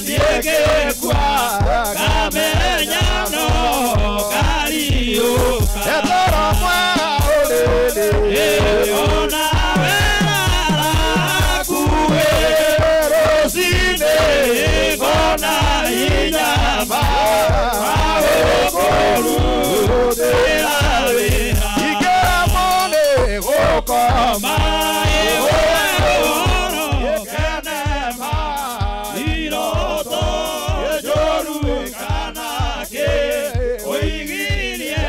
niĩ ngĩkua ngamenya no ngariũka Etoro mwega ũrĩrĩ ona werakuĩ rũcinĩ ngona inyama magũkũrutĩra wĩra Ingĩra mũnĩ gũkoma maĩ ũhoro Gĩkene ma iroto njũru kana kĩ ũigirie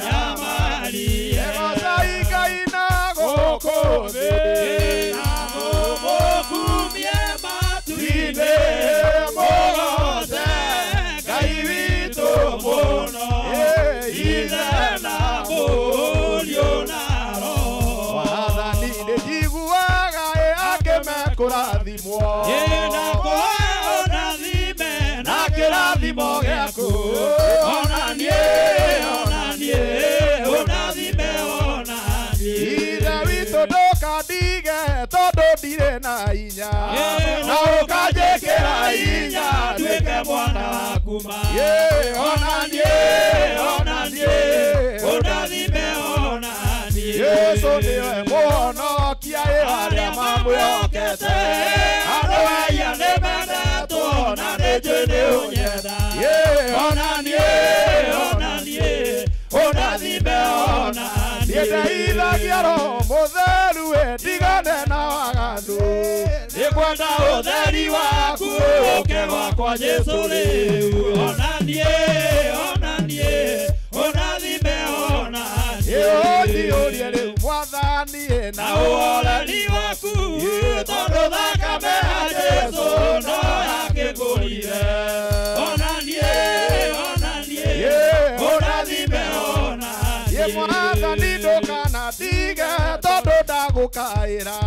inyamarie Egocai Ngai na gũkũ thĩ na mũmũkumie matu-inĩ mũgoce Ngai witũ mũno Ithe na Mũriũ na Roho Mwathani nĩ njiguaga ĩ akĩmekũrathimwo Ĩna kũhe ũrathime na kĩrathimo gĩaku ona niĩ ona niĩ ũrathime ona niĩ Ithe witũ ndũkandige tondũ ndirĩ na hinya na ũkanjĩkĩra hinya nduĩke mwana waku ma ona niĩ ona niĩ ũrathime ona niĩ Jesũ nĩwe mũhonokia ĩ arĩa mamwĩhokete andũ aya nĩ mendetwo na nĩ njũĩ nĩ ũnyenda ona niĩ ona niĩ ũrathime ona Niĩ niĩ ndeithagia Roho Mũtheru ĩ ndigane na waganu nĩngwenda ũtheri waku ũke gwakwa Jesũ rĩu ona niĩ ona niĩ ũrathime ona niĩ Ũnjiyũrie rĩu Mwathani ĩ na ũhoreri waku tondũ thakame ya Jesũ no yakĩngũrire ona niĩ ona niĩ ũrathime ona Ĩ niĩ Mwathani ndũkanandige tondũ ndagũkaĩra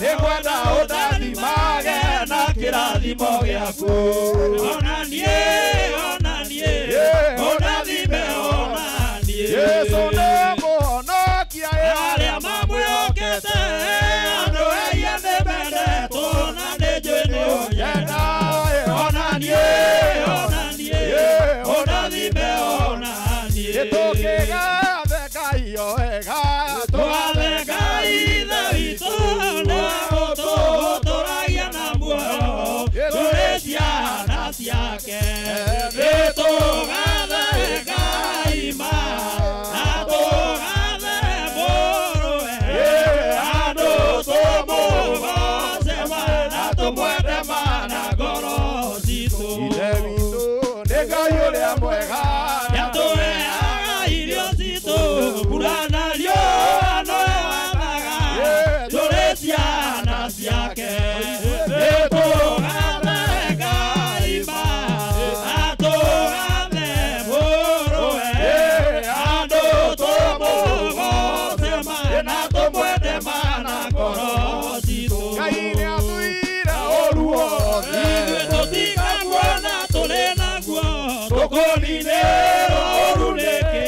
nĩngwenda ũndathimage na kĩrathimo gĩaku ona niĩ ona niĩ ũrathime ona niĩ Jesũ nĩ mũhonokia ĩ arĩa mamwĩhokete andũ aya nĩ mendetwo na nĩ njũĩ nĩ ũnyenda ona niĩ ona niĩ ũrathime ona niĩ Nĩtũkĩgathe Ngai o wega tũgathe Ngai Ithe witũ nĩwe ũtũtũragia na muoyo tũrĩ ciana ciake nĩtũgathe Ngai ma na tũgathe Mũrũwe andũ tũmũgoce ma na tũmwende ma na ngoro citũ Ithe witũ nĩ Ngai ũrĩa mwega nĩatũheaga irio citũ mbura na riũa nowe wathaga tũrĩ ciana ciake nĩtũgathe Ngai ma na tũgathe Mũrũwe andũ tũmũgoce ma na tũmwende ma na ngoro citũ Ngai nĩathũire ũũru wothe ithuĩ tũtikaguona tũrĩ naguo tũkũninĩrwo ũũru nĩkĩ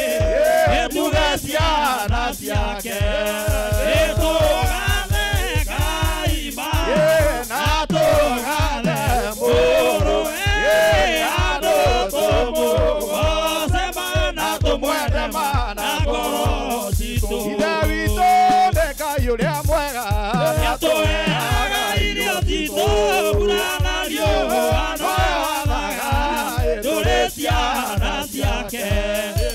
nĩtuge ciana ciake nĩtũgathe Ngai ma na tũgathe Mũrũwe andũ tũmũgoce ma na tũmwende ma na ngoro citũ Ithe witũ nĩ Ngai ũrĩa mwega nĩatũheaga irio citũ mbura na riũa nowe wathaga tũrĩ ciana ciake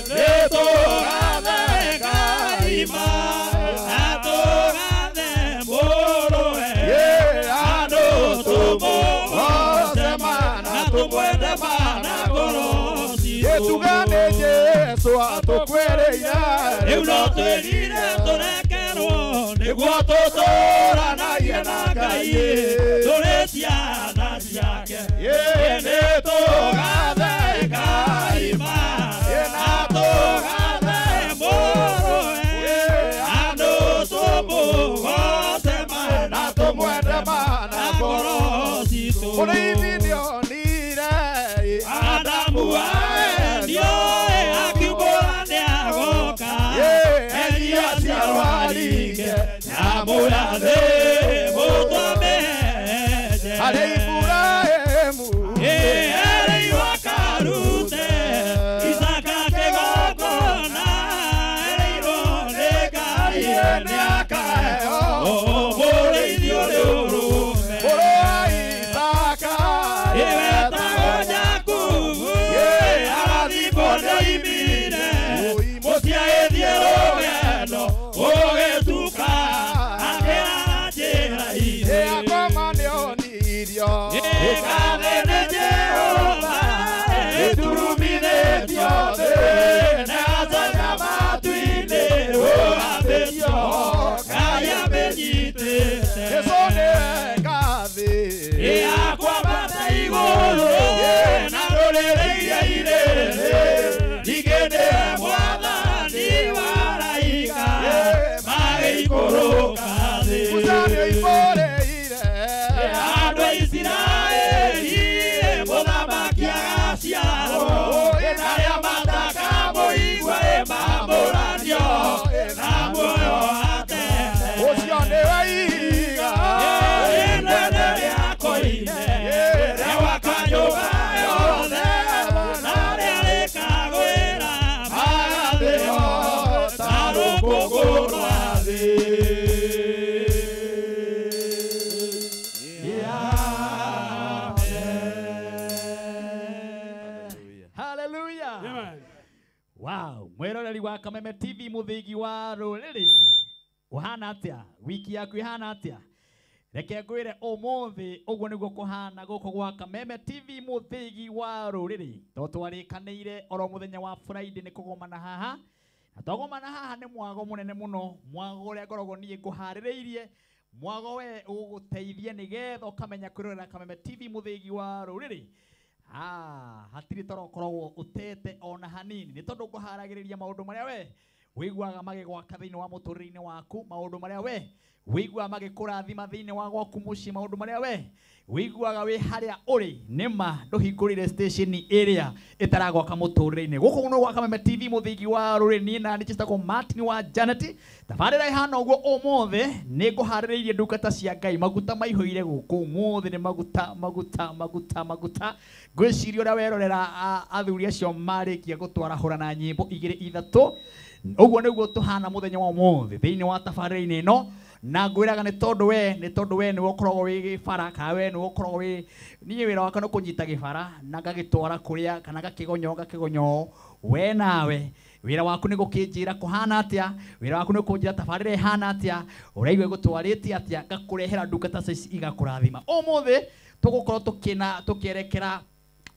nĩtũgathe Ngai ma na tũgathe Mũrũwe andũ tũmũgoce ma na tũmwende ma na ngoro citũ Gĩtuga nĩ Jesũ atũkuĩrĩire rĩu no twĩrire tũrekerwo nĩguo tũtũranagie na Ngai tũrĩ ciana ciake nĩtũgathe Ngai ma na tũgathe Mũrũwe andũ tũmũgoce ma na tũmwende ma na ngoro citũ Mũrĩithi nĩonire Adamu aendio akiumbũra nĩagoka Elia ciarwaringe nyamũ ya thĩ mũtwe mĩhehenje Harĩ Iburahĩmu wa Kameme TV muthigi wa ruriri uhana atia wiki yaku ihana atia reke ngwire umuthi uguo niguo kuhana guku gwa Kameme TV muthigi wa ruriri to twarikanire oro muthenya wa Friday ni kugomana haha na twagomana haha ni mwago munene muno mwago uria ngoragwo nie nguhaririirie mwago we uguteithie nigetha ukamenya kwirorera Kameme TV muthigi wa ruriri hatiri toro koragwo utete ona hanini ni tondu nguharagiriria maundu maria we wiguaga magigwaka thiini wa muturire-ini waku maundu maria we wiguaga magikurathima thiini wa gwaku mucii maundu maria we wiguaga wi haria uri nima nduhingurire station iria itaragwaka muturire-ini guku no gwa Kameme TV muthigi wa ruriri ni na njitagwo Martin wa Janet tabarira ihana uguo umuthi ni nguhaririirie ndungata cia Ngai maguta maihuire guku umuthi ni maguta maguta maguta maguta ngwiciria uria werorera athuri acio marikia gutwarahura na nyimbo igiri ithatu uguo niguo tuhana muthenya wa umuthi thiini wa tabarira-ini ino na ngwiraga ni tondu we ni ukoragwo wi gibara ka we ni ukoragwo wi nie wira wakwa ni kunyita gibara na ngagitwara kuria kana ngakigonyo ngakigonyo we nawe wira waku ni gukinjira kuhana atia wira waku ni kunjira tabarira ihana atia uraigua gutwarite atia ngakurehera ndungata ici igakurathima umuthi tugukorwo tukina tukierekera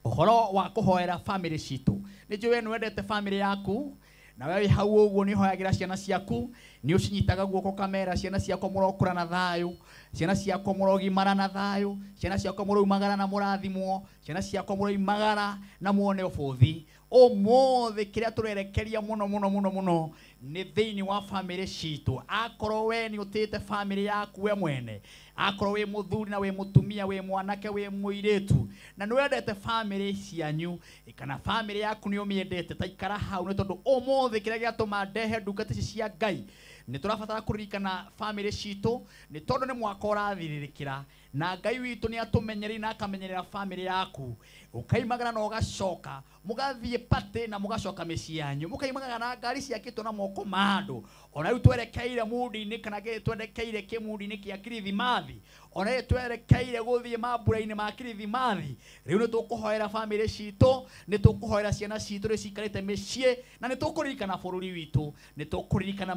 uhoro wa kuhoera family citu ni njui we ni wendete family yaku na wewe hau uguo ni hoyagira ciana ciaku ni ucinyitaga guoko kamera ciana ciakwa murokura na thayu ciana ciakwa murogimara na thayu ciana ciakwa muroimagara na murathimwo ciana ciakwa muroimagara na muone ubuthi umuthi kiria turerekeria muno muno muno muno ni thiini wa family citu akorwo we ni utite family yaku we mwene akorwo wi muthuri na wi mutumia wi mwanake wi muiritu na ni wendete family cianyu kana family yaku ni umiendete ta ikara hau ni tondu umuthi kiria giatuma ndehe ndungata ici cia Ngai ni turabatara kuririkana family citu ni tondu ni mwaka urathirĩrĩkĩra na Ngai witu ni atumenyerire na akamenyerera family yaku ukaimagara na ugacoka mugathie party na mugacoka mĩciĩ yanyu mukaimagara na ngari ciakĩtwo na moko ma andũ ona rĩu twerekeire mundi-inĩ kana twerekeire kĩmundi-inĩ kĩa kirithimathi ona rĩu twerekeire gũthiĩ mambura-inĩ ma kirithimathi rĩu nĩ tũkũhoera family citũ nĩ tũkũhoera ciana citũ rĩu ciikarĩte mĩciĩ na nĩ tũkũririkana bũrũri witũ nĩ tũkũririkana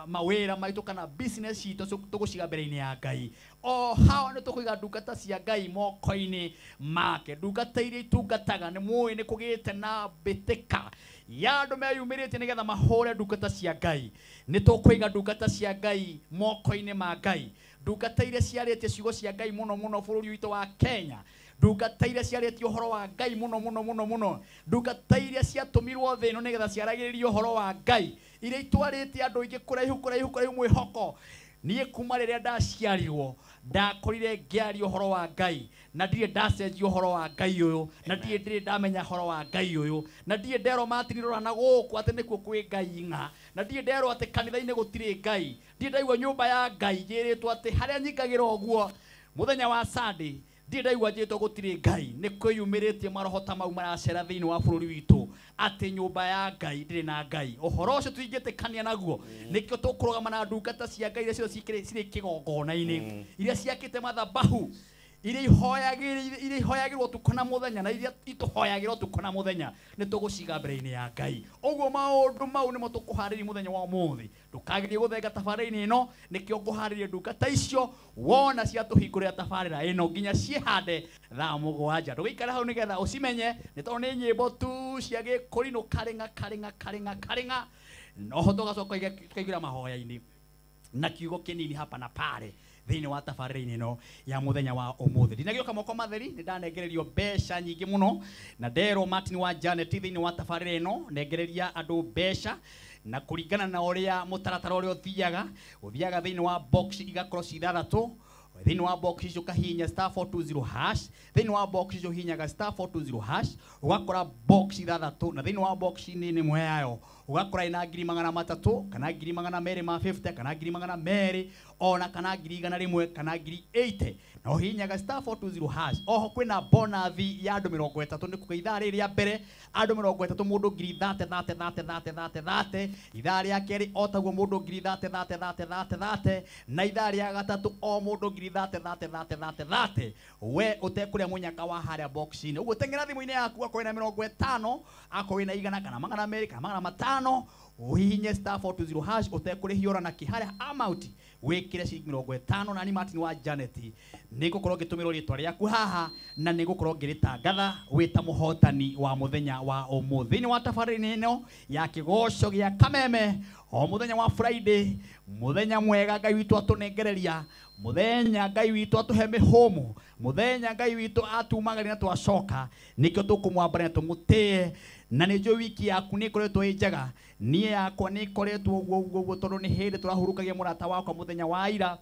mawĩra maitũ kana business citũ tũgũciga mbere-inĩ ya Ngai o hao nĩ tũkũiga ndungata cia Ngai moko-inĩ make ndungata iria itungataga nĩ mũĩ nĩ kũgĩte na mbĩtĩka ya andũ meyumĩrĩtie nĩgetha mahũre ndungata cia Ngai nĩ tũkũiga ndungata cia Ngai moko-inĩ ma Ngai ndungata iria ciarĩtie ciugo cia Ngai mũno mũno bũrũri witũ wa Kenya ndungata iria ciarĩtie ũhoro wa Ngai mũno mũno mũno mũno ndungata iria ciatũmirwo thĩ ĩno nĩgetha ciaragĩrĩrie ũhoro wa Ngai iria itwarĩte andũ aingĩ kũraihu kũraihu kũraihu mwĩhoko niĩ kuma rĩrĩa ndaciarirwo ndakorire ngĩaria ũhoro wa Ngai na ndirĩ ndacenjia ũhoro wa Ngai ũyũ na ndirĩ ndĩrĩ ndamenya ũhoro wa Ngai ũyũ na ndirĩ nderwo matinirora na gũkũ atĩ nĩkuo kwĩ Ngai ng'a na ndirĩ nderwo atĩ kanitha-inĩ gũtirĩ Ngai ndirĩ ndaigua nyũmba ya Ngai njĩrĩtwo atĩ harĩa nyingagĩra ũguo mũthenya wa Sunday ndirĩ ndaigua njĩrĩtwo gũtirĩ Ngai nĩ kwĩyumĩrĩtie maroho ta mau maracera thĩinĩ wa bũrũri witũ atĩ nyũmba ya Ngai ndĩrĩ na Ngai ũhoro ũcio tũtingĩtĩkania naguo nĩkĩo tũkũrũgama na ndungata cia Ngai iria ciothe cirĩ kĩgongona-inĩ iria ciakĩte mathabahu iria ihoyagĩrwo ũtukũ na mũthenya na iria itũhoyagĩra ũtukũ na mũthenya nĩ tũgũciga mbere-inĩ ya Ngai ũguo maũndũ mau nĩmo tũkũharĩria mũthenya wa ũmũthĩ ndũkagerie gũthenga tabarĩra-inĩ ĩno nĩkĩo ngũharĩria ndungata icio wona ciatũhingũrĩra tabarĩra ĩno nginya ciĩhande thaa mũgwanja ndũgĩikare hau nĩgetha ũcimenye nĩ tondũ nĩ nyĩmbo tu cia gĩkũrinũ karĩng'a karĩng'a karĩng'a karĩng'a noho tũgacoka tũkaingĩra mahoya-inĩ na kiugo kĩnini hapa na pale thĩinĩ wa tabarĩra-inĩ ĩno ya mũthenya wa ũmũthĩ ndinagĩũka moko matheri nĩ ndanengererio mbeca nyingĩ mũno na nderwo Martin wa Janet thĩinĩ wa tabarĩra ĩno nengereria andũ mbeca na kũringana na ũrĩa mũtaratara ũrĩa ũthiaga thĩinĩ wa box igakorwo ci ithathatũ thĩinĩ wa box icio ũkahihinya star 420 hash thĩinĩ wa box icio ũhihinyaga star 420 hash ũgakora box ithathatũ na thĩinĩ wa box inĩ ĩmwe yayo ũgakora ĩna ngiri magana matatũ kana ngiri magana merĩ ma 50 kana ngiri magana merĩ ona kana 100,000 kana 80,000 na ũhihinyaga star 420 hash. Oho kwĩna bonathi ya andũ 30 nĩ kuga ithaa rĩrĩ rĩa mbere andũ 30 mũndũ 30 30 30 30 30 ithaa rĩa kerĩ o taguo mũndũ 30 30 30 30 na ithaa rĩa gatatũ o mũndũ 30 30 30 30 we ũtekũrĩa mũnyaka wa harĩa box-inĩ. Ũguo teng'era thimũ-inĩ yaku akorwo wĩna 50 akorwo wĩna 100 kana 200 kana 500 uhihinye star 420 hash ũtekũrĩhio ora na kĩharĩa amount wĩkĩre ciringi 50 na ni Martin wa Janet nĩngũkorwo ngĩtũmĩrwo rĩtwa rĩaku haha na nĩngũkorwo ngĩrĩtangatha wĩ ta mũhotani wa mũthenya wa ũmũthĩ thĩinĩ wa tabarĩra ĩno ya kĩgoco gĩa Kameme o mũthenya wa Friday, mũthenya mwega Ngai witũ atũnengereria, mũthenya Ngai witũ atũhe mĩhũmũ, mũthenya Ngai witũ atumagaria na twacoka nĩkĩo tũkũmwambara na tũmũtĩe. Na nĩ njũĩ wiki yaku nĩ ĩkoretwo ĩ njega, niĩ yakwa nĩ ĩkoretwo ũguo ũguo ũguo tondũ nĩ hĩndĩ tũrahurũkagia mũrata wakwa mũthenya wa ira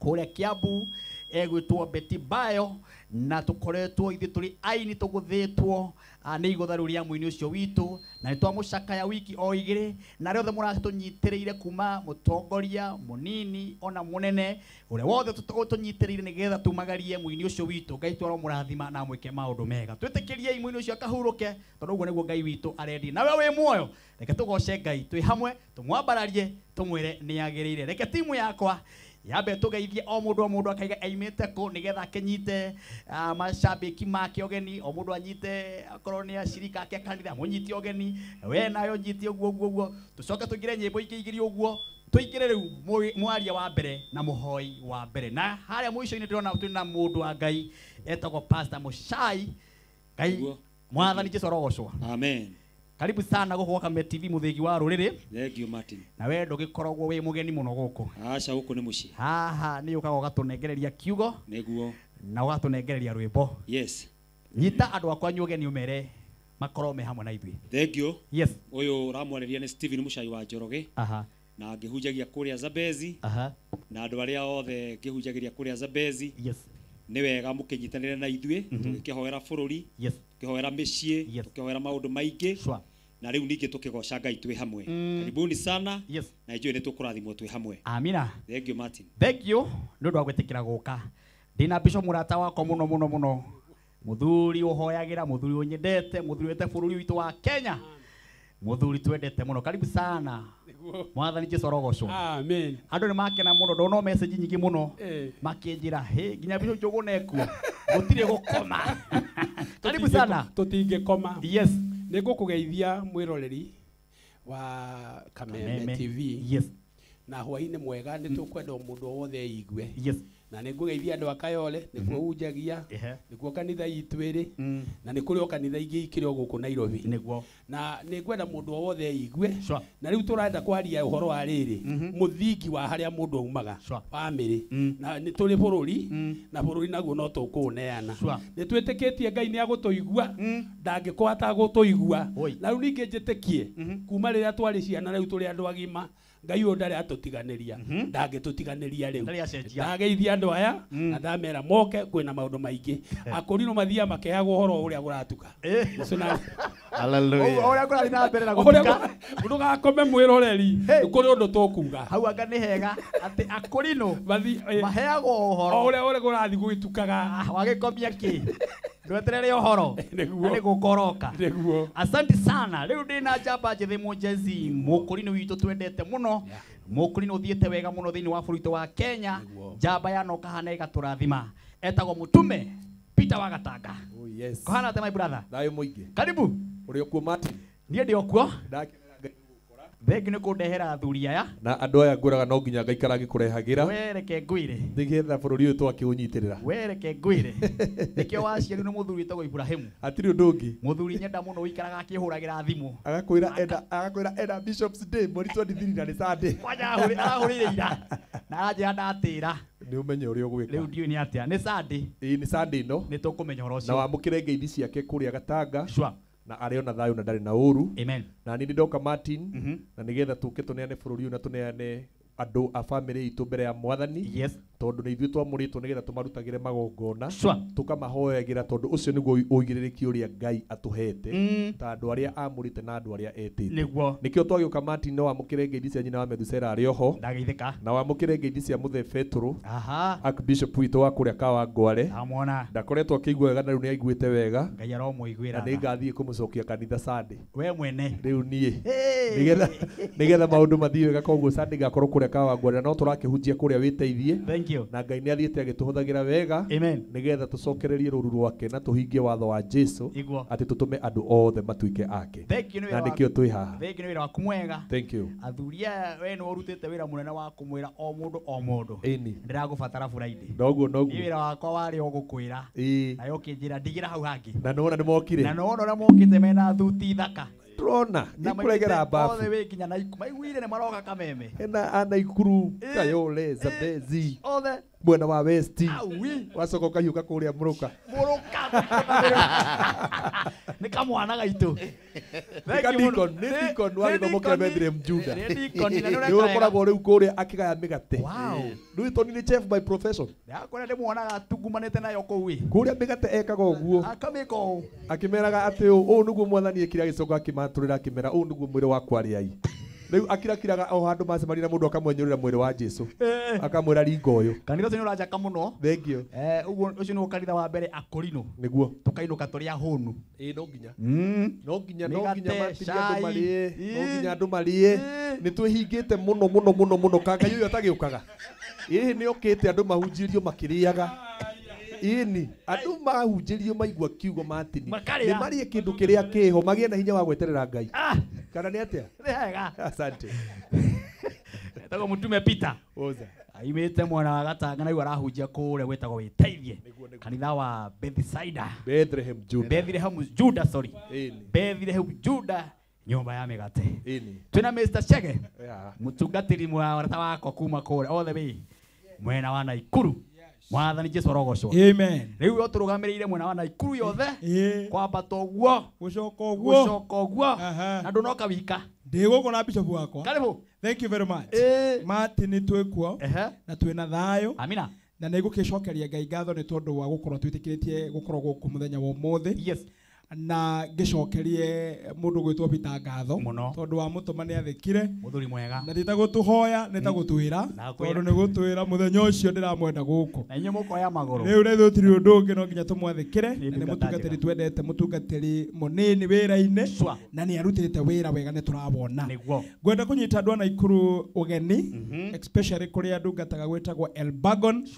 kũrĩa Kiambu egwĩtwo Betty Bayo, na tũkoretwo ithuĩ tũrĩ aini tũgũthĩtwo nĩ igũtha rĩu rĩa mũini ũcio witũ, na nĩ twamũcakaya wiki o igĩrĩ, na arĩa othe mũratũnyitĩrĩire kuma mũtongoria mũnini ona mũnene ũrĩa wothe tũnyitĩrĩire nĩgetha tumagarie mũini ũcio witũ. Ngai twaro mũrathima na amwĩke maũndũ mega. Twĩtĩkĩriei mũini ũcio akahurũke tondũ ũguo nĩguo Ngai witũ arendi. Nawe wĩ muoyo, reke tũgoce Ngai twĩ hamwe, tũmwambararie, tũmwĩre nĩ agĩrĩire. Reke timu yakwa yambe tũgeithie o mũndũ akaiga aimĩte kũ nĩgetha akĩnyite macambĩki make ũgeni, o mũndũ anyite akorwo nĩ acirika ake kanitha mũnyite ũgeni, we nayo nyite ũguo ũguo ũguo, tũcoke tũingĩre nyĩmbo ingĩ igĩrĩ ũguo, tũingĩre rĩu mwaria wa mbere na mũhoi wa mbere. Na harĩa mũico-inĩ ndĩrona twĩna mũndũ wa Ngai etagwo Pastor Muchai. Ngai mwathani Jesu arogocwo. Amen. Karibu sana gũkũ gwa Kameme TV mũthĩgi wa rũrĩrĩ. Thank you Martin. Na we ndũgĩkoragwo wĩ mũgeni mũno gũkũ. Aca gũkũ nĩ mũciĩ. Haha nĩ ũkaga ũgatũnengereria kiugo. Nĩguo. Na ũgatũnengereria rwĩmbo. Yes. Nyita andũ akwa ũgeni ũmere makorwo me hamwe na ithuĩ. Thank you. Yes. Ũyũ ũramwarĩria nĩ Stephen Muchai wa Njoroge. Aha. Na ngĩhunjagia kũrĩa Zambezi. Aha. Na andũ arĩa othe ngĩhunjagĩria kũrĩa Zambezi. Yes. Nĩ wega mũkĩnyitanĩre na ithuĩ tũgĩkĩhoera bũrũri. Yes. Tukĩhoera mĩciĩ, tukĩhoera maũndũ maingĩ. Sure. Na rĩu ningĩ tũkĩgoca Ngai twĩ hamwe. Karibuni sana. Yes. Na ithuĩ nĩ tũkũrathimwo twĩ hamwe. Amina. Thank you Martin. Thank you nĩ ũndũ wa gwĩtĩkĩra gũka. Ndĩna Bishop mũrata wakwa mũno mũno mũno, mũthuri ũhoyagĩra, mũthuri ũnyendete, mũthuri wete bũrũri witũ wa Kenya, mũthuri twendete mũno. Karibu sana. Mwathani Jesu arogocwo. Amen. Andũ nĩ makena mũno, ndona message nyingĩ mũno makĩnjĩra hĩ nginya Bishop Njũgũna ekuo gũtirĩ gũkoma. Karibu sana. Tũtingĩkoma. Yes. Nĩ ngũkũgeithia mwĩroreri wa Kameme TV. Yes. Na hwaĩ-inĩ mwega, nĩ tũkwenda o mũndũ o wothe eigue. Yes. Na nĩ ngũgeithia andũ a Kayole, nĩkuo hunjagia, nĩkuo kanitha itũ ĩrĩ, na nĩ kũrĩ o kanitha ingĩ ikĩrĩ o gũkũ Nairobi. Nĩguo. Na nĩ ngwenda mũndũ o wothe eigue. Sure. Na rĩu tũrenda kwaria ũhoro wa rĩrĩ, mũthingi wa harĩa mũndũ aumaga, family. Na nĩ tũrĩ bũrũri, na bũrũri naguo no tũkũũneana. Sure. Nĩ twĩtĩkĩtie Ngai nĩ agũtũigua, ndangĩkorwo atagũtũigua. Na rĩu ningĩ njĩtĩkie, kuma rĩrĩa twarĩ ciana rĩu tũrĩ andũ agima, Ngai ũyũ ndarĩ atũtiganĩria, ndangĩtũtiganĩria rĩu. Ndageithia andũ aya na ndamera moke kwĩna maũndũ maingĩ. Akũrinũ mathiaga makeagwo ũhoro ũrĩa kũratuka. Hallelujah. Ũrĩa kũrathiĩ na mbere na gũtuka. Ndũgakome mwĩroreri, kũrĩ ũndũ tũkuga. Hau anga nĩ hega atĩ akũrinũ maheagwo ũhoro. O ũrĩa kũrathiĩ gũgĩtukaga. Wagĩkomia kĩ? Ndweterere ũhoro. Nĩguo. Nĩ gũkoroka. Nĩguo. Asante sana. Rĩu ndĩna njamba njĩthĩ mũnjezi, mũkũrinũ witũ twendete mũno, mũkũrinũ ũthiĩte wega mũno thĩinĩ wa bũrũri witũ wa Kenya. Njamba yanoka hana ĩgatũrathima. Etagwo Mũtume Peter wa Gatanga. Oh yes. Kũhana atĩa my brother? Thayũ mũingĩ. Karibu. Ũrĩ okuo Martin? Niĩ ndĩ okuo. Ndakenera Ngai gũgũkora. Thengi nĩ kũndehera athuri aya. Na andũ aya ngwĩraga no nginya ngaikara ngĩkũrehagĩra. We reke ngwĩre. Nĩgetha bũrũri ũyũ twakĩũnyitĩrĩra. We reke ngwĩre. Nĩkĩo waciarirwo nĩ mũthuri wĩtagwo Ibrahimu. Hatirĩ ũndũ ũngĩ. Mũthuri nyenda mũno ũikaraga akĩhũragĩra thimũ. Agakwĩra enda Bishop's Day mweri 23 na nĩ Sunday. Kwanja arahũrĩire ira. Na aranjĩra ndatĩra. Nĩ ũmenye ũrĩa ũgwĩka. Rĩu ndiũĩ nĩ atĩa. Nĩ Sunday. Ĩĩ nĩ Sunday ĩno. Nĩ tũkũmenya ũhoro ũcio. Na wamũkĩre ngeithi ciake kũrĩa Gatanga. Sure. Na arĩ ona thayũ na ndarĩ na ũru. Amen. Na niĩ ndoka Martin, na nĩgetha tũke tũneane bũrũri ũyũ na tũneane andũ a family itũ mbere ya mwathani. Yes. Tondũ nĩ ithuĩ twamũrĩtwo nĩgetha tũmarutagĩre magongona tũkamahoyagĩra tondũ ũcio nĩguo ũigĩrĩrĩki ũrĩa Ngai atũhete ta andũ arĩa amũrĩte na andũ arĩa etĩte. Nĩkĩo twagĩũka Martin no wamũkĩre ngeithi cia nyina wa Methusela arĩ oho na wamũkĩre ngeithi cia Mũthee Petũrũ Archbishop witũ wa kũrĩa Kawangware. Ndakoretwo akĩigua wega na rĩu nĩ aiguĩte wega na nĩngathiĩ kũmũcokia kanitha Sunday. We mwene rĩu niĩ nĩgetha maũndũ mathiĩ wega koguo Sunday ngakorwo kũrĩa Kawangware no tũrakĩhunjia kũrĩa wĩteithie. Thank you. Na Ngai nĩ athiĩte agĩtũhũthagĩra wega. Amen. Nĩgetha tũcokererie rũru rwake na tũhingie watho wa Jesu atĩ tũtũme andũ othe matuĩke ake. Na nĩkĩo twĩ haha. Thank you nĩ wĩra waku mwega. Thank you. Athuri aya we nĩ ũrutĩte wĩra mũnene wa kũmwĩra o mũndũ o mũndũ. Ĩni. Ndĩragũbatara Friday. Noguo noguo. Nĩ wĩra wakwa warĩ o gũkwĩra. Nayo ũkĩnjĩra ndigĩra hau hangĩ. Na nĩwona nĩmokire. Na nĩwona ũrĩa mokĩte mena thuti thaka. Trona ikuregera bafu othe wĩ nginya na maiguire nĩ maroka Kameme ena ana Ikuru Kayole Zambezi othe mwena wa West wacoka ũkahiũka kũrĩa Mũrũka nĩ kamwana gaitũ nĩ deacon wa gĩthomo kĩa Bethlehem Juda nĩ ũkoragwo rĩu kũrĩa akĩgaya mĩgate. Rĩu tondũ nĩ chef by profession ndakũrĩa ndĩmuonaga tungumanĩte nayo kũu ĩ kũrĩa mĩgate ekaga ũguo akamĩka ũũ akĩmeraga atĩ ũũ nĩguo mwathani ekire agĩcoka akĩmatũrĩra akĩmera ũũ nĩguo mwĩrĩ wakwa arĩai. Rĩu akirakiraga o handũ macemania na mũndũ akamwenyũrĩra mwĩrĩ wa Jesu akamwĩra ringa ũyũ. Kanitha ũcio nĩ ũranjaka mũno. Thank you. Ũguo ũcio nĩguo kanitha wa mbere Akorino nĩguo tũkainũka tũrĩ ahũnu. Ĩĩ no nginya no nginya matirie andũ marĩe no nginya andũ marĩe nĩ twĩhingĩte mũno mũno mũno mũno kanga ũyũ atagĩũkaga. Ĩĩ nĩ okĩte andũ mahunjĩrio makĩrĩaga. Ĩni andũ mahunjĩrio maigua kiugo Martin nĩ marĩe kĩndũ kĩrĩa kĩho magĩe na hinya wa gweterera Ngai. Kana nĩ atĩa? Wega. Asante. Etagwo Mũtume Peter. Oza. Aimĩte mwena wa Gatanga na rĩu arahunjia kũrĩa gwĩtagwo Wĩteithie. Kanitha wa Bethsaida. Bethlehem Juda. Bethlehem Juda sorry. Bethlehem Juda nyũmba ya mĩgate. Twĩna Mr. Chege. Mũtungatĩri mwarata wakwa kuma kũrĩa all the way mwena wa Naikuru. Mwathani Jesu arogocwo. Amen. Rĩu yo tũrũgamĩrĩire mwena wa Naikuru yothe kwambata ũguo gũcoka ũguo gũcoka ũguo na ndũnoka wika. Ndĩ gũkũ na bishop wakwa. Karibu. Thank you very much. Martin twĩkuo na twĩna thayũ. Amina. Na nĩ ngũgĩcokeria Ngai ngatho nĩ tondũ wa gũkorwo twĩtĩkĩrĩtie gũkorwo gũkũ mũthenya wa ũmũthĩ. Yes. Na ngĩcokerie mũndũ gwĩtwo Peter ngatho tondũ wa mũtũma nĩ athĩkire mũthuri mwega na ti ta gũtũhoya nĩ ta gũtwĩra tondũ nĩ gũtwĩra mũthenya ũcio ndĩramwenda gũkũ na inyuĩ mũkoya magũrũ rĩu rĩ tũtirĩ ũndũ ũngĩ no nginya tũmwathĩkĩre na nĩ mũtungatĩri twendete mũtungatĩri mũnini wĩra-inĩ na nĩ arutĩte wĩra wega nĩ tũrawona. Ngwenda kũnyita andũ a Naikuru ũgeni especially kũrĩa ndungataga gwĩtagwo Elbagon.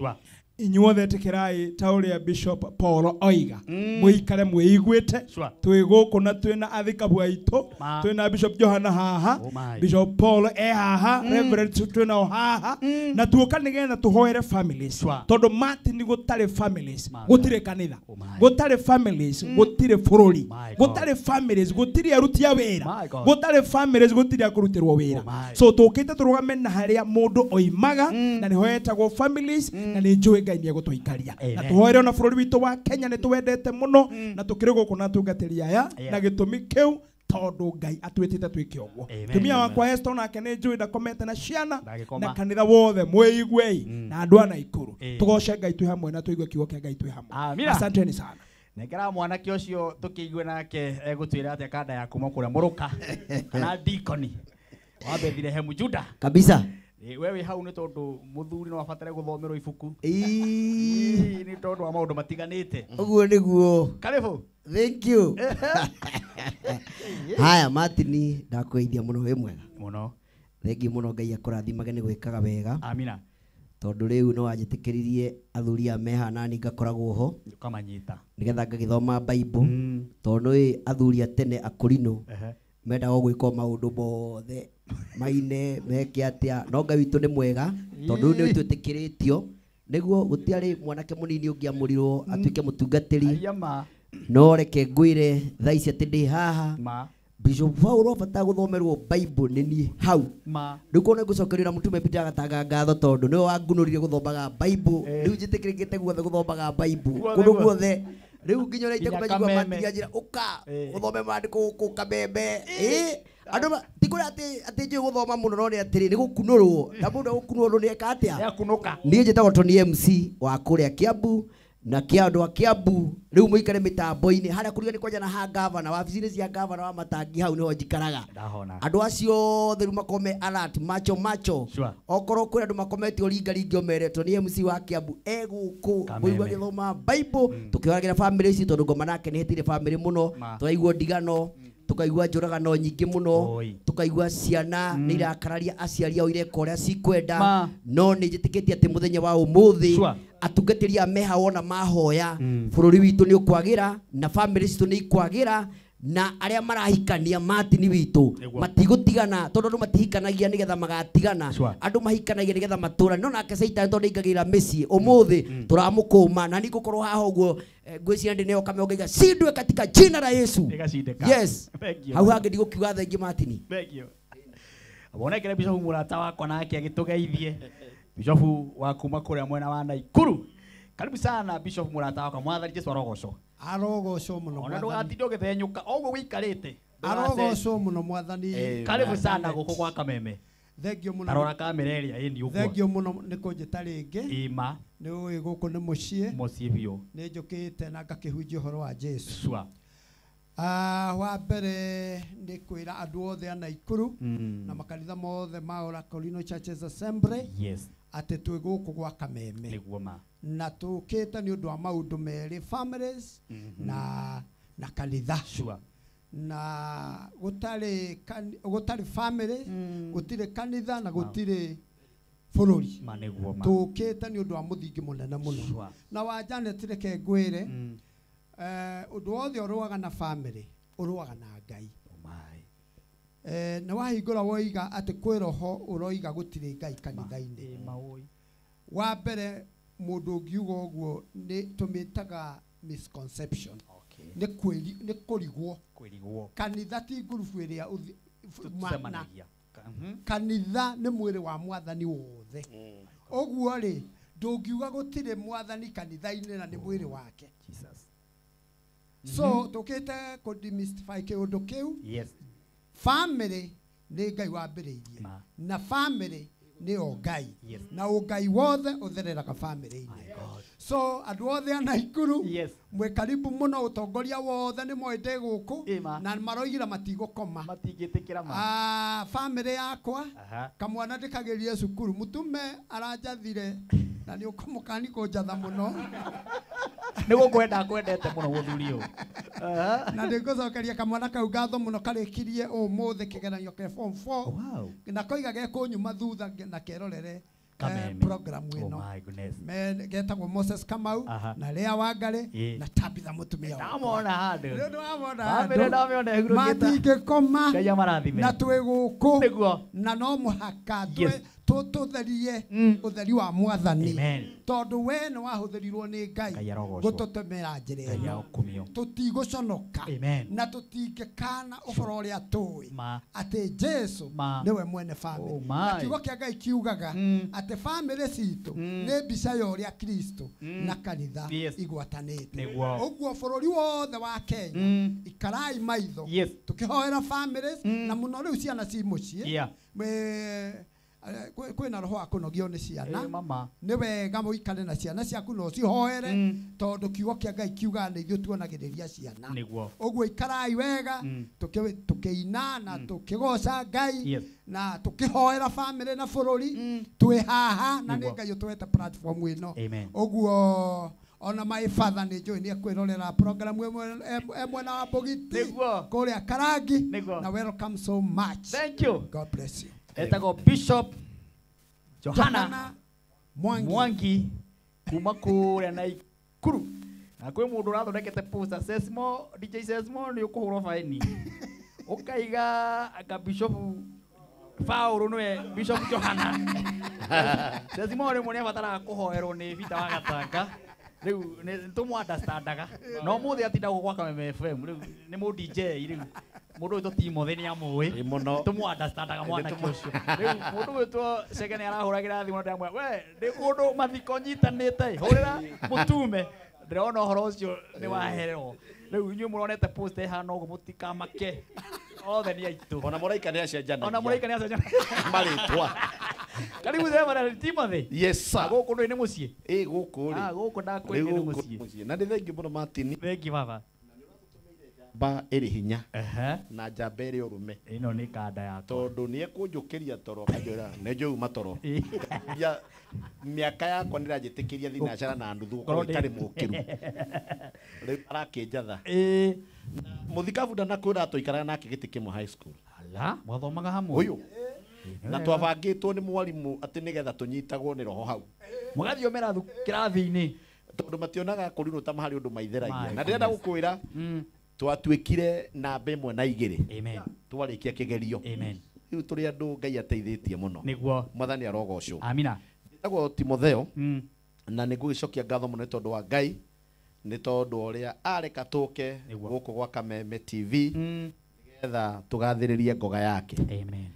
Inyuothe ĩtĩkĩrai ta ũrĩa Bishop Paul oiga mũikare mwĩiguĩte twĩ gũkũ na twĩna athikabu aitũ twĩna Bishop Johana haha Bishop Paul e haha Reverend twĩnao haha na tuoka nĩgetha tũhoere families tondũ Martin gũtarĩ families gũtirĩ kanitha gũtarĩ families gũtirĩ bũrũri gũtarĩ families gũtirĩ aruti a wĩra gũtarĩ families gũtirĩ a kũrutĩrwo wĩra. So tũkĩte tũrũgame na harĩa mũndũ oimaga na nĩho etagwo families na nĩ njũĩ Ngai nĩ egũtũikaria na tũhoere ona bũrũri witũ wa Kenya nĩ tũwendete mũno na tũkĩrĩ gũkũ na atungatĩri aya na gĩtũmi kĩu tondũ Ngai atwĩtĩte twĩke ũguo. Tumia wakwa Esther onake nĩ njũĩ ndakomete na ciana na kanitha wothe mwĩiguei na andũ a Naikuru tũgoce Ngai twĩ hamwe na tũigue kiugo kĩa Ngai twĩ hamwe. Asanteni sana. Nengera mwanake ũcio tũkĩigue nake egũtwĩra atĩa kanda ya kuma kũrĩa Mũrũka kana deacon wa Bethlehem Juda kabisa. We wĩ hau nĩ tondũ mũthuri no abatare gũthomerwo ibuku nĩ tondũ wa maũndũ matiganĩte. Ũguo nĩguo. Karibu. Thank you. Haya Martin ndakwĩithia mũno wĩ mwega mũno. Thank you mũno Ngai akũrathimage nĩ gwĩkaga wega. Amina. Tondũ rĩu no wanjĩtĩkĩririe athuri aya me haha nani ngakoragwo ho ũkamanyita nĩgetha ngagĩthoma Bible tondũ nĩ athuri a tene Akorino mendaga gwĩka maũndũ mothe maine meke atĩa no Ngai witũ nĩ mwega tondũ rĩu nĩ twĩtĩkĩrĩtio nĩguo gũtiarĩ mwanake mũnini ũngĩamũrirwo atuĩke mũtungatĩri no reke ngwĩre thaa ici atĩ ndĩ haha Bishop Paul abata gũthomerwo Bible nĩ niĩ hau rĩu kona ngũcokeria Mũtume Peter Gatanga ngatho tondũ nĩwe wangunũrire gũthomaga Bible rĩu njĩtĩkĩrĩkĩte guothe gũthomaga Bible kũndũ guothe rĩu nginya ũrĩa itekũmenyigua matiria njĩra ũka ũthome maandĩko gũkũ Kameme Andũ ti kũrĩa atĩ njũĩ gũthoma mũno no nĩ atĩrĩ nĩ gũkunũrwo na mũndũ agũkunũrwo nĩ eka atĩa? Nĩakunũka. Niĩ njĩtagwo Tony MC wa kũrĩa Kiambu na kĩa andũ a Kiambu rĩu mũikare mĩtambo-inĩ harĩa kũrigania nĩ kwanja na ha gavana wabici-inĩ cia gavana wa Matangi hau nĩho njikaraga. Andũ acio othe rĩu makome alert macho macho. Sure. Okorwo kwĩ andũ makomete ũringaringi ũmere Tony MC wa Kiambu egũkũ mũigua gĩthoma Bible tũkĩhoragĩra family ici tondũ ngoma nake nĩ hĩtire family mũno tũraigua ndigano tukaigua njũragano nyingĩ mũno tukaigua ciana nĩ irakararia aciari ao ireka ũrĩa cikwenda no nĩ njĩtĩkĩtie atĩ mũthenya wa ũmũthĩ atungatĩri a meha wona mahoya bũrũri witũ nĩ ũkwagĩra na family citũ nĩ ikwagĩra na arĩa marahikania Martin witũ matigũtigana tondũ andũ matihikanagia nĩgetha magatigana andũ mahikanagia nĩgetha matũrane no nake Caitani tondũ nĩaingagĩrĩra mĩciĩ ũmũthĩ tũramũkũma na niĩ ngũkorwo haha ũguo ngwĩciria ndĩ kamĩongo shindwe katika jina la Yesu. Yes. Hau hangĩ ndigũkiuga thengi Martin. Thank you. Wonekere Bishop mũrata wakwa nake agĩtũgeithie. Bishop wa kuma kũrĩa mwena wa Naikuru. Karibu sana Bishop mũrata wakwa Mwathani Jesu arogocwo. Arogocwo mũno. Ona ndũgatinde ũgĩthenyũka oguo wĩikarĩte. Arogocwo mũno Mwathani. Karibu sana gũkũ gwa Kameme. Thengio mũno. Tarora kamera ĩrĩa ĩni ũguo. Thengio mũno nĩ kũnjĩta rĩngĩ. Ĩma. Nĩ ũĩ gũkũ nĩ mũciĩ. Mũciĩ biũ. Nĩ njũkĩte na ngakĩhunjia ũhoro wa Jesu. Sure. Wa mbere nĩ kwĩra andũ othe a Naikuru na makanitha mothe ma Orakorino Churches Assembly. Yes. Atĩ twĩ gũkũ gwa Kameme. Nĩguo ma. Na tũkĩte nĩ ũndũ wa maũndũ merĩ families na kanitha. Sure. Na gũtarĩ family gũtirĩ kanitha na gũtirĩ bũrũri. Tũkĩte nĩ ũndũ wa mũthingi mũnene mũno. Na wa Janet reke ngwĩre ũndũ wothe ũrũaga na family ũrũaga na Ngai. Na wahingũra woiga atĩ kwĩ roho ũroiga gũtirĩ Ngai kanitha-inĩ. Wa mbere mũndũ ũngiuga ũguo nĩ tũmĩtaga misconception. Nĩ kũrigwo. Kanitha ti ngurubu ĩrĩa kanitha nĩ mwĩrĩ wa Mwathani wothe. Ũguo rĩ ndũngiuga gũtirĩ Mwathani kanitha-inĩ na nĩ mwĩrĩ wake. So tũkĩte kũ demystify kĩũndũ kĩu. Yes. Family nĩ Ngai wambĩrĩirie na family nĩ o Ngai na ũngai wothe ũthereraga family-inĩ. So andũ othe a Naikuru mwĩ karibu mũno ũtongoria wothe nĩ moĩ ndĩ gũkũ na maroigira matigũkoma matingĩtĩkĩra ma family yakwa kamwana ndĩkagĩrie cukuru mũtume aranjathire na nĩ ũkũmũkani kũnjatha mũno nĩ gũkwenda kwendete mũno mũthuri ũyũ na ndĩngũcokeria kamwana kau ngatho mũno karĩkirie ũmũthĩ kĩgeranio kĩa form 4 na koiga gekũnyuma thutha na kerorere program ĩno. Oh my goodness. Getagwo Moses Kamau na Lea Wangari na Tabitha mũtumia wakwa. Ndamona handũ. Nĩ ndamona handũ. Ndamĩona matingĩkoma Ngai amarathime. Na twĩ gũkũ nĩguo na no mũhaka tũtherie ũtheri wa Mwathani tondũ we nĩ wahũthĩrirwo nĩ Ngai gũtũtũmĩra njĩra ĩno tũtigũconoka na tũtingĩkana ũhoro ũrĩa tũĩ atĩ Jesu nĩwe mwene family. Na kiugo kĩa Ngai kiugaga atĩ family citũ nĩ mbica ya ũrĩa Kristo na kanitha igwatanĩte. Ũguo bũrũri wothe wa Kenya ikarai maitho tũkĩhoera families na mũno rĩu ciana ci mũciĩ kwĩna roho wa kũnogio nĩ ciana nĩ wega mũikare na ciana ciaku na ũcihoere tondũ kiugo kĩa Ngai kiugaga nĩ ithuĩ tuonagĩrĩria ciana. Ũguo ikarai wega tũkĩina na tũkĩgoca Ngai na tũkĩhoera family na bũrũri twĩ haha na nĩ Ngai ũtũhete platform ĩno. Ũguo ona my father nĩ njũĩ nĩ ekwĩrorera program ĩmwe mwena wa Mbũgiti kũrĩa Karangi na welcome so much. Thank you. God bless you. Etagwo Bishop Johana Mwangi kuma kũrĩa Naikuru. Na kwĩ mũndũ ũrathondekete poster Sesmo, DJ Sesmo nĩ ũkũhũrwo faini. Ũkaiga anga Bishop Paul nĩwe Bishop Johana. Sesmo rĩmwe nĩ abataraga kũhoerwo nĩ Peter wa Gatanga. Rĩu nĩ tũmũ understandaga. No mũthĩ atindagwo gwa Kameme FM rĩu nĩ mũ DJ rĩu. Mũndũ wĩtwo Timothy nĩ amũĩ tũmũ understandaga mwanake ũcio. Rĩu mũndũ wĩtwo Chege nĩ arahũragĩra thimũ na ndĩramwĩra we ndĩ kũndũ mathiko nyitanĩte hũrĩra mũtume ndĩrona ũhoro ũcio nĩ wahererwo. Rĩu inyuĩ mũronete post ĩhana ũguo mũtikamake Othe nĩ aitũ. Ona mũraika nĩ acenjanagia. Ona mũraika nĩ acenjanagia. Marĩtwa. Karibu Reverend Timothy. Yes sir. Gũkũ ndũĩ nĩ mũciĩ? Ĩ gũkũ rĩ. Ah, gũkũ ndakwĩrire nĩ mũciĩ. Na nĩ thengiũ mũno Martin. Thengiũ baba. Njamba ĩrĩ hinya na njamba ĩrĩ ũrũme. Ĩno nĩ kanda yakwa. Tondũ nĩ ekũnjũkĩria toro akanjĩra nĩ njũĩ uma toro. Ya mĩaka yakwa nĩ ĩranjĩtĩkĩria thinacara na nuthu gũkorwo itarĩ mũkĩru. Rĩu arakĩnjatha. Mũthikabu ndanakwĩra twaikaraga nake gĩtĩ kĩmwe high school. Ala, mwathomaga hamwe? Ũyũ. Na twabangĩtwo nĩ mwarimũ atĩ nĩgetha tũnyitagwo nĩ roho hau. Mũgathiomera kĩrathi-inĩ. Tondũ mationaga kũrinũ ta harĩ ũndũ maitheragia. Na ndĩrenda gũkwĩra twatuĩkire namba 1 na 2. Amen. Twarĩkia kĩgerio. Amen. Rĩu tũrĩ andũ Ngai ateithĩtie mũno. Nĩguo. Mwathani arogocwo. Amina. Njĩtagwo Timotheo. Na nĩ ngũgĩcokia ngatho mũno nĩ tondũ wa Ngai, nĩ tondũ ũrĩa areka tũke gũkũ gwa Kameme TV nĩgetha tũgathĩrĩrie ngoga yake. Amen.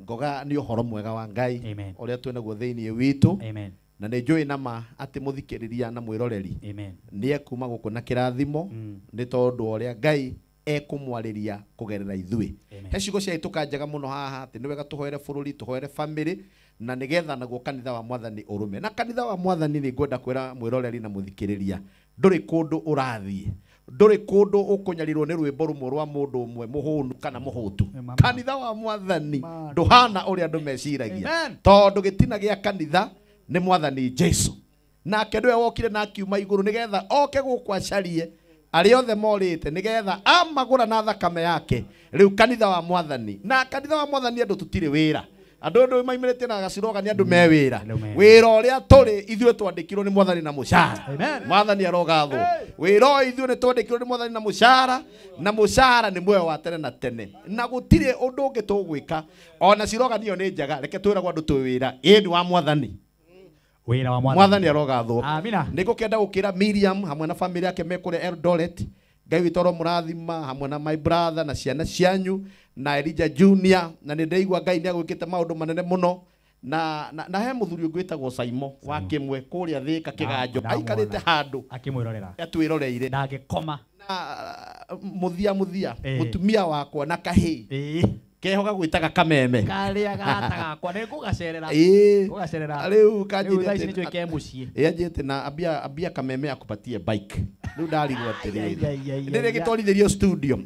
Ngoga nĩ ũhoro mwega wa Ngai ũrĩa twĩnaguo thĩinĩ witũ. Amen. Na nĩ njũĩ nama atĩ mũthikĩrĩria na mwĩroreri Amen. nĩ ekuma gũkũ na kĩrathimo nĩ tondũ ũrĩa Ngai ekũmwarĩria kũgerera ithuĩ. He ciugo ciahĩtũka njega mũno haha atĩ nĩ wega tũhoere bũrũri, tũhoere family, na nĩgetha naguo kanitha wa Mwathani ũrũme. Na kanitha wa Mwathani nĩ ngwenda kwĩra mwĩroreri na mũthikĩrĩria, ndũrĩ kũndũ ũrathiĩ, ndũrĩ kũndũ ũkũnyarirwo nĩ rwĩmbo rũmwe rwa mũndũ ũmwe mũhũnu kana mũhũtu. Kanitha wa Mwathani ndũhana ũrĩa andũ meciragia, tondũ gĩtina gĩa kanitha nĩ Mwathani Jesu. Nake nĩwe wokire na akiuma igũrũ nĩgetha oke gũkũ acarie arĩa othe morĩte, nĩgetha amagũra na thakame yake. Rĩu kanitha wa Mwathani, na kanitha wa Mwathani andũ tũtirĩ wĩra. Andũ andũ maimirĩtie na gaciroga nĩ andũ me wĩra. Wĩra ũrĩa tũrĩ ithuĩ twandĩkirwo nĩ Mwathani na mũcara. Mwathani arogathwo. Wĩra ũyũ ithuĩ nĩ twandĩkirwo nĩ Mwathani na mũcara, na mũcara nĩ muoyo wa tene na tene. Na gũtirĩ ũndũ ũngĩ tũgwĩka. Ona ciroga niyo nĩ njega, reke twĩragwo andũ twĩ wĩra. Ĩ nĩ wa Mwathani. Wĩra wa Mwathani. Mwathani arogathwo. Amina. Nĩ ngũkĩenda gũkĩra Miriam hamwe na family yake me kũrĩa Eldoret. Ngai witũ aromũrathima hamwe na my brother na ciana cianyu na Elijah Junior, na nĩ ndĩraigua Ngai nĩ agwĩkĩte maũndũ manene mũno. Na he mũthuri ũngĩ wĩtagwo Saimo wa Kĩmwe kũrĩa Thĩka Kĩganjo, aikarĩte handũ akĩmwĩrorera, atwĩroreire ndangĩkoma. Na mũthia mũtumia wakwa na kahĩĩ keho gagwĩtaga Kameme karĩa gata gakwa nĩ ngũgacerera. Ngũgacerera rĩu kanjĩte thaa ici nĩ njũĩ ke mũciĩ. Ĩ anjĩte na ambia Kameme akupatie bike. Rĩu ndarigwo atĩrĩrĩ, rĩrĩa gĩtwarithĩrio studio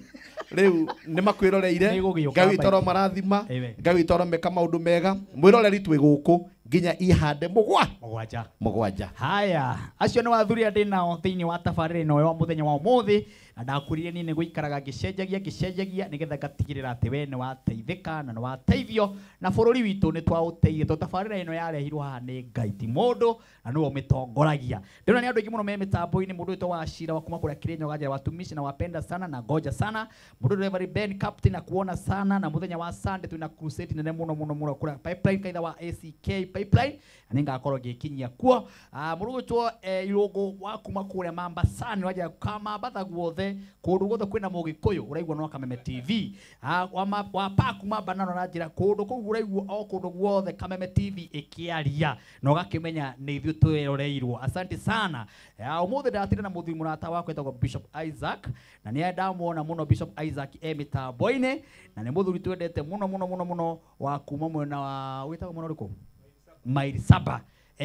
rĩu nĩ makwĩroreire. Ngai witũ aromarathima, Ngai witũ aromeka maũndũ mega. Mwĩroreri twĩ gũkũ nginya ihande mũgwanja. Mũgwanja. Haya, acio nĩ wathuri arĩa ndĩ nao thĩinĩ wa tabarĩra ĩno ya mũthenya wa ũmũthĩ, na ndakwĩrire niĩ nĩ gũikaraga ngĩcenjagia nĩgetha ngatigĩrĩra atĩ we nĩ wateithĩka na nĩ wateithio, na bũrũri witũ nĩ twaũteithia, tondũ tabarĩra ĩno yarehirwo haha nĩ Ngai ti mũndũ, na nĩwe ũmĩtongoragia. Ndĩrona nĩ andũ aingĩ mũno me mĩtambo-inĩ, mũndũ wĩtwo Wachira wa kuma kũrĩa Kĩrĩnyaga njĩra watumishi na wapenda sana na ngoja sana, mũndũ Reverend Ben Captain na kuona sana, na mũthenya wa Sunday twĩna crusade nene mũno mũno mũno kũrĩa Pipeline kaitha wa ACK Pipeline, na nĩngakorwo ngĩkinyia kuo. Mũndũ ũgwĩtwo Irũngũ wa kuma kũrĩa Mambasani waja Kamambatha guothe kũndũ guothe kwĩna mũgĩkũyũ ũraigua no Kameme TV. Wa Paku Mambanano na njĩra kũndũ kũu ũraigua o kũndũ guothe Kameme TV ĩkĩaria na ũgakĩmenya nĩ ithuĩ twĩroreirwo. Asante sana. Ũmũthĩ ndatinda na mũthuri mũrata wakwa wĩtagwo Bishop Isaac, na nĩ ndamuona mũno Bishop Isaac e mĩtambo-inĩ, na nĩ mũthuri twendete mũno mũno mũno mũno wa kuma mwena wa wĩtagwo mwena ũrĩkũ? Maili 7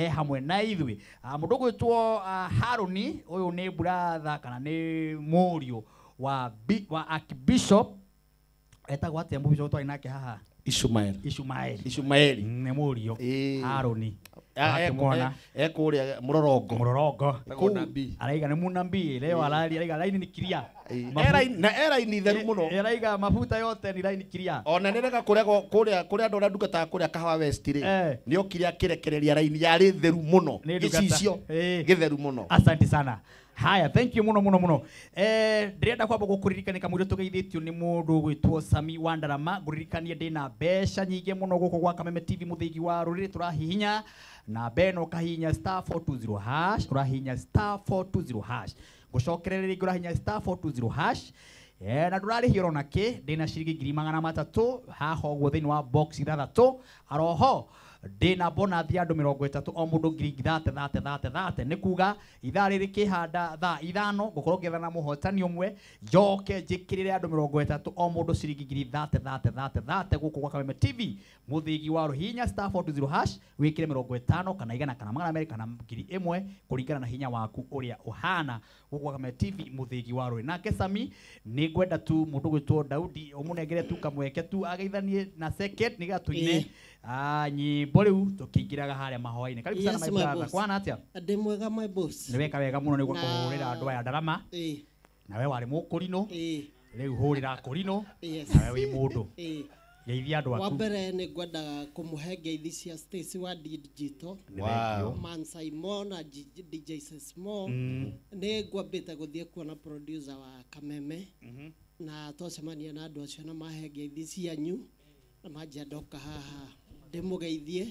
hamwe na ithuĩ. Mũndũ ũgwĩtwo Harũni, ũyũ nĩ brother kana nĩ mũriũ wa Archbishop etagwo atĩa mũbishop twarĩ nake haha? Ishumaeli. Ishumaeli nĩ mũriũ Harũni. Ekũrĩa Mũrorongo. Mũrorongo. Araiga nĩ mũnabii leo araiga raini ni kiria. Na eraini theru mũno. Araiga mafuta yote ni raini kiria. Ona nĩ rega kũrĩa kũrĩa kũrĩa andũ arĩa ndungataga kũrĩa Kahawa West rĩ. Nĩ okire akĩrekereria raini yarĩ theru mũno. Gĩcicio gĩtheru mũno. Asante sana. Haya, thank you muno muno muno. Ndĩrenda kwamba gũkũririkania kamũira tũgeithĩtio nĩ mũndũ ũgwĩtwo Sami Wandarama. Ngũririkanie ndĩna mbeca nyingĩ mũno gũkũ gwa Kameme TV mũthĩgi wa rũrĩrĩ tũrahihinya na beno kahihinya star 420 hash, ũrahihinya star 420 hash. Ngũcokerere rĩngĩ ũrahihinya star 420 hash. Na ndũrarĩhio ona kĩ, ndĩna ciringi 300,000 haha ũguo thĩinĩ wa box 6 aroho. Ndĩna bonathi ya andũ 30 o mũndũ ngiri 30 30 30 30 nĩ kuga ithaa rĩrĩ kĩhanda thaa 5 ngũkorwo ngĩethana mũhotani ũmwe njoke njĩkĩrĩre andũ 30 o mũndũ ciringi ngiri 30 30 30 30 gũkũ gwa Kameme TV mũthĩgi wa Rũhinya star 420 hash wĩkĩre 50 kana 100 kana 200 kana 1000 kũringana na hinya waku ũrĩa ũhana gũkũ gwa Kameme TV mũthĩgi wa Rũĩ. Nake Sami nĩ ngwenda tu mũndũ gwĩtwo Daudi ũmũnengere tu kamweke tu ageithanie na second nĩgetha tũine nyĩmbo rĩu tũkĩingĩraga harĩa mahoya-inĩ. Karibu sana my brother. Kwana atĩa? Ndĩ mwega my boss. Nĩ weka wega mũno nĩguo kũhũrĩra andũ aya ndarama. Nawe warĩ mũkũrinũ. Rĩu hũrĩra kũrinũ. Nawe wĩ mũndũ. Geithia andũ aku. Wa mbere nĩ ngwendaga kũmũhe ngeithi cia Stacy wa Digital. Wow. Man Simon na DJ Sesmo. Nĩ ngwambĩte gũthiĩ kuona producer wa Kameme. Na twacemania na andũ acio na mahe ngeithi cianyu na manjia ndoka haha ndĩmũgeithie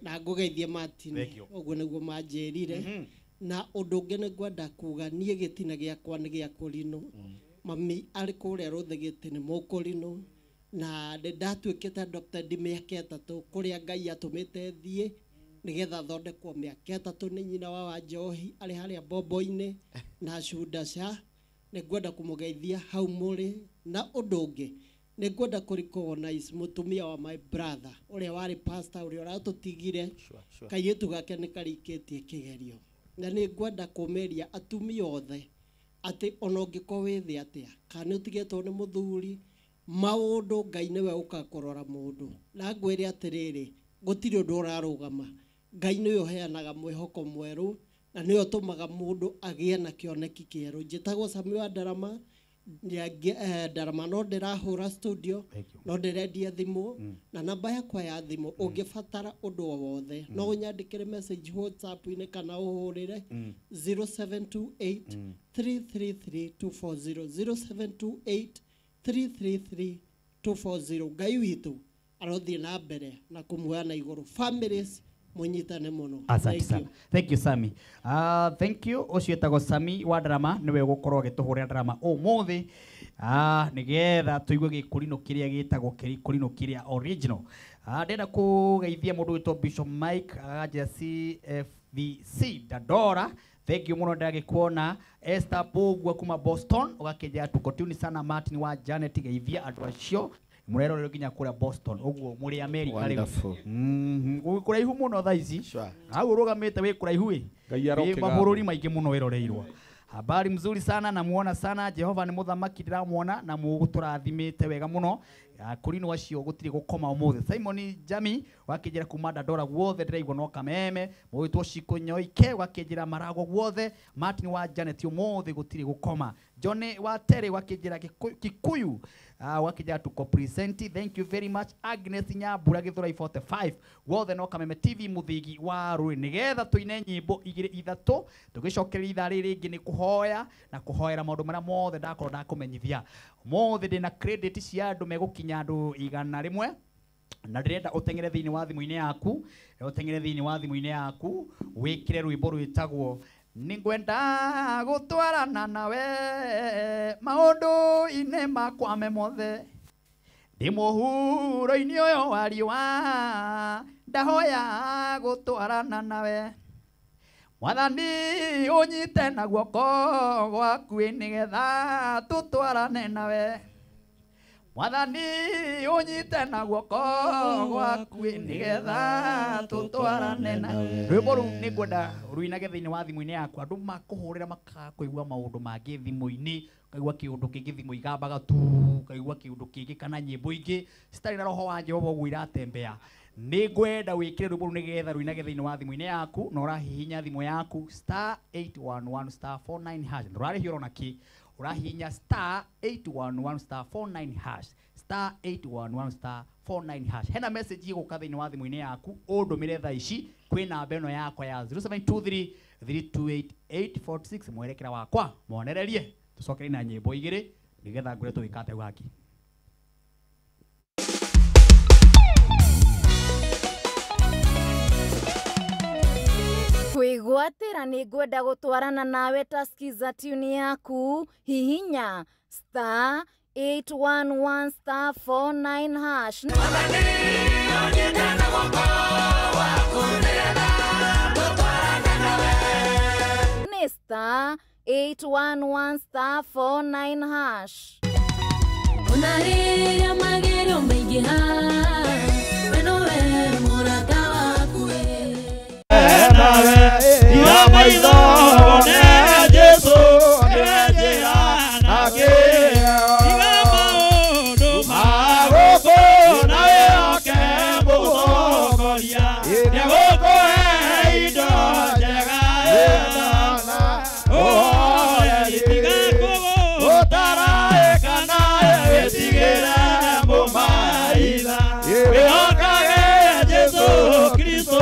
na ngũgeithie Martin ũguo nĩguo manjĩrire. Na ũndũ ũngĩ nĩ ngwenda kuga niĩ gĩtina gĩakwa nĩ gĩa kũrinũ. Mami arĩ kũrĩa Rũthĩgĩtĩ nĩ mũkũrinũ na nĩ ndatuĩkĩte Dr. D mĩaka 3 kũrĩa Ngai atũmĩte thiĩ nĩgetha thondekwo mĩaka 3 nĩ nyina wa Wanjohi arĩ harĩa Bombo-inĩ na Cunda Ca. Nĩ ngwenda kũmũgeithia hau mũrĩ. Na ũndũ ũngĩ nĩ ngwenda kũ-recognize mũtumia wa my brother ũrĩa warĩ pastor ũrĩa ũratũtigire. Kairĩtu gake nĩ karĩkĩtie kĩgerio na nĩ ngwenda kũmĩria atumia othe atĩ ona ũngĩkorwo wĩ thĩ atĩa kana nĩ ũtigĩtwo nĩ mũthuri maũndũ Ngai nĩwe ũkakũrora mũndũ. Na ngwĩre atĩrĩrĩ gũtirĩ ũndũ ũrarũgama. Ngai nĩwe ũheanaga mwĩhoko mwerũ na nĩwe ũtũmaga mũndũ agĩe na kĩoneki kĩerũ. Njĩtagwo Sami wa Ndarama. Ndarama no ndĩrahũra studio no ndĩrendia thimũ na namba yakwa ya thimũ ũngĩbatara ũndũ o wothe no ũnyandĩkĩre message WhatsApp-inĩ kana ũhũrĩre 0728 333 240 0728 333 240. Ngai witũ arothiĩ na mbere na kũmuoya na igũrũ. Families mũnyitane mũno. Asante sana. Thank you Sami. Thank you. Ũcio etagwo Sami wa Ndarama nĩwe ũgũkorwo agĩtũhũrĩra ndarama ũmũthĩ nĩgetha tũigue gĩkũrinũ kĩrĩa gĩtagwo kĩrĩkũrinũ kĩrĩa original. Ndĩrenda kũgeithia mũndũ wĩtwo Bishop Mike aganjĩra CFVC Dandora. Thank you mũno ndagĩkuona. Esther Bogwa kuma Boston ũgakĩnjĩra tuko tuni sana. Martin wa Janet geithia andũ acio mũrerorero nginya kũrĩa Boston ũguo mũrĩ America rĩu. Gwĩ kũraihu mũno thaa ici hau ũrũgamĩte wĩ kũraihu ĩ mabũrũri maingĩ mũno wĩroreirwo. Habari mzuri sana namuona sana. Jehova nĩ mũthamaki ndĩramuona na mũgũtũrathimĩte wega mũno. Kũrinũ acio gũtirĩ gũkoma ũmũthĩ. Simon Jami wakĩnjĩra kuma Dandora guothe ndĩraigua no Kameme. Mũgwĩtwo Shiko Nyoike wakĩnjĩra Maragwa guothe. Martin wa Janet ũmũthĩ gũtirĩ gũkoma. John wa Terry wakĩnjĩra Kikuyu wakĩnjĩra tuko present. Thank you very much. Agnes Nyambura Gĩthũrai 45 guothe no Kameme TV mũthĩgi wa Rũĩ nĩgetha tũine nyĩmbo 2 3 tũgĩcokereria ithaa rĩrĩ rĩngĩ nĩ kũhoya na kũhoera maũndũ marĩa mothe ndakorwo ndakũmenyithia. Ũmũthĩ ndĩna credit cia andũ megũkinya andũ 100 na ndĩrenda ũteng'ere thĩinĩ wa thimũ-inĩ yaku ũteng'ere thĩinĩ wa thimũ-inĩ yaku wĩkĩre rwĩmbo rwĩtagwo nĩngwenda gũtwarana nawe maũndũ-inĩ makwa me mothe ndĩ mũhuro-inĩ ũyũ wa riũa ndahoya gũtwarana nawe Mwathani ũnyite na guoko gwaku nĩgetha tũtwarane nawe Mwathani ũnyite na guoko gwaku nĩgetha tũtwarane nawe. Rwĩmbo rũu nĩ ngwenda rũinage thĩinĩ wa thimũ-inĩ yaku andũ makũhũrĩra makakũigua maũndũ mangĩ thimũ-inĩ ũkaigua kĩũndũ kĩngĩ thimũ igambaga tu ũkaigua kĩũndũ kĩngĩ kana nyĩmbo ingĩ citarĩ na roho wa Jehova ũguo iratembea. Nĩ ngwenda wĩkĩre rwĩmbo rũu nĩgetha rũinage thĩinĩ wa thimũ-inĩ yaku na ũrahihinya thimũ yaku star 811 star 49 hash ndũrarĩhio ona kĩ ũrahihinya star 811 star 49 hash star 811 star 49 hash. Hena message igũka thĩinĩ wa thimũ-inĩ yaku ũndũmĩre thaa ici kwĩ namba ĩno yakwa ya 0723 328 846 mwerekera wakwa monererie tũcokere na nyĩmbo igĩrĩ nĩgetha ngũre tũgĩkate gaki. Kwĩgwatĩra nĩ ngwenda gũtwarana nawe ta skiza tune yaku hihinya star 811 star 49 hash. Mwathani ũnyite na guoko. waku nĩgetha tũtwarane nawe. Nĩ star 811 star 49 hash. Ona rĩrĩa magerio maingĩha, we nowe mũrata waku. Tiga maitho wone Jesũ nĩwe njĩra na kĩrĩa. Tiga maũndũ ma gũkũ na wĩhoke mũtongoria, nĩegũkũhe indo njega. Ũhoreri tiga kũgũtara kana wĩtigĩre mũmaitha, wĩhokage Jesũ Kristo.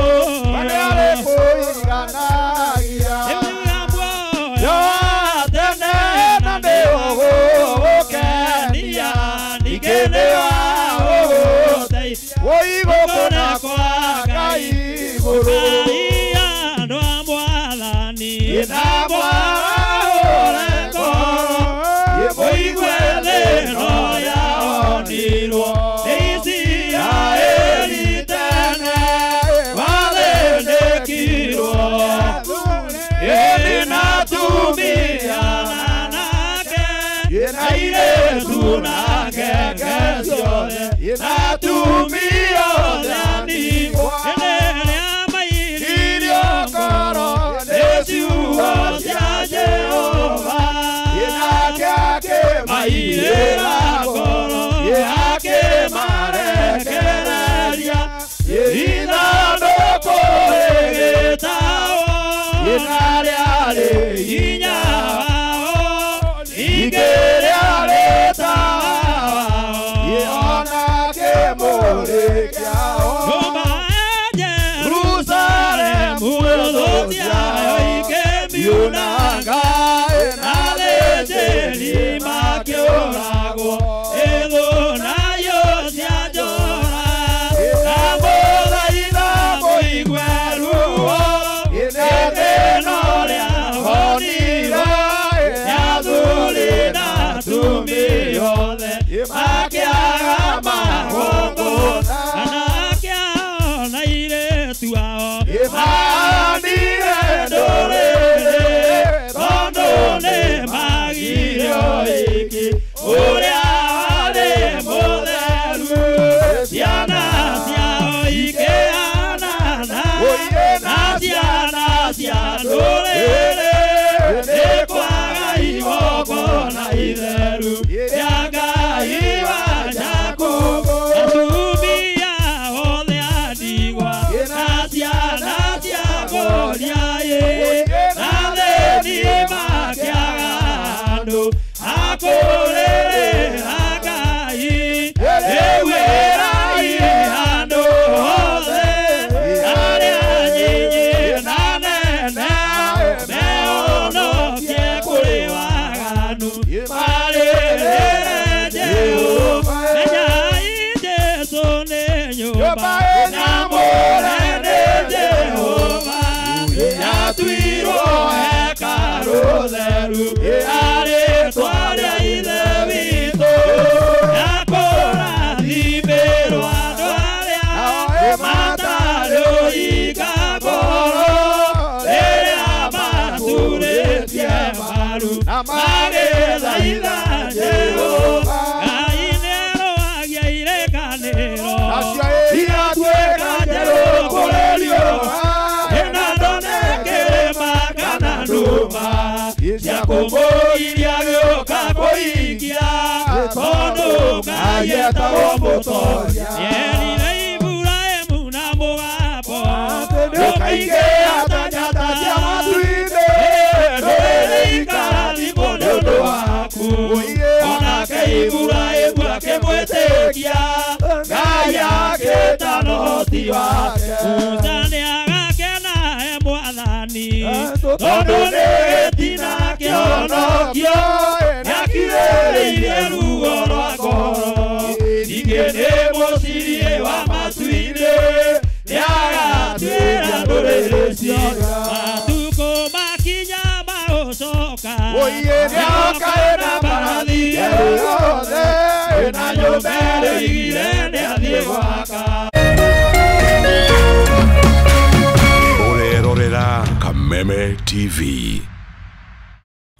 Kameme TV.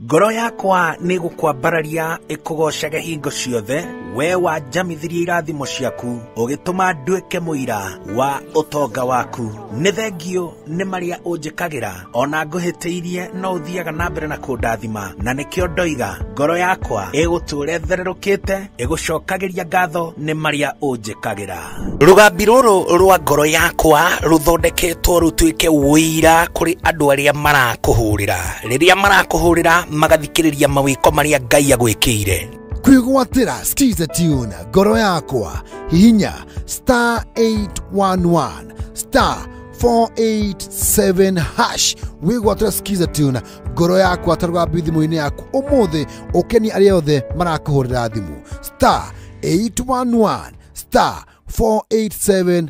Ngoro yakwa nĩ gũkwambararia ĩkũgocage hingo ciothe, we wanjamithirie irathimo ciaku, ũgĩtũma nduĩke mũira wa ũtonga waku. Nĩ thengio nĩ marĩa ũnjĩkagĩra, ona ngũhĩtĩirie no ũthiaga na mbere na kũndathima, na nĩkĩo ndoiga ngoro yakwa ĩgũtũũra ĩthererũkĩte, ĩgũcokagĩria ngatho nĩ marĩa ũnjĩkagĩra. Rũgambi rũrũ rwa ngoro yakwa rũthondeketwo rũtuĩke ũira kũrĩ andũ arĩa marakũhũrĩra. Rĩrĩa marakũhũrĩra magathikĩrĩria mawĩko marĩa Ngai agwĩkĩire. Kwĩgwatĩra Skiza Tune ngoro yakwa, hihinya star 811 star 487 hash wĩgwatĩra Skiza Tune ngoro yakwa ta rũgambi thimũ-inĩ yaku ũmũthĩ, ũkenie arĩa othe marakũhũrĩra thimũ star 811 star 487.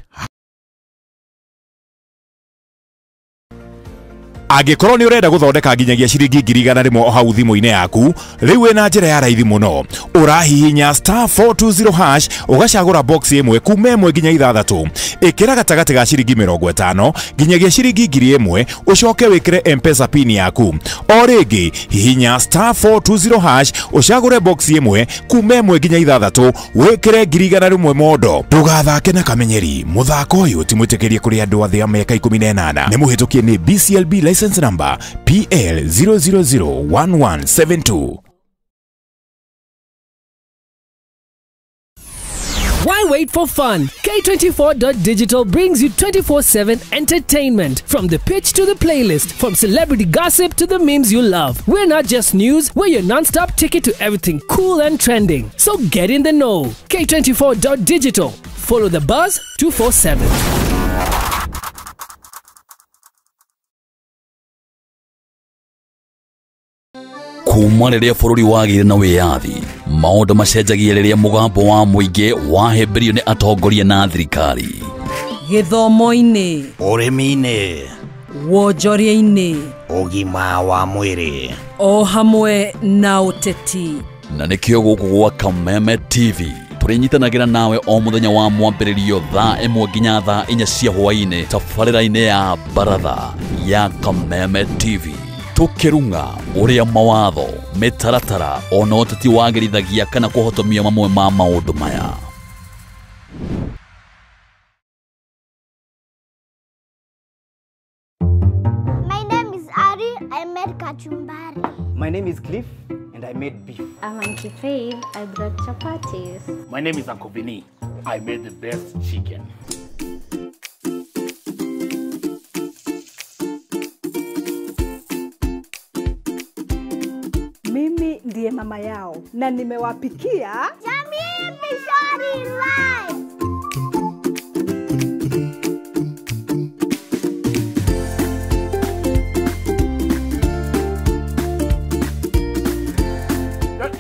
Angĩkorwo nĩ ũrenda gũthondeka nginyagia ciringi 100,000 o hau thimũ-inĩ yaku, rĩu wĩna njĩra ya raithi mũno. Ũrahihinya star 420 hash ũgacagũra box ĩmwe kuma 1 nginya 6. Ĩkĩra gatagatĩ ga ciringi 50 nginyagia ciringi 1,000 ũcoke wĩkĩre M-Pesa pin yaku. O rĩngĩ hihinya star 420 hash ũcagũre box ĩmwe kuma 1 nginya 6 wĩkĩre 100,000 mondo. Ndũgathake na kamenyeri, mũthako ũyũ ti mwĩtĩkĩrie kũrĩ andũ a thĩ ya mĩaka 18. Nĩ mũhĩtũkie nĩ BCLB license number PL 0001172. Why wait for fun? K24.digital brings you 24/7 entertainment. From the pitch to the playlist, from celebrity gossip to the memes you love. We're not just news, we're your non-stop ticket to everything cool and trending. So get in the know. K24.digital. Follow the buzz 247. Kuma rĩrĩa bũrũri wagĩire na wĩyathi, maũndũ macenjagia rĩrĩa mũgambo wa mũingĩ wahĩmbĩrio nĩ atongoria na thirikari. Gĩthomo-inĩ, ũrĩmi-inĩ, wonjoria-inĩ, ũgima wa mwĩrĩ, o hamwe na ũteti. Na nĩkĩo gũkũ gwa Kameme TV tũrĩnyitanagĩra nawe o mũthenya wa mwambĩrĩrio thaa 1 nginya thaa 4 cia hwaĩ-inĩ tabarĩra-inĩ ya baratha ya Kameme TV. Tukirunga uria mawatho mitaratara ona ũteti wagĩrithagia kana kũhotomia mamwe ma maũndũ maya. My name is Ari. I made kachumbari. My name is Cliff and I made beef. I'm Auntie Faith. I brought chapatis. My name is Uncle Vinny. I made the best chicken. Mimi ndiye mama yao na nimewapikia Jamii Pishori Rice.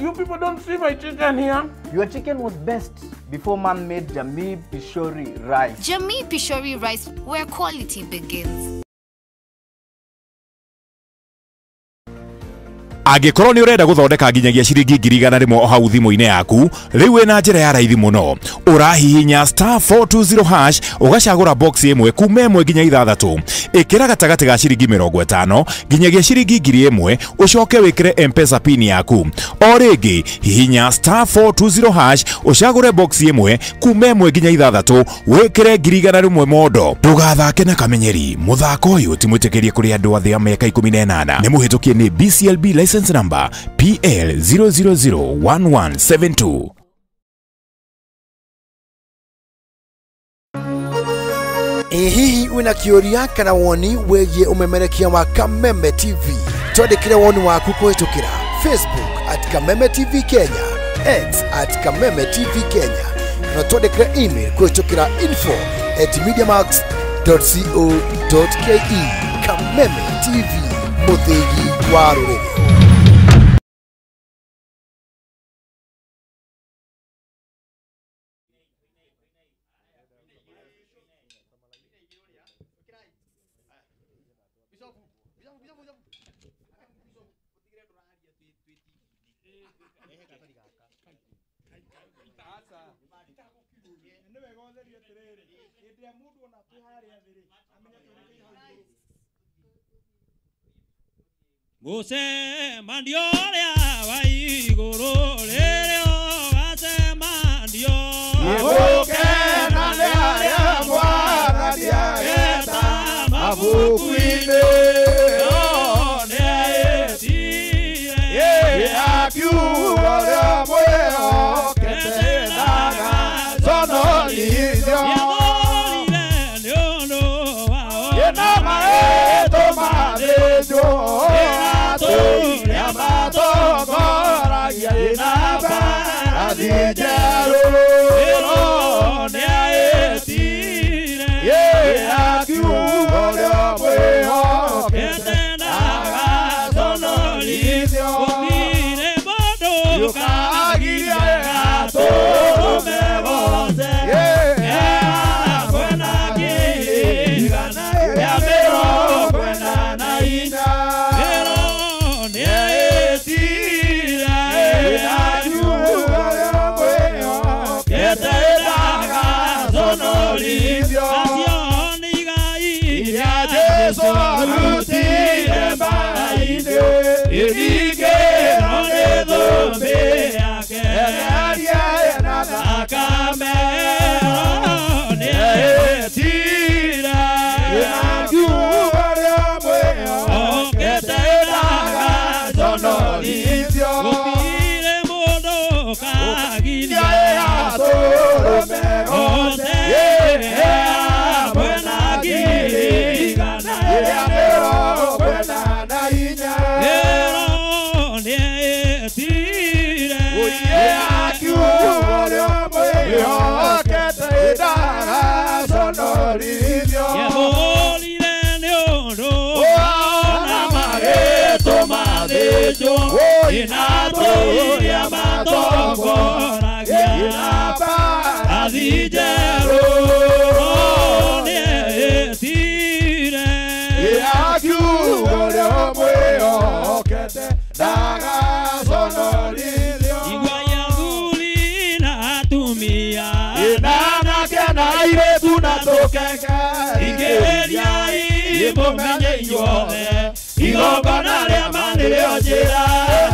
You people don't see my chicken here. Your chicken was best before man made Jamii Pishori Rice. Jamii Pishori Rice, where quality begins. Angĩkorwo nĩ ũrenda gũthondeka nginyagia ciringi 100,000 o hau thimũ-inĩ yaku, rĩu wĩna njĩra ya raithi mũno. Ũrahihinya star 420 hash ũgacagũra box ĩmwe kuma 1 nginya 6. Ĩkĩra gatagatĩ ga ciringi 50 nginyagia ciringi 1,000 ũcoke wĩkĩre M-Pesa pin yaku. O rĩngĩ hihinya star 420 hash ũcagũre box ĩmwe kuma 1 nginya 6 wĩkĩre 100,000 mondo. Ndũgathake na kamenyeri, mũthako ũyũ ti mwĩtĩkĩrie kũrĩ andũ a thĩ ya mĩaka 18. Nĩ mũhĩtũkie nĩ BCLB license number PL 0001172. Ĩ hihi wĩna kĩũria kana woni wĩgiĩ ũmemerekia wa Kameme TV? Twandĩkĩre woni waku kũhĩtũkĩra Facebook at Kameme TV Kenya, X at Kameme TV Kenya, na twandĩkĩre email kũhĩtũkĩra info@mediamax.co.ke. Kameme TV, mũthĩgi wa rũrĩrĩ. Mũcemanio ũrĩa wa igũrũ rĩrĩa ũgacemanio. Nĩgũkena nĩ arĩa Mwathani ageta mabuku-inĩ. Nĩetire. Akiuga ũrĩa mwĩhokete ndagaconorithio. Nĩathũrire nĩ ũndũ wao. Ĩna maĩtũ mathĩnjwo atũire matongoragia ĩna mbarathi njerũ. Ĩro nĩaĩtire. Akiuga ũrĩa mwĩhokete ndagaconorithio. Gũtirĩ mũndũ Ũkagiria atũrũme wothe. Kwena kĩigana kĩa 44. Ĩro nĩaĩtire. Akiuga ũrĩa mwĩhokete ndagaconorithio. Acio nĩ igai Iria Jesũ arutire mbaara-inĩ, ĩringĩrwo nĩ thũmbĩ yake. Eheria ĩna thakame. Nĩaĩtire. Akiuga ũrĩa mwĩhokete ndagaconorithio. Gũtirĩ mũndũ ũkagiria atũrũme othe. Mwena kĩigana Iria 44. Ĩro nĩaĩtire. Akiuga ũrĩa mwĩhokete ndagaconorithio. Nĩahũrire nĩ ũndũ na magĩtũma thĩnjwo. Ĩna matongoragia mbarathi njerũ. Nĩaĩtire. Akiuga ũrĩa mwĩhokete ndagaconorithio. Igua ya athuri na atumia. Ĩna anake na airĩtu na tũkenge. Ingĩrĩriai mũmenye inyuothe igongona rĩa ma nĩrĩo njĩra.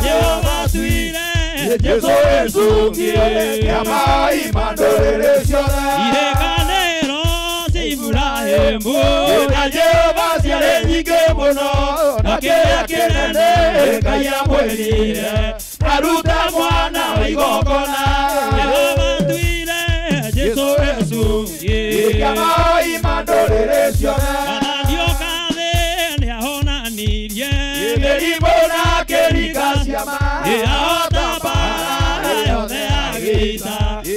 Jehova atuire Jesũ ĩcungie kĩa maai ma ndũrĩrĩ ciothe. Irĩkanĩro cia Iburahĩmu. Ĩna Jehova ciarĩ nyingĩ mũno na kĩrĩa kĩnene Ngai amwĩrire aruta mwana wa igongona. Jehova atuire Jesũ ĩcungie kĩa maai ma ndũrĩrĩ ciothe. Mwathani ũkathĩ nĩahonanirie Mĩrimũ na kĩringa ciama. Ĩahota mbaara yothe ya gĩita.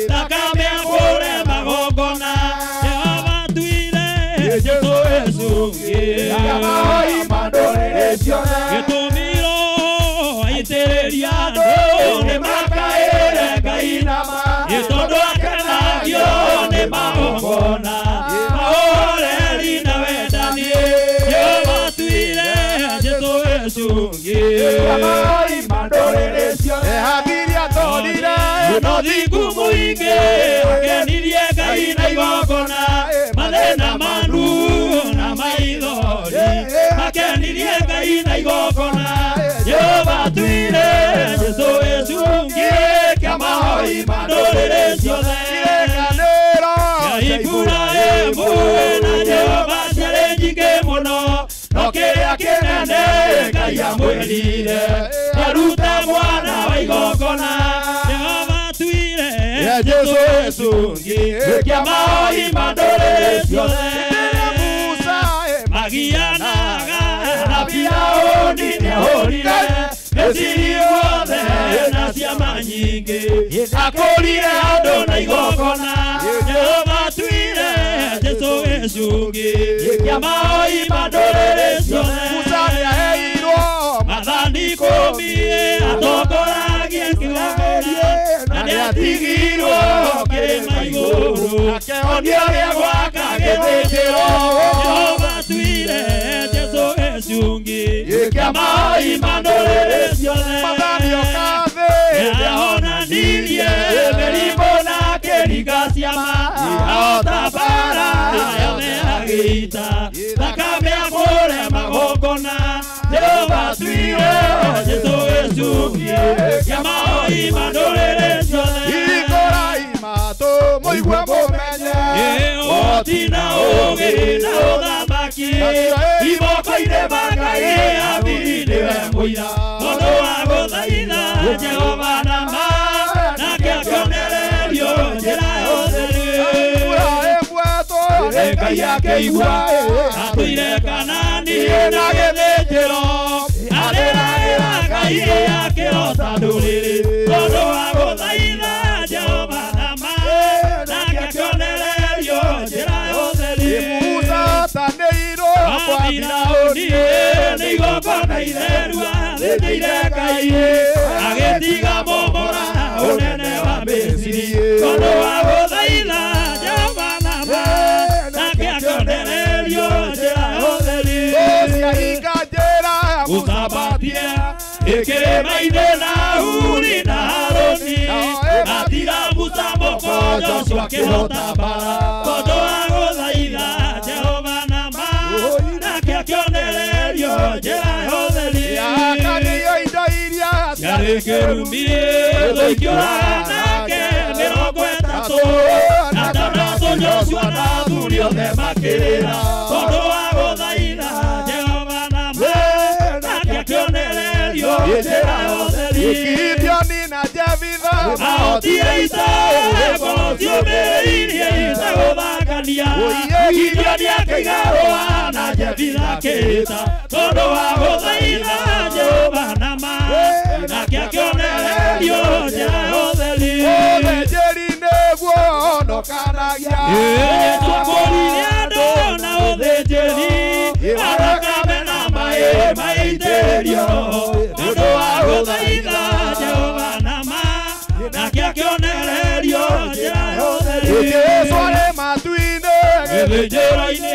Thakame akũre magongona. Jehova atuire Jesũ ĩcungie kĩa maai ma ndũrĩrĩ ciothe. Gĩtũmirwo aitĩrĩria andũ nĩmakaĩre Ngai nama. Nĩ tondũ akenagio nĩ magongona. Mahoreri na wendani. Jehova atuire Jesũ ĩcungie kĩa maai ma ndũrĩrĩ ciothe. Ehagiria atũrire na ũthingu mũingĩ. Akenirie Ngai na igongona. Mathĩna manu na maithori. Makenirie Ngai na igongona. Jehova atuire Jesũ ĩcungie kĩa maoi ma ndũrĩrĩ ciothe. Irĩkanĩro cia Iburahĩmu na Jehova ciarĩ nyingĩ mũno. No kĩrĩa kĩnene Ngai amwĩrire nĩarute mwana wa igongona. Jehova atuire Jesũ ĩcungie kĩa maoi ma ndũrĩrĩ ciothe. Musa Magianaga na Firaũni nĩahũrire Misiri guothe na ciama nyingĩ. Akũrire andũ na igongona. Jehova atuire Jesũ ĩcungie kĩa maoi ma ndũrĩrĩ ciothe. Musa nĩaheirwo Maathani 10 atongoragie kĩgongona. Na nĩatigirwo kĩrĩma igũrũ akĩonio ũrĩa gwaka gĩthĩnjĩro. Jehova atuire Jesũ ĩcungie kĩa maoi ma ndũrĩrĩ ciothe. Mwathani ũkathĩ Nĩahonanirie mĩrimũ na kĩringa ciama. Ahota mbaara yothe ya gĩita. Thakame akũre magongona. Jehova atuire Kĩama ima ndũrĩrĩ ciothe Hingũrai matũ mũigue mũmenye Ũhoti na ũũgĩ na ũthamaki Iboko-inĩ ma Ngai Habili nĩwe mũira Tondũ wa gũthaitha Jehova na ma nake akĩonererio njĩra ya ũtheri Ngai akĩigua atũire Kanani na gĩthĩnjĩro arĩragĩra Ngai akĩhota ndũrĩrĩ tondũ wa gũthaitha Jehova na ma nake akĩonererio njĩra ya ũtheri Musa atanĩirwo kwa Firaũni nĩ igongona itheru athĩnjĩire Ngai agĩtiga mũmũra ũnene wa Misiri tondũ wa gũthaitha Jehova na ma nake akĩonererio njĩra ya ũtheri Ciahinga njĩra gũthambatie ĩkĩrĩma-inĩ na Huri na Harũni atiga Musa moko Joshua akĩhota mbara tondũ wa gũthaitha Jehova na ma nake akĩonererio njĩra ya ũtheri Yakanio indo iria ciarĩ kĩrumi thũ ikĩũraga nake 36 Joshua na athuri othe makĩrĩra tondũ wa gũthaitha Jehova na ma nake akĩonererio njĩra ya ũtheri Gideoni na Jefitha ahotire ita ngoro ciũmĩrĩirie itegũthakania Gideoni akĩiga rũa na Jefitha akĩĩta tondũ wa gũthaitha Jehova na ma nake akĩonererio njĩra ya ũtheri Ũthĩnjĩri nĩguo honokanagia Twakũrire andũ na ũthĩnjĩri athakame na maĩ maitĩrĩrio nĩũndũ wa gũthaitha Jehova na ma nake akĩonererio njĩra ya ũtheri Jesũ arĩ matu-inĩ gĩthĩnjĩro-inĩ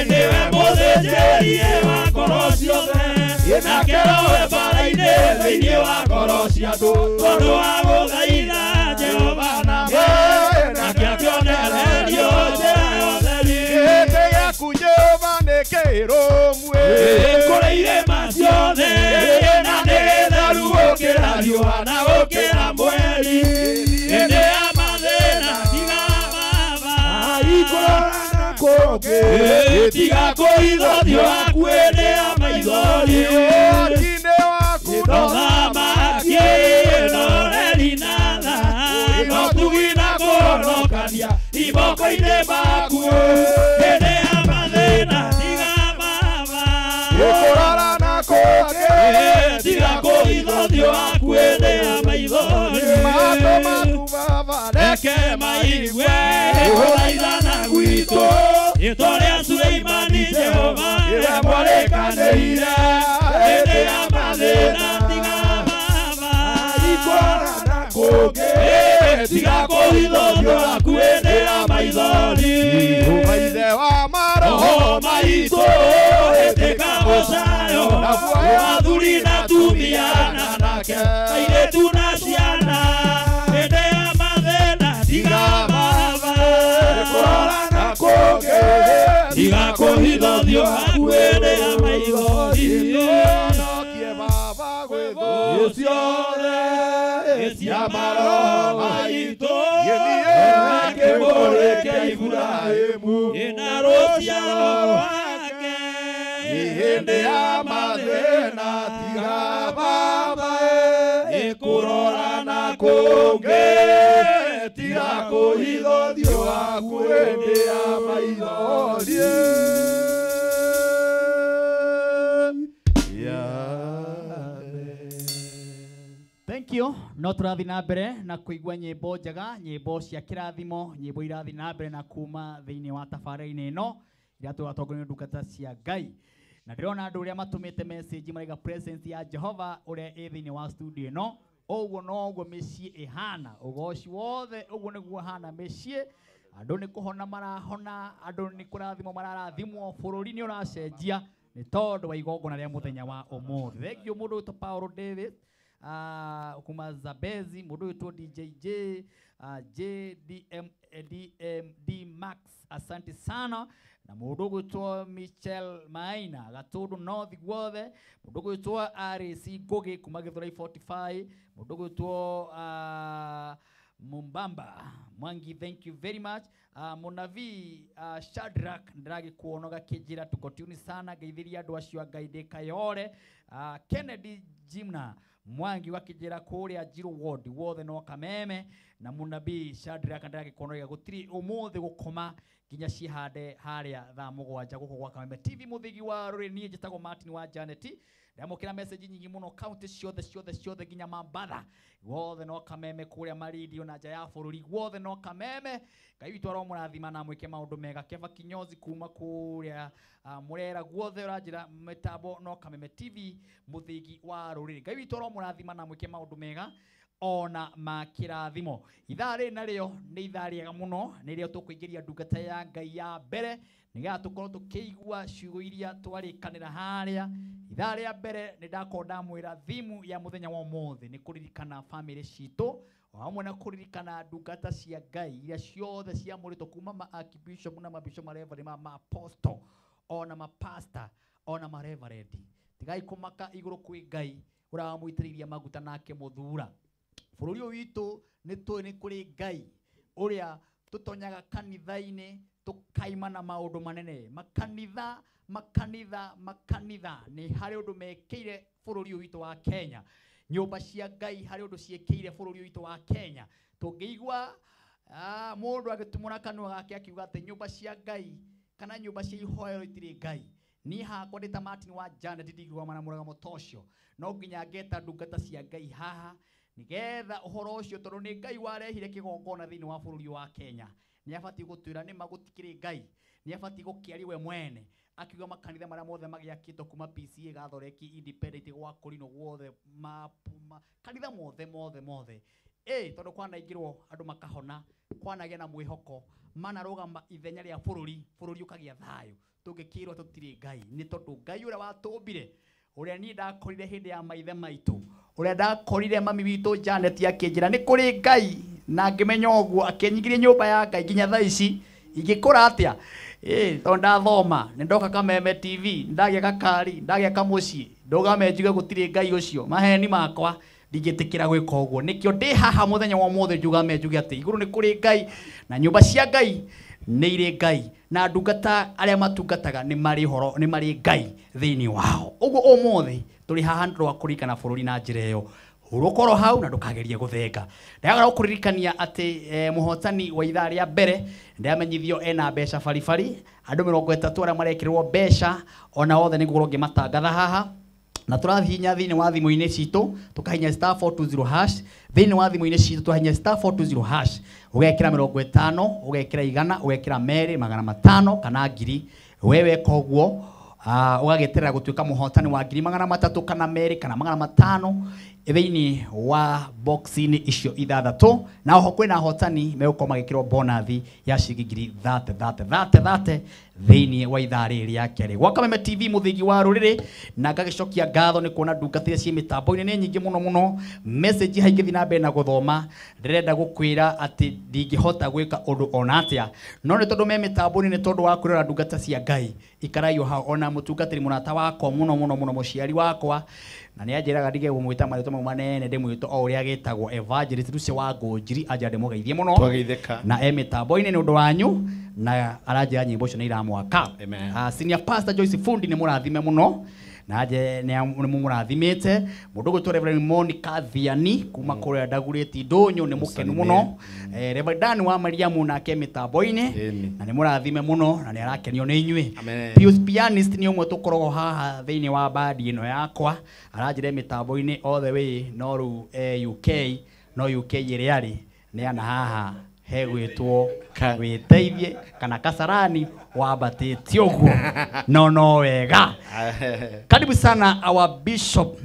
nĩwe mũthĩnjĩri wa ngoro ciothe nake rowe mbara-inĩ thĩinĩ wa ngoro cia andũ tondũ wa gũthaitha Jehova na ma nake akĩonererio njĩra ya ũtheri Gĩtĩ gĩaku Jehova nĩ kĩrũmu kũrĩ irĩma ciothe na nĩ gĩtheru gũkĩra riũa na gũkĩra mweri hĩndĩ ya mathĩna tiga baba ikũrora kũngĩ tiga kũhitha ũthiũ waku hĩndĩ ya maithori Ũhoti-inĩ waku Thamaki no reri na tha no tugi na kũhonokania iboko-inĩ maku hĩndĩ ya mathĩna tiga baba Gĩkũrora na kũngĩ tiga kũhitha ũthiũ waku hĩndĩ ya maithori Matũ maku baba reke maigue gũthaithana gwitũ rĩĩtwa rĩa Suleimani Jehova rĩrĩa mwarĩkanĩire hĩndĩ ya mathĩna tiga baba ikũrora na kũngĩ tiga kũhitha ũthiũ waku hĩndĩ ya maithori Ithe wa maroho Roho maitũ ĩtĩka mũcayo athuri na atumia na anake airĩtu na ciana hĩndĩ ya mathĩna tiga baba Kũrora na kũngĩ tiga kũhitha ũthiũ waku hĩndĩ ya maithori Honokie baba gwĩ thũ ciothe cia maroho maitũ Kĩmũrĩke Iburahĩmu ĩna rũciaro rwake hĩndĩ ya mathĩna tiga baba ĩkũrora na kũngĩ tiga kũhitha ũthiũ waku hĩndĩ ya maithori Thank you. No tũrathiĩ na mbere na kũigua nyĩmbo njega, nyĩmbo cia kĩrathimo, nyĩmbo irathiĩ na mbere na kuma thĩinĩ wa tabarĩra-inĩ ĩno iria tũratongorio nĩ ndungata cia Ngai. Na ndĩrona andũ ũrĩa matũmĩte message maraiga presence ya Jehova ũrĩa ĩ thĩinĩ wa studio ĩno, ũguo noguo mĩciĩ ĩhana, ũgoci wothe ũguo nĩguo hana mĩciĩ. Andũ nĩ kũhona marahona, andũ nĩ kũrathimwo mararathimwo, bũrũri nĩ ũracenjia nĩ tondũ wa igongona rĩa mũthenya wa ũmũthĩ. Thank you mũndũ wĩtwo Paul Davis kuma Zabezi, mũndũ wĩtwo DJJ, JDM, DMD Max, asante sana. Na mũndũ ũgwĩtwo Michel Maina Gatundu North guothe, mũndũ ũgwĩtwo RC Ngugi kuma Githurai 45, mũndũ ũgwĩtwo Mumbamba Mwangi, thank you very much. Munavi Shadrack ndĩragĩkuona ũgakĩnjĩra tuko tune sana, ngeithĩria andũ acio a Ngai ndĩ Kayore. Kennedy Jimna Mwangi wakĩnjĩra kũrĩa Njiru Ward wothe no Kameme. Na Munabii Shadrack ndĩragĩkuona gũtirĩ ũmũthĩ gũkoma nginya cihande harĩa thaa 7 gũkũ gwa Kameme TV. Mũthigi wa rũrĩ, niĩ njĩtagwo Martin wa Janet. Ndamũkĩra message nyingĩ mũno kaunti ciothe ciothe ciothe nginya Mambatha guothe no Kameme, kũrĩa Maridio na nja ya bũrũri guothe no Kameme. Ngai witũ aromũrathima na mwĩke maũndũ mega. Keba Kinyozi kuma kũrĩa Murera guothe ũranjĩra mĩtambo no Kameme TV mũthigi wa rũrĩrĩ. Ngai witũ aromũrathima na mwĩke maũndũ mega ona makĩrathimo. Ithaa rĩrĩ narĩo nĩ ithaa rĩega mũno, nĩrĩo tũkũingĩria ndungata ya Ngai ya mbere nĩgetha tũkorwo tũkĩigua ciugo iria twarĩkanĩra harĩa. Ithaa rĩa mbere nĩ ndakorwo ndamwĩra thimu ya mũthenya wa ũmũthĩ nĩ kũririkana bamĩrĩ citũ o hamwe na kũririkana ndungata cia Ngai iria ciothe ciamũrĩtwo kuma ma archbishop na mabishop mareverend ma apostle ona mapastor ona mareverend. Tigai kũmaka igũrũ kwĩ Ngai ũrĩa wamũitĩrĩirie maguta nake mũthura. Bũrũri ũyũ witũ nĩ tũĩ nĩ kũrĩ Ngai ũrĩa tũtonyaga kanitha-inĩ tũkaima na maũndũ manene. Makanitha makanitha makanitha nĩ harĩ ũndũ mekĩire bũrũri ũyũ witũ wa Kenya. Nyũmba cia Ngai harĩ ũndũ ciĩkĩire bũrũri ũyũ witũ wa Kenya. Tũngĩigua mũndũ agĩtumũra kanua gake akiuga atĩ nyũmba cia Ngai kana nyũmba cia ihoero itirĩ Ngai, niĩ hakwa ndĩ ta Martin wa Janet ndingĩrũgama na mũrũgamo ta ũcio. No nginya ngeta ndungata cia Ngai haha nigetha ũhoro ũcio, tondũ nĩ Ngai warehire kĩgongona thĩinĩ wa bũrũri wa Kenya, nĩ abatiĩ gũtwĩra nĩ ma gũtikĩrĩ Ngai, nĩ abatiĩ gũkĩaria we mwene akiuga makanitha marĩa mothe magĩakĩtwo kuma PCA Gathoreki Independent gwa Kũrinũ guothe kanitha mothe mothe mothe, tondũ kwanaingĩrwo andũ makahona, kwanagĩa na mwĩhoko, manarũgama ithenya rĩa bũrũri, bũrũri ũkagĩa thayũ. Tũngĩkĩrwo tũtirĩ Ngai nĩ tondũ Ngai ũrĩa watũmbire, ũrĩa niĩ ndakorire hĩndĩ ya maithe maitũ, ũrĩa ndakorire mami witũ Janet akĩnjĩra nĩ kũrĩ Ngai, na ngĩmenya ũguo akĩnyingĩria nyũmba ya Ngai nginya thaa ici ingĩkũra atĩa? Tondũ ndathoma nĩ ndoka Kameme TV, ndagĩa gakari, ndagĩa kamũciĩ, ndũgame njuge gũtirĩ Ngai ũcio, maheni makwa ndingĩtĩkĩra gwĩka ũguo. Nĩkĩo ndĩ haha mũthenya wa ũmũthĩ njugame njuge atĩ igũrũ nĩ kũrĩ Ngai na nyũmba cia Ngai nĩ irĩ Ngai na ndungata arĩa matungataga nĩ marĩ horo, nĩ marĩ Ngai thĩinĩ wao. Ũguo ũmũthĩ tũrĩ haha nĩ ũndũ wa kũririkana bũrũri na njĩra ĩyo. Hurũka hau na ndũkagerie gũthenga. Ndĩragera gũkũririkania atĩ mũhotani wa ithaa rĩa mbere ndĩramenyithio ena mbeca baribari, andũ 30 arĩa marekĩrwo mbeca ona othe nĩ ngũkorwo ngĩmatangatha haha. Na tũrahihinya thĩinĩ wa thimũ-inĩ citũ tũkahihinya *420# thĩinĩ wa thimũ-inĩ citũ tũkahihinya *420# ũgekĩra 50, ũgekĩra 100, ũgekĩra 200, 500 kana 1000. We weka ũguo ũgagĩterera gũtuĩka mũhotani wa 300 kana 200 kana 500 thĩinĩ wa box-inĩ icio 6. Na oho kwĩna ahotani megũkorwo magĩkĩrwo bonathi ya ciringi 30 30 30 30 thĩinĩ wa ithaa rĩrĩ rĩa kerĩ. Gwa Kameme TV mũthigi wa rũrĩrĩ, na ngagĩcokia ngatho nĩ kuona ndungata iria ciĩ mĩtambo-inĩ nĩ nyingĩ mũno mũno. Message haingĩthiĩ na mbere na gũthoma, ndĩrenda gũkwĩra atĩ ndingĩhota gwĩka ũndũ ona atĩa, no nĩ tondũ me mĩtambo-inĩ nĩ tondũ wa kwĩrora ndungata cia Ngai ikarai o hau. Ona mũtungatĩri mũrata wakwa mũno mũno mũno, mũciari wakwa, na nĩ anjĩraga ndige gũmwĩta marĩtwa mau manene, ndĩmwĩte o ũrĩa agĩtagwo, Evangelist Lucy wa Ngũnjiri, anjĩra ndĩmũgeithie mũno. Twageithĩka. Na e mĩtambo-inĩ nĩ ũndũ wanyu, na aranjĩra nyĩmbo icio nĩ iramwaka. Senior Pastor Joyce Fundi nĩ mũrathime mũno, na nje nĩ mũrathimĩte. Mũndũ ũgwĩtwo Reverend Monica Thiani kuma kũrĩa Ndagurĩti Ndũnyũ nĩ mũkenu mũno. Reverend Dan wa Mariamu nake mĩtambo-inĩ na nĩ mũrathime mũno na nĩ arakenio nĩ inyuĩ. Pius Pianist nĩ ũmwe tũkoragwo haha thĩinĩ wa bandi ĩno yakwa, aranjĩra mĩtambo-inĩ all the way no rĩu UK, no UK ĩrĩa arĩ nĩ ana haha hegwĩtwo wĩteithie kana Kasarani wambatĩte ũguo no no wega. Karibu sana our Bishop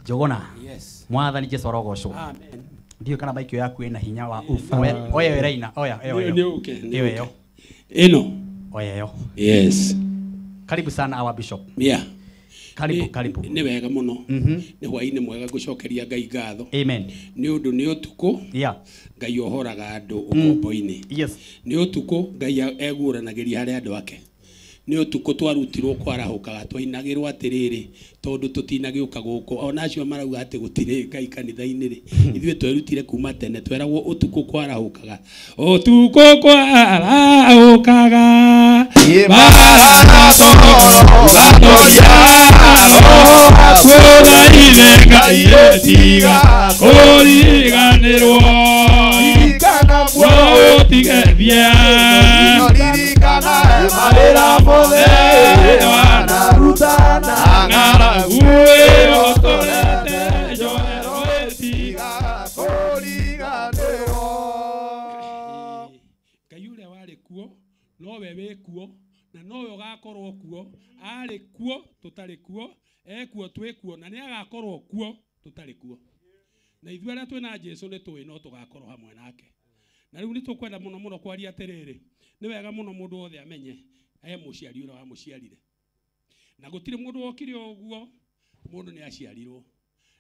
Njuguna. Yes. Mwathani Jesu arogocwo. Amen. Ndiũ kana maikio yaku ĩna hinya wa ufu. Oya ĩraina, oya ĩyo. Nĩ ũke. Ĩyo ĩyo. Ĩno. Oya ĩyo. Yes. Karibu sana our Bishop. Yeah. Karibu, karibu. Nĩ wega mũno. Nĩ hwaĩ-inĩ mwega ngũcokeria Ngai ngatho. Amen. Nĩ ũndũ nĩ ũtukũ. Ngai ohoraga andũ ũkombo-inĩ. Yes. Nĩ ũtukũ Ngai eguũranagĩria harĩ andũ ake. Nĩ ũtukũ twarutirwo kwarahũkaga twainagĩrwo atĩrĩrĩ tondũ tũtinagĩũka gũkũ ona acio marauga atĩ gũtirĩ Ngai kanitha-inĩ rĩ ithuĩ twerutire kuma tene tweragwo ũtukũ kwarahũkaga ũtukũ kwarahũkaga kũthaithe Ngai ĩtiga kũriganĩrwo ũtigethie Marira mothe wanarutana ng'aragu ĩyo tũrete njohero ĩtiga kũriganĩrwo. Ngai ũrĩa warĩ kuo nowe wĩ kuo na nowe ũgakorwo kuo arĩ kuo tũtarĩ kuo ekuo twĩ kuo na nĩ agakorwo kuo tũtarĩ kuo na ithuĩ arĩa twĩna Jesũ nĩ tũĩ no tũgakorwo hamwe nake. Na rĩu nĩ tũkwenda mũno mũno kwaria atĩrĩrĩ nĩ wega mũno mũndũ wothe amenye he mũciari ũrĩa wamũciarire na gũtirĩ mũndũ wokire ũguo mũndũ nĩ aciarirwo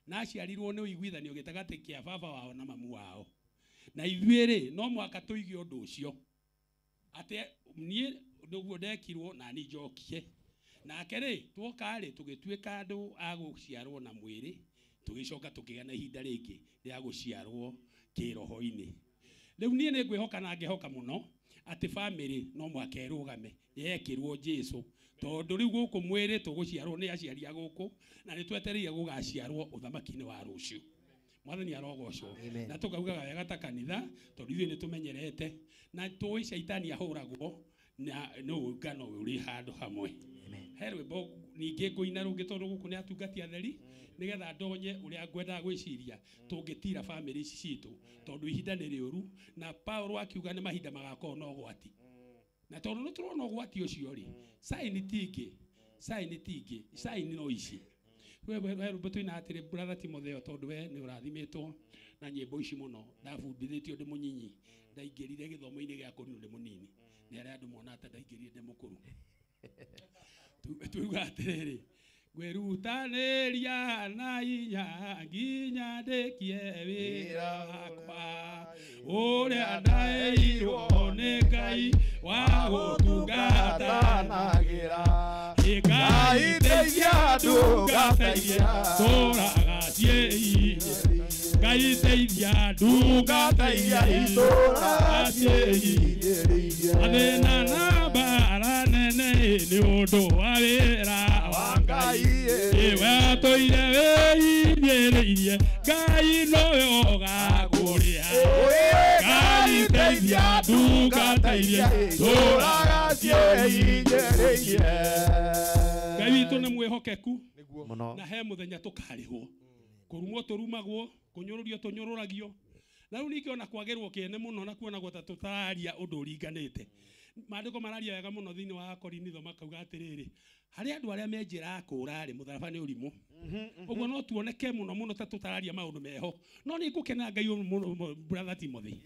na aciarirwo nĩ ũiguithanio gĩtagatĩ kĩa baba wao na mamu wao na ithuĩ rĩ no mũhaka tũige ũndũ ũcio atĩ niĩ nĩguo ndekirwo na niĩ njokie nake rĩ tuoka rĩ tũgĩtuĩka andũ a gũciarwo na mwĩrĩ tũgĩcoka tũkĩgĩa na ihinda rĩngĩ rĩa gũciarwo kĩroho-inĩ. Rĩu niĩ nĩ ngwĩhoka na ngĩhoka mũno atĩ famĩlĩ no mũhaka ĩrũgame yekĩrwo Jesũ tondũ rĩu gũkũ mwĩrĩ tũgũciarwo nĩ aciari a gũkũ na nĩ twetereire gũgaciarwo ũthamaki-inĩ wa rũciũ. Mwathani arogocwo. Na tũkaugaga wega ta kanitha tondũ ithuĩ nĩ tũmenyerete na tũĩ caitani ahũragwo na nĩ ũngano ũrĩ handũ hamwe. He rwĩmbo ningĩ ngũina rũngĩ tondũ gũkũ nĩ atungati atheri nĩgetha ndonye ũrĩa ngwendaga gwĩciria tũngĩtira famĩlĩ ici citũ tondũ ihinda nĩ rĩũru na Paulo akiuga nĩ mahinda magakorwo na ũgwati na tondũ nĩ tũrona ũgwati ũcio rĩ saini ti ingĩ saini ti ingĩ saini no ici. We rwĩmbo tũina atĩrĩ brother Timotheo tondũ we nĩ ũrathimĩtwo na nyĩmbo ici mũno ndabundithĩtio ndĩ mũnyinyi ndaingĩrire gĩthomo-inĩ gĩa kũrinũ ndĩ mũnini nĩ arĩa andũ mona ta ndaingĩrire ndĩ mũkũrũ. Tuuga atĩrĩrĩ ngwĩrutanĩria na hinya nginya ndĩkie wĩra wakwa ũrĩa ndaheirwo nĩ Ngai wa gũtungatanagĩra. Ngai teithia ndungata iria itũũraga ciĩirie Ngai teithia ndungata iria itũũraga ciĩirie mathĩna na mbara nene nĩ ũndũ wa wĩra wa Ngai ĩwe atũire wĩinyĩrĩirie Ngai nowe ũgakũrĩa Ngai teithia ndungata iria itũũraga ciĩinyĩrĩirie. Ngai witũ nĩ mwĩhokeku na he mũthenya tũkarĩhwo kũrumwo tũrumagwo kũnyũrũrio tũnyũrũragio na rĩu ningĩ ona kwagĩrwo kĩene mũno na kuonagwo ta tũtararia ũndũ ũringanĩte. Maandĩko mararia wega mũno thĩinĩ wa Korinitho makauga atĩrĩrĩ harĩ andũ arĩa me njĩra ya kũũra rĩ mũtharaba nĩ ũrimũ ũguo no tuoneke mũno mũno ta tũtararia maũndũ meho no nĩ ngũkena Ngai mũno brother Timothy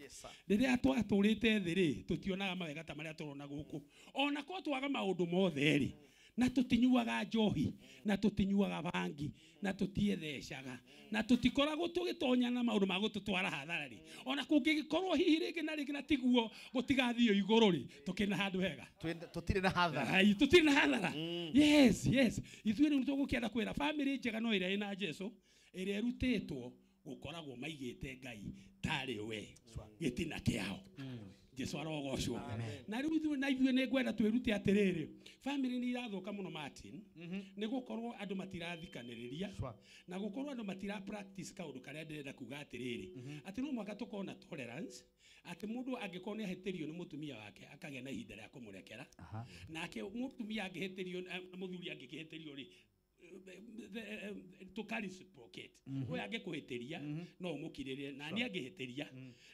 rĩrĩa twatũrĩte thĩ rĩ tũtionaga mawega ta marĩa tũrona gũkũ ona ko twaga maũndũ mothe rĩ na tũtinyuaga njohi na tũtinyuaga bangi na tũtiĩthecaga na tũtikoragwo tũgĩtonya na maũndũ ma gũtũtwara hathara rĩ ona kũngĩgĩkorwo hihi rĩngĩ na rĩngĩ na tiguo gũtigathiĩ igũrũ rĩ tũkĩrĩ na handũ hega tũtirĩ na hathara. Ai tũtirĩ na hathara. Yes, yes. Ithuĩ rĩu tũgũkĩenda kwĩra famĩlĩ njega no ĩrĩa ĩna Jesũ ĩrĩa ĩrutĩtwo gũkoragwo maigĩte Ngai tarĩ we gĩtina kĩao. Jesũ arogocwo. Na rĩu ithuĩ na ithuĩ nĩ ngwenda twĩrute atĩrĩrĩ famĩlĩ nĩ irathũka mũno Martin nĩ gũkorwo andũ matirathikanĩrĩria na gũkorwo andũ matira practice kaũndũ karĩa ndĩrenda kuga atĩrĩrĩ atĩ no mũhaka tũkorwo na tolerance atĩ mũndũ angĩkorwo nĩ ahĩtĩrio nĩ mũtumia wake akagĩa na ihinda rĩa kũmũrekera nake mũtumia angĩhĩtĩrio mũthuri angĩkĩhĩtĩrio rĩ to reciprocate we angĩkũhĩtĩria no ũmũkirĩrĩre na niĩ angĩhĩtĩria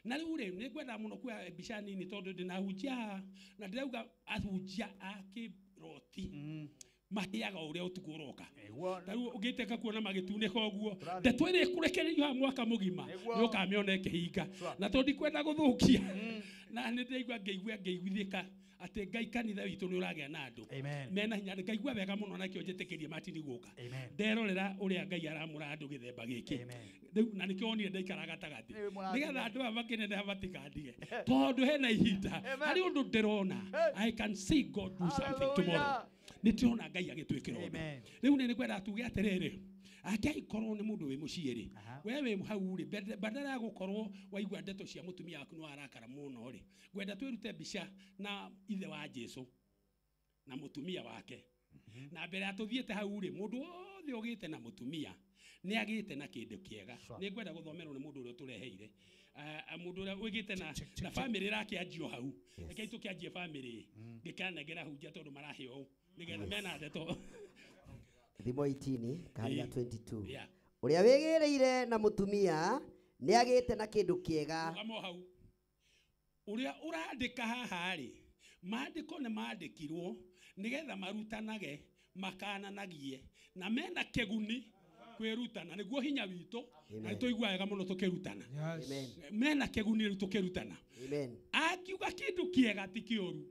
na rĩu rĩ nĩ ngwenda mũno kuoya mbica nini tondũ ndĩna ahunjia na ndĩrauga ahunjia a kĩroti mahĩaga ũrĩa ũtukũ ũroka ta rĩu ũngĩteka kuona magĩtunĩka ũguo ndeto ĩrĩa ĩkũrekererio haha mwaka mũgima nĩ ũkamĩona ĩkĩhinga na tondũ ndikwenda gũthũkia Na nĩ ndĩraigua ngĩigua ngĩiguithĩka atĩ Ngai kanitha witũ nĩ ũragĩa na andũ mena hinya. Ngaigua wega mũno nakĩo njĩtĩkĩrie Martin gũka nderorera ũrĩa Ngai aramũra andũ gĩthemba gĩkĩ rĩu, na nĩkĩo wonire ndaikara gatagatĩ nĩgetha andũ aya makĩneneha matikandige, tondũ hena ihinda harĩ ũndũ ndĩrona. I can see God do something tomorrow. Nĩ ndĩrona Ngai agĩtwĩkĩra ũndũ. Rĩu nĩ ngwenda tuge atĩrĩrĩ, angĩkorwo nĩ mũndũ wĩ mũciĩ rĩ, we wĩ hau rĩ, badala ya gũkorwo waigua ndeto cia mũtumia waku nĩ warakara mũno rĩ, ngwenda twĩrute mbica na ithe wa Jesu na mũtumia wake. Na mbere ya tũthiĩte hau rĩ, mũndũ wothe ũgĩte na mũtumia nĩ agĩte na kĩndũ kĩega. Nĩ ngwenda gũthomerwo nĩ mũndũ ũrĩa ũtũreheire, mũndũ ũrĩa ũgĩte na bamĩrĩ ĩrakĩanjio hau. Rekei tũkĩanjie bamĩrĩ ngĩkanengera hunjia tondũ maraheo ũũ nĩgetha mena ndeto. Thimo 18 karia 22. Ũrĩa wĩgĩrĩire na mũtumia nĩ agĩte na kĩndũ kĩega. Rũgama hau. Ũrĩa ũrandĩka haha rĩ, maandĩko nĩ mandĩkirwo nĩgetha marutanage, makananagie na mena kĩguni kwĩrutana, nĩguo hinya witũ na nĩtũigua wega mũno tũkĩrutana. Mena kĩguni rĩu tũkĩrutana. Akiuga kĩndũ kĩega ti kĩũru.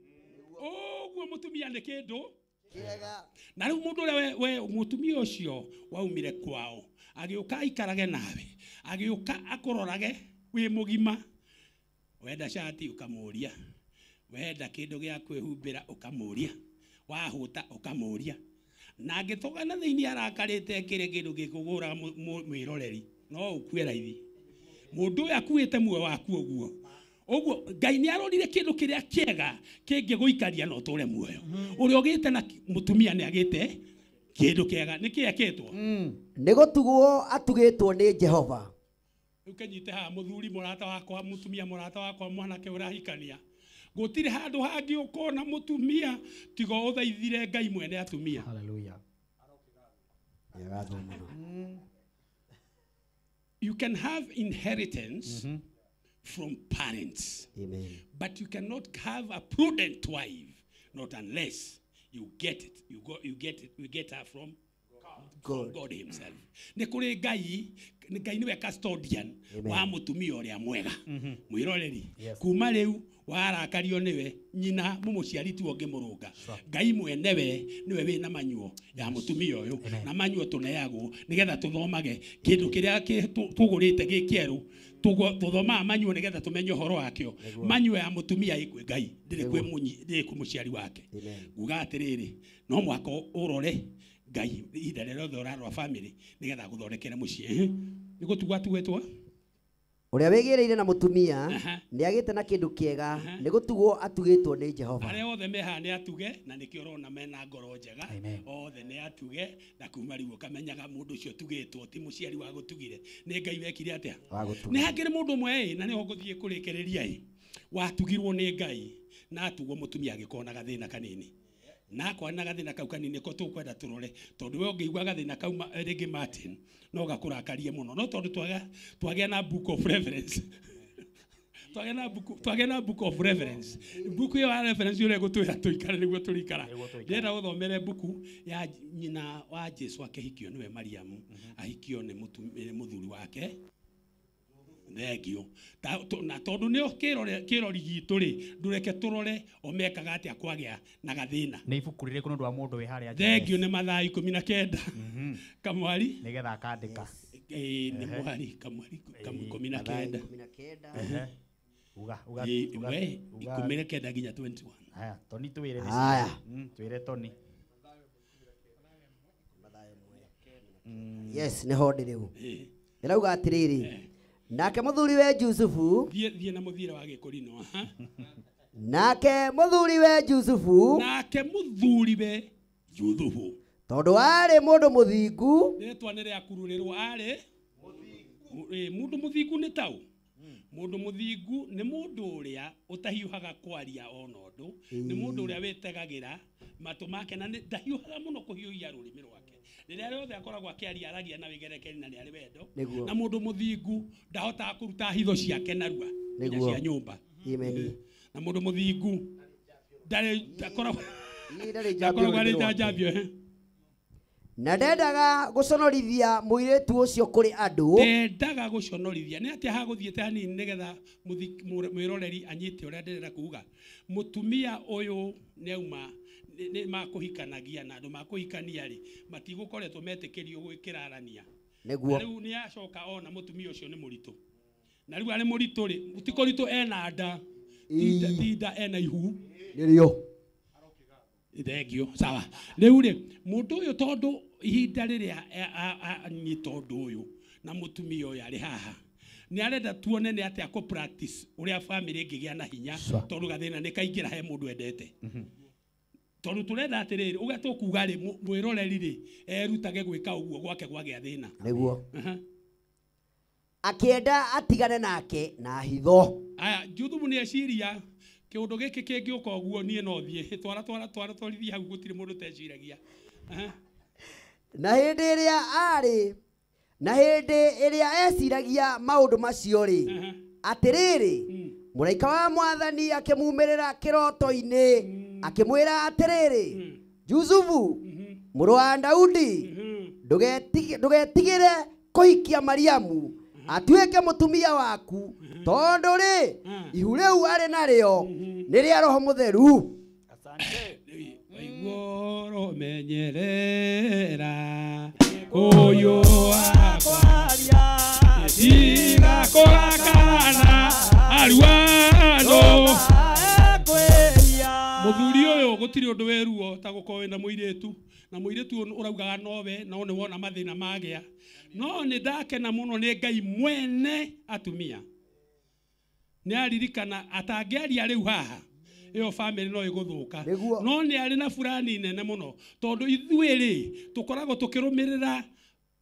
Ũguo mũtumia nĩ kĩndũ kĩega. Na rĩu mũndũ ũrĩa we mũtumia ũcio waumire kwao agĩũka aikarage nawe, agĩũka akũrorage wĩ mũgima, wenda cati ũkamũria, wenda kĩndũ gĩa kwĩhumbĩra ũkamũria, wahũta ũkamũria, na angĩtũgana thĩinĩ arakarĩte kĩrĩ kĩndũ gĩkũgũra mwĩroreri no ũkue raithi. Mũndũ ũyũ akuĩte muoyo waku ũguo ũguo Ngai nĩ arorire kĩndũ kĩrĩa kĩega kĩngĩgũikaria na ũtũre muoyo. Ũrĩa ũgĩte na mũtumia nĩ agĩte kĩndũ kĩega. Nĩ kĩ ekĩtwo? Nĩ gũtugwo atugĩtwo nĩ Jehova. Rĩu kĩnyite haha, mũthuri mũrata wakwa, mũtumia mũrata wakwa, mwanake ũrahikania, gũtirĩ handũ hangĩ ũkona mũtumia tiga ũthaithire Ngai mwene atumia. Hallelujah. You can have inheritance from parents. Amen. But you cannot have a prudent wife, not unless you get it. You get it. You get her from God, God himself. Nĩ kũrĩ Ngai, Ngai nĩwe custodian wa mũtumia ũrĩa mwega. Mwĩroreri, kuma rĩu warakario nĩwe, nyina mũmũciari tu ũngĩmũrũnga. Ngai mwenewe nĩwe wĩna manyuo ya mũtumia ũyũ, na manyuo tũneagwo nĩgetha tũthomage kĩndũ kĩrĩa tũgũrĩte gĩ kĩerũ. Tũthomaga manyuo nĩgetha tũmenye ũhoro wakĩo. Manyuo ya mũtumia ĩ kwĩ Ngai, ndĩrĩ kwĩ mũciari wake. Nguga atĩrĩrĩ, no mũhaka ũrore Ngai ihinda rĩrĩa rĩothe ũrarora bamĩrĩ nĩgetha agũthondekere mũciĩ. Nĩ gũtugwo atugĩtwo? Ũrĩa wĩgĩrĩire na mũtumia nĩ agĩte na kĩndũ kĩega, nĩ gũtugwo atugĩtwo nĩ Jehova. Arĩa othe me haha nĩ atuge, na nĩkĩo ũrona mena ngoro njega. Othe nĩ atuge, na kuma rĩu ũkamenyaga mũndũ ũcio ũtugĩtwo ti mũciari wa gũtugire, nĩ Ngai wekire atĩa? Nĩ hakĩrĩ mũndũ ũmwe ĩ, na nĩho ngũthiĩ kũrĩkĩrĩria ĩ, watugirwo nĩ Ngai na atugwo mũtumia agĩkorwo na gathĩna kanini. Na akwa na gathĩna kau kanini ko tũkwenda tũrore, tondũ we ũngĩigua gathĩna kau rĩngĩ Martin no gakũrakarie mũno, no tondũ twagĩa na book of reference twagĩa na book of reference, book ĩyo ya reference ũrĩa ĩgũtwĩra tũikare nĩguo tũrĩikara. Ndĩrenda gũthomere buku ya nyina wa Jesu akĩhikio nĩwe Mariamu, ahikio nĩ mũthuri wake. Thengio. Na tondũ nĩo kĩrori gitũ rĩ, ndũreke tũrore o mekaga atĩa kwagĩa na gathĩna. Nĩ ibuku rĩrĩkũ nĩ ũndũ wa mũndũ wĩ harĩa nja? Thengio nĩ Mathayo 19. Kamwari nĩgetha akandĩka. Nĩ mwari kamwari 19. Uga uga we 19 nginya 21. Haya, Toni twĩre nĩ. Haya. Twĩre Toni. Yes, nĩho ndĩ rĩu. Ndĩrauga atĩrĩrĩ, nake mũthuri we Jusufu, thiĩ na mũthiĩre wa gĩkũrinũ. Nake mũthuri we Jusufu, nake mũthuri we Juthufu, tondũ arĩ mũndũ mũthingu, rĩtwa nĩ rĩakururĩrwo, arĩ mũndũ mũthingu nĩ taũ. Mũndũ mũthingu nĩ mũndũ ũrĩa ũtahiũhaga kwaria ona ũndũ, nĩ mũndũ ũrĩa wĩtegagĩra matũ make na ndahiũhaga mũno kũhiũhia rũrĩmĩ rwake. Rĩrĩa rĩothe akoragwo akĩaria aragia na wĩgerekeri na nĩ arĩ wendo. Na mũndũ mũthingu ndahotaga kũruta hitho ciake narua nginya cia nyũmba. Na mũndũ mũthingu ndarĩ akoragwo arĩ njanjambio. Na ndendaga gũconorithia mũirĩtu ũcio kũrĩ andũ. Ndendaga gũconorithia. Nĩ atĩa hagũthiĩte hanini nĩgetha mwĩroreri anyite ũrĩa ndĩrenda kuga. Mũtumia ũyũ nĩauma nĩ makũhikanagia na andũ makũhikania rĩ matigũkoretwo metĩkĩrio gwĩkĩrarania. Nĩguo. Na rĩu nĩacoka ona mũtumia ũcio nĩ mũritũ. Na rĩu arĩ mũritũ rĩ ti kũritũ ena nda tinda ena ihu. Nĩrĩo. Thengio sawa. Rĩu rĩ mũndũ ũyũ tondũ ihinda rĩrĩa anyita ũndũ ũyũ na mũtumia ũyũ arĩ haha nĩ arenda tuone nĩ atĩa kũ practice ũrĩa family ĩngĩgĩa na hinya tondũ gathĩna nĩ kaingĩra he mũndũ endete. Tondũ tũrenda atĩrĩrĩ ũrĩa tũkuga rĩ mwĩroreri rĩ erutage gwĩka ũguo gwake gwagĩa thĩna. Nĩguo. Akĩenda atigane nake na hitho. Aya Juthubu nĩ eciria kĩũndũ gĩkĩ kĩngĩũka ũguo niĩ no thiĩ twara twara twara twarithia hau gũtirĩ mũndũ teciragia. Na hĩndĩ ĩrĩa arĩ na hĩndĩ ĩrĩa eciragia maũndũ macio rĩ atĩrĩrĩ mũraika wa mwathani akĩmumĩrĩra kĩroto-inĩ akĩmwĩra atĩrĩrĩ Jusufu mũrũ wa Daudi ndũgetigĩre kũhikia Mariamu atuĩke mũtumia waku tondũ rĩ ihu rĩu arĩ narĩo nĩ rĩa Roho Mũtheru. Asante. Waiguo menyerera ũyũ wakwaria tiga kũrakara aruano. Mũthuri ũyũ gũtirĩ ũndũ wĩ ruo ta gũkorwo wĩna mũirĩtu na mũirĩtu ũraugaga nowe no nĩ wona mathĩna magĩa. No nĩ ndakena mũno nĩ Ngai mwene atumia nĩ aririkana atangĩaria rĩu haha ĩyo family no ĩgũthũka. No nĩ arĩ na burani nene mũno tondũ ithuĩ rĩ tũkoragwo tũkĩrũmĩrĩra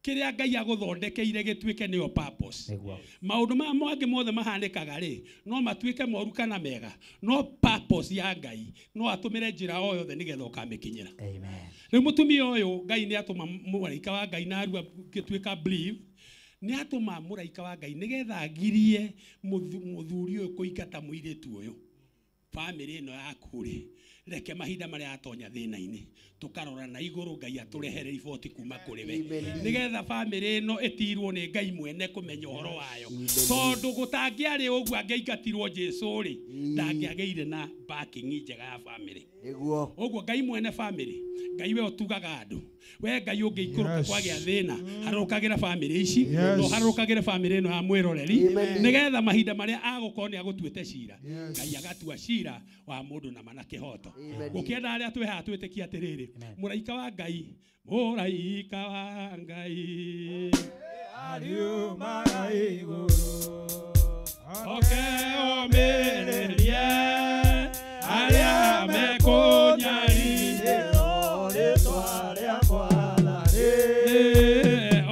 kĩrĩa Ngai agũthondekeire gĩtuĩke nĩyo purpose. Maũndũ maya mangĩ mothe mahanĩkaga rĩ no matuĩke moru kana mega no purpose ya Ngai no atũmĩre njĩra o yothe nĩgetha ũkamĩkinyĩra. Rĩu mũtumia ũyũ Ngai nĩ atũma mũraika wa Ngai na arua gĩtuĩka believe nĩ atũma mũraika wa Ngai nĩgetha agirie mũthuri ũyũ kũingata mũirĩtu ũyũ. Family ĩno yaku rĩ reke mahinda marĩa atonya thĩna-inĩ tũkarora na igũrũ Ngai atũrehere riboti kuma kũrĩ we nĩgetha family ĩno ĩtirwo nĩ Ngai mwene kũmenya ũhoro wayo tondũ gũtangĩarĩ ũguo angĩaingatirwo Jesũ rĩ ndangĩagĩire na backing njega ya family. Nĩguo. Ũguo Ngai mwene family Ngai we ũtugaga andũ we Ngai ũngĩikũrũka kwagĩa thĩna harũrũkagĩra family ici no harũrũkagĩre family ĩno ya mwĩroreri nĩgetha mahinda marĩa agũkorwo nĩ agũtuĩte cira Ngai agatua cira wa mũndũ na mana kĩhoto. Gũkĩenda arĩa twĩ haha twĩtĩkie atĩrĩrĩ mũraika wa Ngai mũraika wa Ngai ariumaga igũrũ oke omĩrĩrie arĩa mekũnyariirwo rĩtwa rĩa Mwathani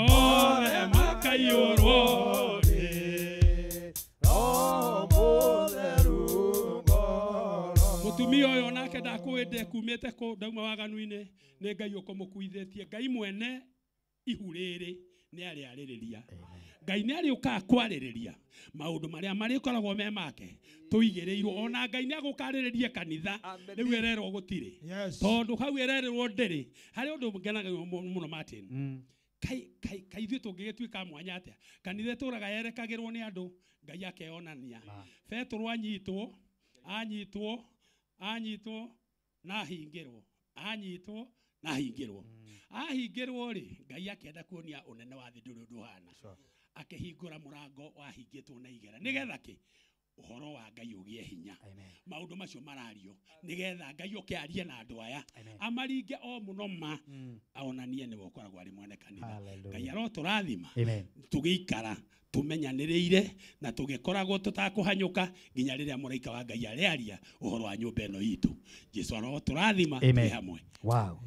othe makaiyũrwo nĩ Roho Mũtheru ngoro. Mũtumia ũyũ nake ndakwĩnde kumĩte kũ ndauma waganu-inĩ nĩ Ngai ũkũmũkuithĩtie. Ngai mwene ihu rĩrĩ nĩ arĩarĩrĩria. Ngai nĩ arĩũkaga kwarĩrĩria maũndũ marĩa marĩkoragwo me make tũigĩrĩirwo ona Ngai nĩ agũkarĩrĩria kanitha rĩu ĩrerwo gũtirĩ tondũ hau ĩrerĩrwo ndĩrĩ. Harĩ ũndũ ngenaga mũno Martin kai ithuĩ tũngĩgĩtuĩka mwanya atĩa kanitha ĩtũraga yerekagĩrwo nĩ andũ Ngai akeyonania. Petero anyitwo anyitwo anyitwo na ahingĩrwo anyitwo na ahingĩrwo ahingĩrwo rĩ Ngai akĩenda kuonia ũnene wa thĩ ndũrĩ ũndũ ũhana akĩhingũra mũrango wahingĩtwo na igera nĩgetha kĩ ũhoro wa Ngai ũgĩe hinya. Maũndũ macio marario nĩgetha Ngai oke arie na andũ aya amaringe o mũno ma aonanie nĩwe ũkoragwo arĩ mwene kanitha. Ngai arotũrathima tũgĩikara tumenyanĩrĩire na tũgĩkoragwo tũtakũhanyũka nginya rĩrĩa mũraika wa Ngai arĩaria ũhoro wa nyũmba ĩno itũ. Jesũ arotũrathima twĩ hamwe. Wow.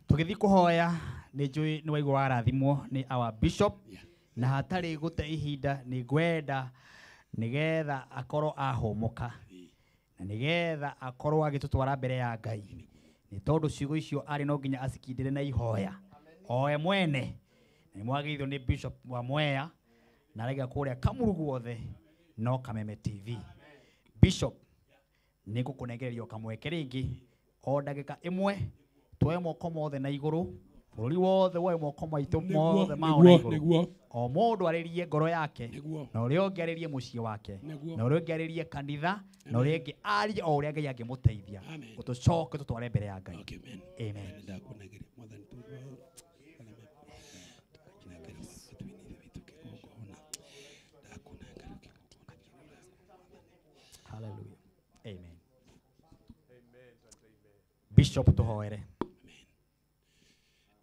Tũgĩthiĩ kũhoya nĩ njũĩ nĩ waigua warathimwo nĩ our bishop na hatarĩ gũte ihinda nĩ ngwenda nĩgetha akorwo ahũmũka na nĩgetha akorwo agĩtũtwara mbere ya Ngai nĩ tondũ ciugo icio arĩ no nginya acikindĩre na ihoya oe mwene. Na nĩ mwagĩrĩirwo nĩ bishop wa Mwea na araiga kũrĩa Kamuru guothe no Kameme TV. Bishop nĩ ngũkũnengereria kamweke rĩngĩ o ndagĩka ĩmwe tuoe moko mothe na igũrũ Bũrũri wothe woe moko maitũ mothe mao na igũrũ. O mũndũ arĩrie ngoro yake, na ũrĩa ũngĩ arĩrie mũciĩ wake, na ũrĩa ũngĩ arĩrie kanitha, na ũrĩa ũngĩ arie o ũrĩa Ngai angĩmũteithia. Gũtũcoke tũtware mbere ya Ngai. Amen. Hallelujah. Amen. Bishop tuhoere.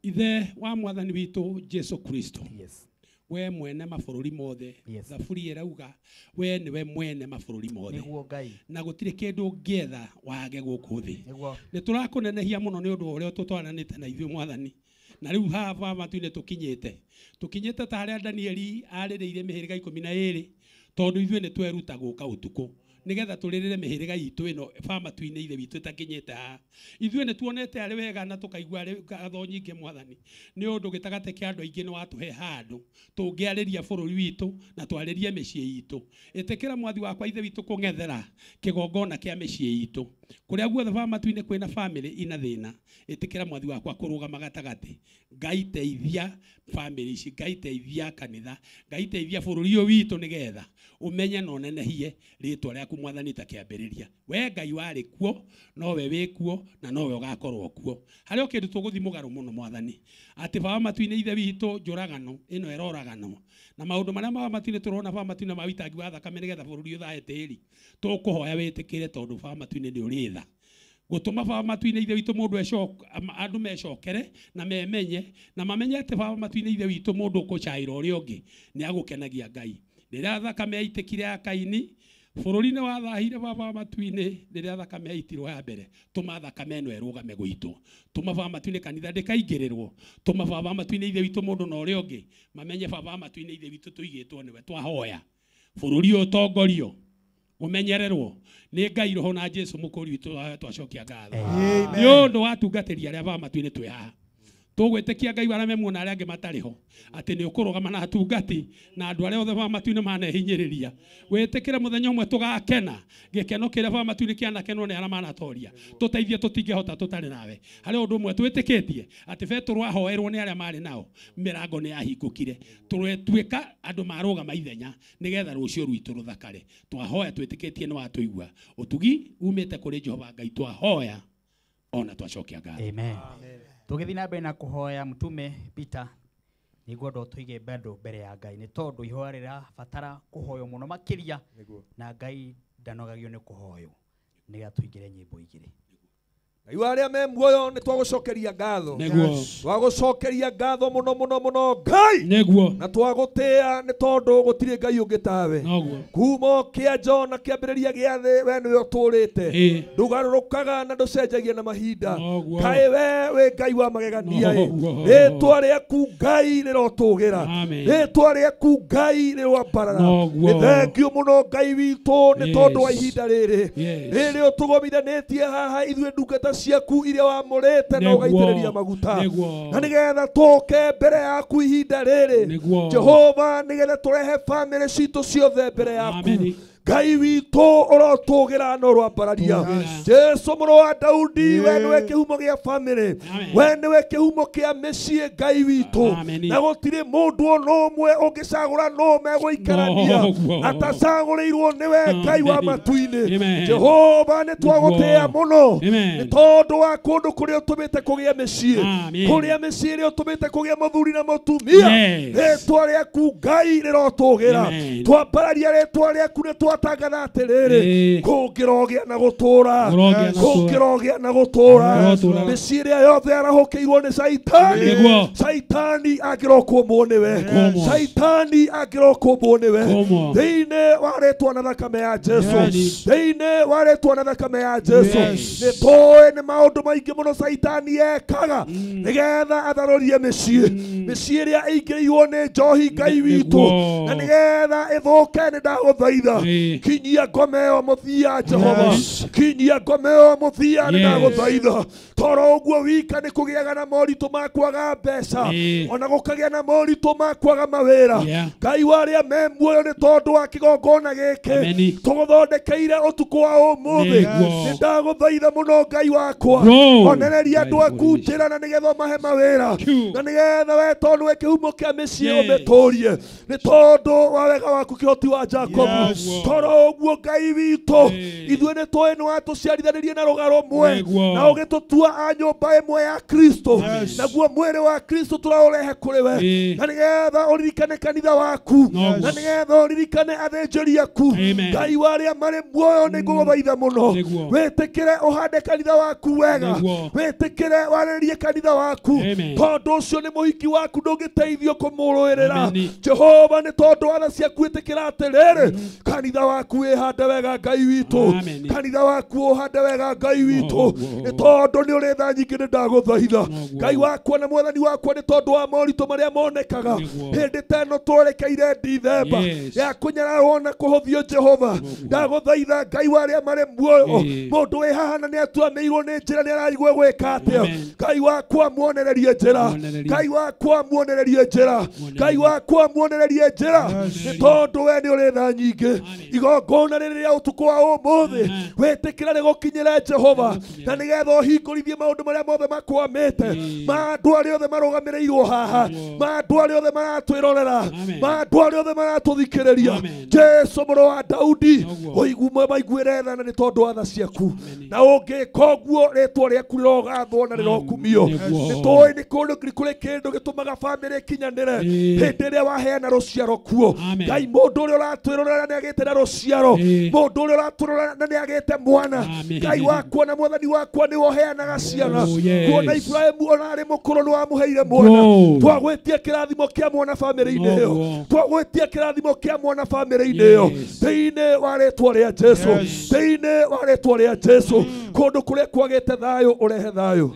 Ithe wa mwathani witũ Jesu Kristo. Yes. We mwene mabũrũri mothe. Yes. Thaburi ĩrauga we nĩwe mwene mabũrũri mothe. Nĩguo Ngai. Na gũtirĩ kĩndũ ũngĩetha wage gũkũ thĩ. Nĩguo. Nĩ tũrakũnenehia mũno nĩ ũndũ wa ũrĩa tũtwaranĩte na ithuĩ mwathani. Na rĩu haha baba matu-inĩ tũkinyĩte. Tũkinyĩte ta harĩa Danieli arĩrĩire mĩhĩrĩga 12 tondũ ithuĩ nĩ tweruta gũka ũtukũ. Nigetha tũrĩrĩre mĩhĩrĩga itũ ĩno bamatu-inĩ ithe witũ ĩtakinyĩte haha. Ithuĩ nĩ tuonete arĩ wega na tũkaigua arĩ ngatho nyingĩ mwathani. Nĩ ũndũ gĩtagatĩ kĩa andũ aingĩ nĩ watũhe handũ tũngĩarĩria bũrũri witũ na twarĩrie mĩciĩ itũ. Ĩtĩkĩra mwathi wakwa ithe witũ kũng'ethera kĩgongona kĩa mĩciĩ itũ. Kũrĩa guothe bamatu-inĩ kwĩna famĩlĩ ina thĩna, ĩtĩkĩra mwathi wakwa kũrũgama gatagatĩ. Ngai teithia famĩlĩ ici, Ngai teithia kanitha, Ngai teithia bũrũri ũyũ witũ nĩgetha ũmenye na ũnenehie rĩtwa rĩaku mwathani ta kĩambĩrĩria. We Ngai warĩ kuo, nowe wĩ kuo na nowe ũgakorwo kuo. Harĩ o kĩndũ tũgũthiĩ mũgarũ mũno mwathani, atĩ baba matu-inĩ ithe witũ njũragano ĩno ĩroraganwo na maũndũ marĩa baba matu-inĩ tũrona baba matu-inĩ ma ũitangi wa thakame nĩgetha bũrũri ũthae tĩri. Tũkũhoya wĩtĩkĩre tondũ baba matu-inĩ nĩ ũrĩ tha. Gũtũma baba matu-inĩ ithe witũ mũndũ andũ mecokere na memenye na mamenye atĩ baba matu-inĩ ithe witũ mũndũ ũkũcaĩra ũrĩa ũngĩ nĩ agũkenagia Ngai. Rĩrĩa thakame yaitĩkire ya Kaini bũrũri-inĩ wathahire baba matu-inĩ, rĩrĩa thakame yaitirwo ya mbere, tũma thakame ĩno ĩrũgame gũitwo. Tũma baba matu-inĩ kanitha ndĩkaingĩrĩrwo. Tũma baba matu-inĩ ithe witũ mũndũ na ũrĩa ũngĩ mamenye baba matu-inĩ ithe witũ tũigĩtwo nĩwe twahoya. Bũrũri ũyũ ũtongorio ũmenyererwo nĩ Ngai roho na Jesu mũkũri witũ twacokia ngatho. Nĩ ũndũ wa atungatĩri arĩa baba matu-inĩ twĩ haha. Tũgwĩtĩkia Ngai arĩa me muoyo na arĩa angĩ matarĩ ho atĩ nĩ ũkũrũgama na atungati na andũ arĩa othe baba matu-inĩ manehinyĩrĩria. Wĩtĩkĩre mũthenya ũmwe tũgakena gĩkeno kĩrĩa baba matu-inĩ kĩanakenwo nĩ arĩa manatoria. Tũteithie tũtingĩhota tũtarĩ nawe. Harĩ ũndũ ũmwe twĩtĩkĩtie atĩ Petero ahoerwo nĩ arĩa marĩ nao mĩrango nĩ yahingũkire. Tũretuĩka andũ marũgama ithenya nĩgetha rũciũ rwitũ rũthakare. Twahoya twĩtĩkĩtie nĩ watũigua. Ũtugi umĩte kũrĩ Jehova Ngai twahoya ona twacokia ngatho. Amen. Tũgĩthiĩ na mbere na kũhoya mũtume Peter nĩguo ndo tũige bado mbere ya Ngai nĩ tondũ ihoya rĩrabatara kũhoywo mũno makĩria na Ngai ndanogagio nĩ kũhoywo nĩgetha tũingĩre nyĩmbo igĩrĩ. Ngai wa arĩa me muoyo nĩ twagũcokeria ngatho. Twagũcokeria ngatho mũno mũno mũno Ngai. Nĩguo. Na twagũtĩĩa nĩ tondũ gũtirĩ Ngai ũngĩ tawe. Kuma kĩanjo na kĩambĩrĩria gĩa thĩ we nĩwe ũtũũrĩte. Ndũgarũrũkaga na ndũcenjagia na mahinda. Kaĩ we wĩ Ngai wa magegania ĩ. Rĩtwa rĩaku Ngai rĩrotũgĩra. Rĩtwa rĩaku Ngai rĩroambarara. Nĩ thengiũ mũno Ngai witũ nĩ tondũ wa ihinda rĩrĩ. Rĩrĩ ũtũgomithanĩtie haha ithuĩ ndungata ciaku iria wamũrĩte na ũgaitĩrĩria maguta na nĩgetha tũke mbere yaku ihinda rĩrĩ Jehova nĩgetha tũrehe famĩlĩ citũ ciothe mbere yaku Ngai witũ ũrotũgĩra na ũroambararia. Jesu mũrũ wa Daudi we nĩwe kĩhumo gĩa famĩlĩ, we nĩwe kĩhumo kĩa mĩciĩ Ngai witũ, na gũtirĩ mũndũ ona ũmwe ũngĩcagũra nũ megũikarania atacagũrĩirwo nĩwe Ngai wa matu-inĩ. Jehova nĩ twagũtĩĩa mũno nĩ tondũ wa kũndũ kũrĩa ũtũmĩte kũgĩa mĩciĩ, kũrĩa mĩciĩ ĩrĩa ũtũmĩte kũgĩa mũthuri na mũtumia. Rĩtwa rĩaku Ngai rĩrotũgĩra. Twambararia rĩtwa rĩaku nĩ twatangatha atĩrĩrĩ kũngĩrogĩa na gũtũũra, kũngĩrogĩa na gũtũũra. Mĩciĩ ĩrĩa yothe yarahũkĩirwo nĩ Caitani, Caitani angĩrokũmwo nĩwe, Caitani angĩrokũmwo nĩwe thĩinĩ wa rĩtwa na thakame ya Jesu, thĩinĩ wa rĩtwa na thakame ya Jesu. Nĩ tũĩ nĩ maũndũ maingĩ mũno Caitani ekaga nĩgetha atharũrie mĩciĩ, mĩciĩ ĩrĩa ĩingĩrĩirwo nĩ njohi Ngai witũ, na nĩgetha ĩthũke. Nĩ ndagũthaitha Kinyia ngoma ĩyo mũthia Jehova. Kinyia ngoma ĩyo mũthia nĩndagũthaitha. Toro ũguo wika nĩ kũgĩaga na moritũ ma kwaga mbeca, ona gũkagĩa na moritũ ma kwaga mawĩra. Ngai wa arĩa me muoyo nĩ tondũ wa kĩgongona gĩkĩ tũgũthondekeire ũtukũ wa ũmũthĩ, nĩndagũthaitha mũno Ngai wakwa, onereria andũ aku njĩra na nĩgetha ũmahe mawĩra, na nĩgetha we tondũ wĩ kĩhumo kĩa mĩciĩ ũmĩtũrie nĩ tondũ wa wega waku kĩhoti wa Jacobu. Toro ũguo Ngai witũ, ithuĩ nĩ tũĩ nĩ watũciarithanirie na rũgaro rũmwe na ũgĩtũtua a nyũmba ĩmwe ya Kristo, naguo mwĩrĩ wa Kristo tũraũrehe kũrĩ we, na nĩgetha ũririkane kanitha waku, na nĩgetha ũririkane athĩnjĩri aku. Ngai wa arĩa marĩ muoyo nĩ ngũgũthaitha mũno, wĩtĩkĩre ũhande kanitha waku wega, wĩtĩkĩre warĩrie kanitha waku, tondũ ũcio nĩ mũhiki waku ndũngĩteithio kũmũrũĩrĩra. Jehova nĩ tondũ wa tha ciaku ĩtĩkĩra atĩrĩrĩ, kanitha waku wĩhande wega Ngai witũ, kanitha waku ũhande wega Ngai witũ, nĩ tondũ nĩ ũrĩ tha nyingĩ. Nĩ ndagũthaitha Ngai wakwa na mwathani wakwa, nĩ tondũ wa moritũ marĩa monekaga hĩndĩ ta ĩno twerekeire Dithemba ya kũnyararwo na kũhũthio. Jehova ndagũthaitha Ngai wa arĩa marĩ muoyo, mũndũ wĩ haha na nĩ atuamĩirwo nĩ njĩra, nĩ ararigwo gwĩka atĩa. Ngai wakwa muonererie njĩra, Ngai wakwa muonererie njĩra, Ngai wakwa muonererie njĩra, nĩ tondũ we nĩ ũrĩ tha nyingĩ. Igongona rĩrĩ rĩa ũtukũ wa ũmũthĩ wĩtĩkĩra rĩgũkinyĩre Jehova, na nĩgetha ũhingũrithie maũndũ marĩa mothe makwamĩte, ma andũ arĩa othe marũgamĩrĩirwo haha, ma andũ arĩa othe maratwĩrorera, ma andũ arĩa othe maratũthikĩrĩria. Jesu mũrũ wa Daudi, ũigume maiguĩre tha na nĩ tondũ wa tha ciaku, na ũngĩka ũguo rĩtwa rĩaku rĩrogathwo na rĩrokumio. Nĩ tũĩ nĩ kũrĩ kĩndũ gĩtũmaga bamĩrĩ ĩkinyanĩre hĩndĩ ĩrĩa waheana rũciaro kuo. Ngai, mũndũ ũrĩa ũratwĩrorera nĩ agĩte na rũciaro, mũndũ ũrĩa ũratwĩrorera na nĩ agĩte mwana. Ngai wakwa na mwathani wakwa nĩwe ũheanaga ciana. Kuona Ibrahimu ona arĩ mũkũrũ nĩ wamũheire mwana. Twagwĩtia kĩrathimo kĩa mwana bamĩrĩ-inĩ ĩyo, twagwĩtia kĩrathimo kĩa mwana bamĩrĩ-inĩ ĩyo, thĩinĩ wa rĩtwa rĩa Jesu, thĩinĩ wa rĩtwa rĩa Jesu. Kũndũ kũrĩa kwagĩte thayũ ũrehe thayũ,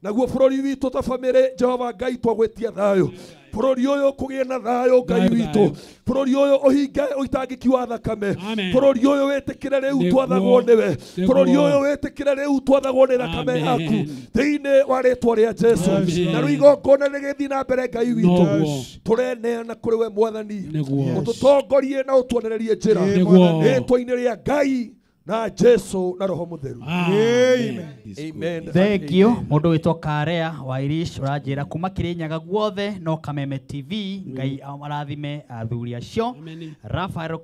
naguo bũrũri witũ ta bamĩrĩ Jehova Ngai twagwĩtia thayũ. Bũrũri ũyũ kũgĩe na thayũ Ngai witũ, bũrũri ũyũ ũhinge ũitangĩki wa thakame, bũrũri ũyũ wĩtĩkĩre rĩu twathagwo nĩwe, bũrũri ũyũ wĩtĩkĩre rĩu twathagwo nĩ thakame yaku, thĩinĩ wa rĩtwa rĩa Jesu. Na rĩu igongona rĩgĩthiĩ na mbere Ngai witũ, tũreneana kũrĩ we Mwathani, ũtũtongorie na ũtuonererie njĩra, rĩtwa-inĩ rĩa Ngai na Jesu na Roho Mũtheru. Amen. Thank you. Mũndũ wĩtwo Karea wa Irish ũranjĩra kuma Kĩrĩnyaga guothe no Kameme TV. Ngai arathime athuri acio. Rafael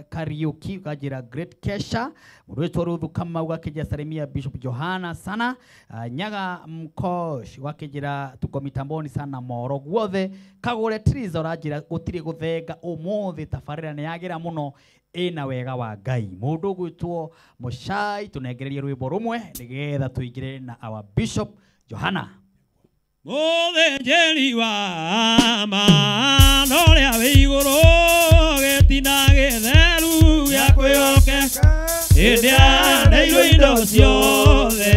Kariuki ũkanjĩra Great Kesha. Mũndũ wĩtwo Ruthu Kamau gakĩnjĩra salimia Bishop Johana sana. Nyaga Mkosh gakĩnjĩra tuko mitamboni sana Moro guothe. Kagũre Triza ũranjĩra gũtirĩ gũthenga ũmũthĩ, tabarĩra nĩ yagĩra mũno ĩna wega wa Ngai. Mũndũ ũgwĩtwo Mũcai tũnengererie rwĩmbo rũmwe nĩgetha tũingĩre na our Bishop Johana. Mũthĩnjĩri wa ma na ũrĩa wĩ igũrũ gĩtina gĩtheru gĩa kwĩhokeka, hĩndĩ aneirwo indo ciothe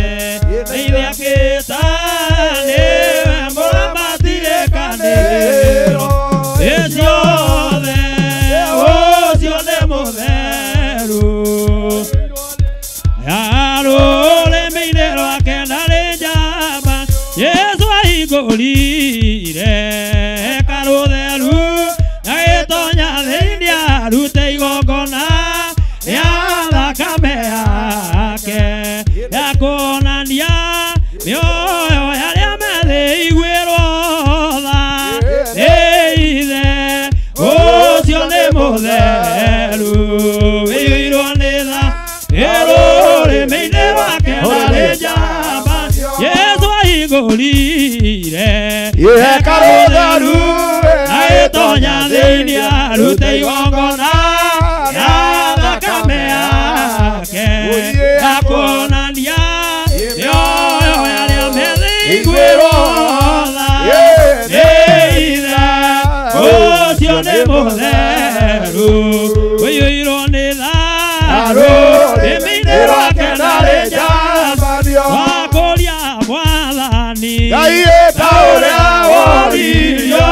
nĩ akĩta nĩwe mũramati gĩkanĩro ĩ ciothe ũcio nĩ mũtheru. Rũrĩmĩ-inĩ rwake ndarĩ njamba, Jesũ ahingũrire hekarũ theru, agĩtonya thĩinĩ arute igongona rĩa thakame yake ya kuonania mĩoyo ya arĩa methĩiguĩrwo tha nĩ Ithe. Ũcio nĩ mũtheru wĩiyũirwo nĩ tha, rũrĩmĩ-inĩ rwake ndarĩ njamba, Jesũ ahingũrire hekarũ theru, agĩtonya thĩinĩ arute igongona rĩa thakame yake ya kuonania mĩoyo ya arĩa methĩiguĩrwo tha nĩ Ithe. Ũcio nĩ mũtheru ũiyũirwo nĩ tha, rũrĩmĩ-inĩ rwake ndarĩ njamba, wakũria Mwathani Ngai ta ũrĩa woririo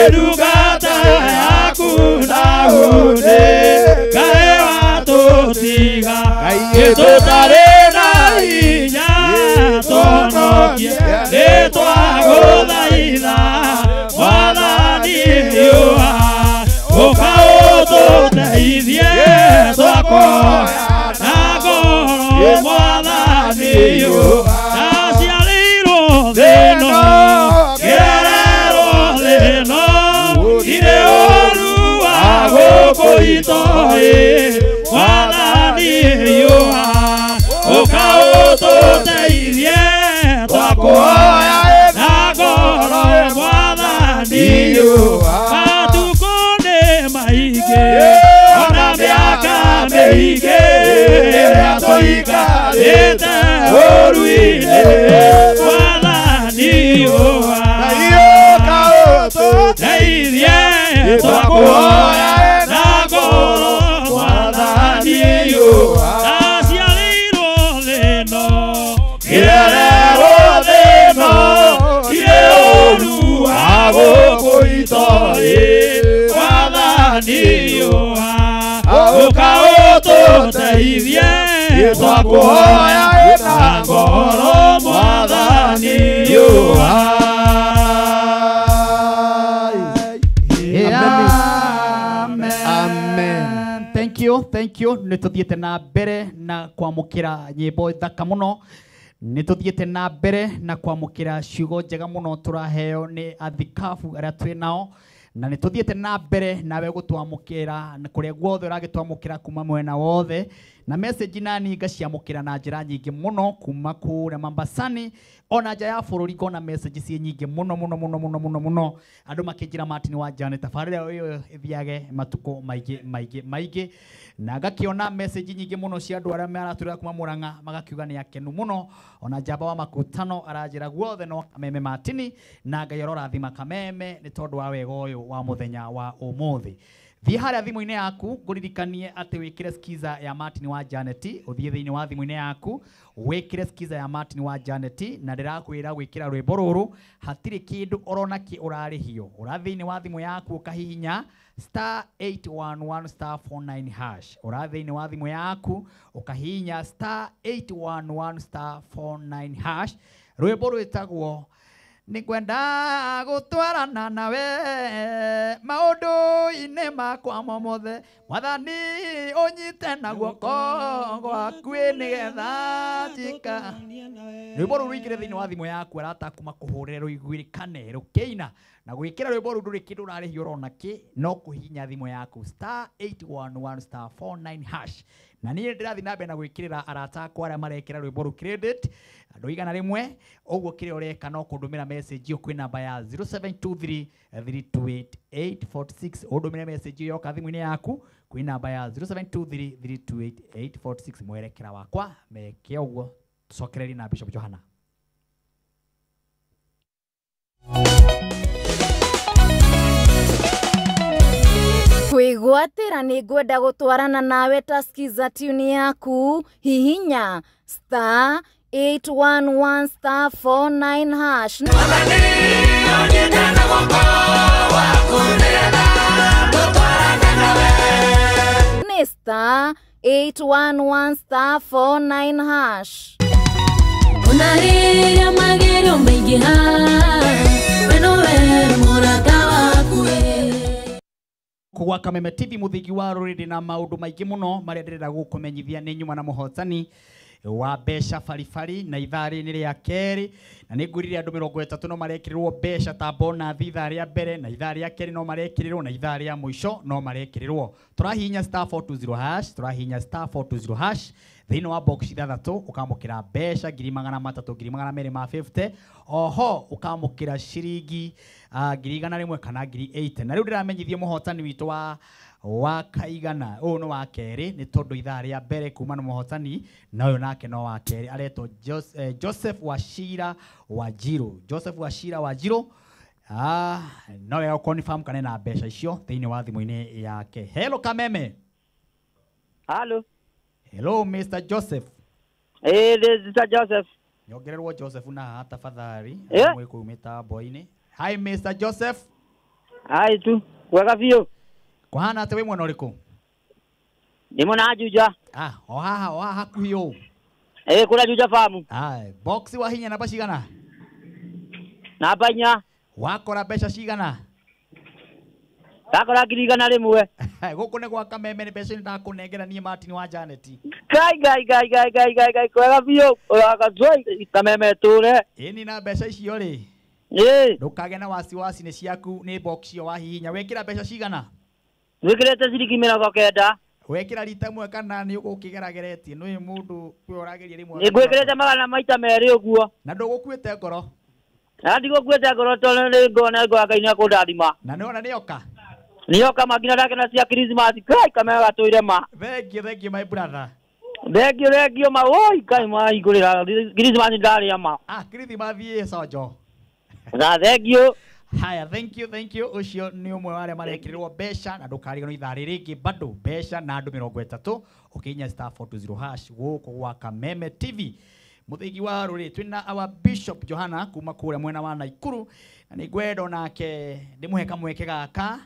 ndungata yaku Daudi. Ngai ũtũteithie twakoya na ngoro mwathani ndaciarĩirwo thĩ-ĩno ngĩrererwo thĩ-ĩno irĩ ũru wa gũkũ itoĩ mwathani ũka ũtũteithie twakoya na ngoro mwathani matukũ nĩ maingĩ ona mĩaka mĩingĩ ĩrĩa tũikarĩte ũru-inĩ mwathani ũka ũtũteithie twakuoya na ngoro mwathani ndaciarĩirwo thĩ-ĩno ngĩrererwo thĩ-ĩno irĩ ũru wa gũkũ itoĩ mwathani ũka ũtũteithie twakuoya na ngoro mwathani. Amen. Thank you, thank you. Nĩ tũthiĩte na mbere na kwamũkĩra nyĩmbo thaka mũno. Nĩ tũthiĩte na mbere na kwamũkĩra ciugo njega mũno tũraheo nĩ athikabu arĩa twĩ nao. Na nĩ tũthiĩte na mbere nawe gũtwamũkĩra na kũrĩa guothe ũragĩtwamũkĩra kuma mwena wothe. Na message nani ngaciamũkĩra na njĩra nyingĩ mũno kuma kũrĩa Mambasani ona nja ya bũrũri ngona message ciĩ nyingĩ mũno mũno mũno mũno mũno mũno andũ makĩnjĩra Martin wa Janet tabarĩra ĩyo ĩthiage matukũ maingĩ maingĩ maingĩ na ngakĩona message nyingĩ mũno cia andũ arĩa maratũrĩra kuma Murang'a magakiuga nĩ akenu mũno ona njamba wa makutano aranjĩra guothe no Kameme Martini na Ngai arorathima Kameme nĩ tondũ wa wega ũyũ wa mũthenya wa ũmũthĩ. Thiĩ harĩa thimũ-inĩ yaku ngũririkanie atĩ wĩkĩre skiza ya Martin wa Janet ũthiĩ thĩinĩ wa thimũ-inĩ yaku wĩkĩre skiza ya Martin wa Janet na ndĩrakwĩra gwĩkĩra rwĩmbo rũrũ hatirĩ kĩndũ orona kĩ ũrarĩhio ũra thĩinĩ wa thimũ yaku ũkahihinya star 811 star 49 hash ũra thĩinĩ wa thimũ yaku ũkahihinya star 811 star 49 hash rwĩmbo rwĩtagwo nĩngwenda gũtwarana nawe maũndũ-inĩ makwa mothe mwathani ũnyite na guoko gwaku nĩgetha njika rwĩmbo rũu rũingĩre thĩinĩ wa thimũ yaku arata aku makũhũrĩre rũiguĩkane rũkĩina na gwĩkĩra rwĩmbo rũu ndũrĩ kĩndũ ũrarĩhio ũrona kĩ no kũhihinya thimũ yaku star 811 star 49 hash na niĩ ndĩrathiĩ na mbere na gwĩkĩrĩra arata akwa arĩa marekĩra rwĩmbo rũu credit andũ 100 ũguo kĩrĩa ũreka no kũndũmĩra message ĩyo kwĩ namba ya 0723 328 846 ũndũmĩre message ĩyo yoka thimũ-inĩ yaku kwĩ namba ya 0723 328 846 mwerekera wakwa meke ũguo tũcokererie na Bishop Johana. Kwĩgwatĩra nĩ ngwenda gũtwarana nawe ta skiza tune yaku hihinya star 811 star 49 hash. Nĩ star 811 star 49 hash. Ona rĩrĩa magerio maingĩha we nowe mũrata waku. Kugwa Kameme TV muthingi wa rũrĩrĩ na maũndũ maingĩ mũno marĩa ndĩrenda gũkũmenyithia nĩ nyuma na mũhotani wa mbeca baribari na ithaa rĩrĩ rĩa kerĩ na nĩ ngwĩrire andũ 30 no marekĩrĩrwo mbeca ta bonathi ithaa rĩa mbere na ithaa rĩa kerĩ no marekĩrĩrwo na ithaa rĩa mũico no marekĩrĩrwo. Tũrahihinya star 420 hash tũrahihinya star 420 hash thĩinĩ wa box ithathatũ ũkamũkĩra mbeca 300 250 oho ũkamũkĩra ciringi 100 kana 80 na rĩu ndĩramenyithia mũhotani witũ wa kaigana ũyũ nĩ wa kerĩ nĩ tondũ ithaa rĩa mbere kuma na mũhotani na ũyũ nake no wa kerĩ aretwo Joseph Wachira Wanjiru. Joseph Wachira Wanjiru no wega confirm kana na mbeca icio thĩinĩ wa thimũ-inĩ yake. Hello Kameme. Hello. Hello Mr. Joseph. Hey, this is Joseph. Nyongererwo Joseph na haha tafadhali Yeah. Mwĩ kũu mĩtambo-inĩ. Hi Mr. Joseph. Hi tu. Wega biũ. Kũhana atĩ wĩ mwena ũrĩkũ? Ndĩ mwena wa Juja. O haha o haha hakuhĩ ũũ. Eh, kũrĩa Juja famu. Box wa hinya namba cigana? Namba inya. Wakora mbeca cigana? Ndakora 100,000. Gũkũ nĩ gwa Kameme nĩ mbeca ndakũnengera niĩ Martin wa Janet. Ngai ngai ngai ngai ngai ngai ngai kwega biũ. Ũragacoi Kameme tũre. Ĩni na mbeca icio rĩ. Ĩĩ. Ndũkagĩe na wasiwasi nĩ ciaku nĩ box ĩyo wahihinya. Wekĩra mbeca cigana? Wĩkĩrĩte ciringi 90. Wekĩra rita ĩmwe kana nĩ ũgũkĩgerageretie? Nĩ mũndũ kwĩ ũrageria rĩmwe. Nĩ ngwĩkĩrĩte magana maita merĩ ũguo. Na ndũgũkuĩte ngoro? Na ndigũkuĩte ngoro tondũ nĩ ngona ngoro Ngai nĩ akũndathima. Na nĩwona nĩoka? Nĩoka ma nginya ndakena cia Christmas. Ngai Kameme gatũire ma. Thank you, thank you my brother. Thank you, thank you ma. Oi Ngai mahingũrĩra Christmas ndarĩa ma. Ah, Christmas ĩ cojo. Na thank you. Haya, thank you, thank you. Ucio ni umwe wa aria marekĩrĩrwo mbeca na ndũkariganĩrwo ithaa rĩrĩ rĩngĩ bado mbeca na andũ 30 ũkĩhihinya star 420 hash gũkũ gwa Kameme TV. Mũthĩgi wa rũrĩ twĩna our Bishop Johana kuma kũrĩa mwena wa Naikuru na nĩngwenda onake ndĩmũhe kamweke gaka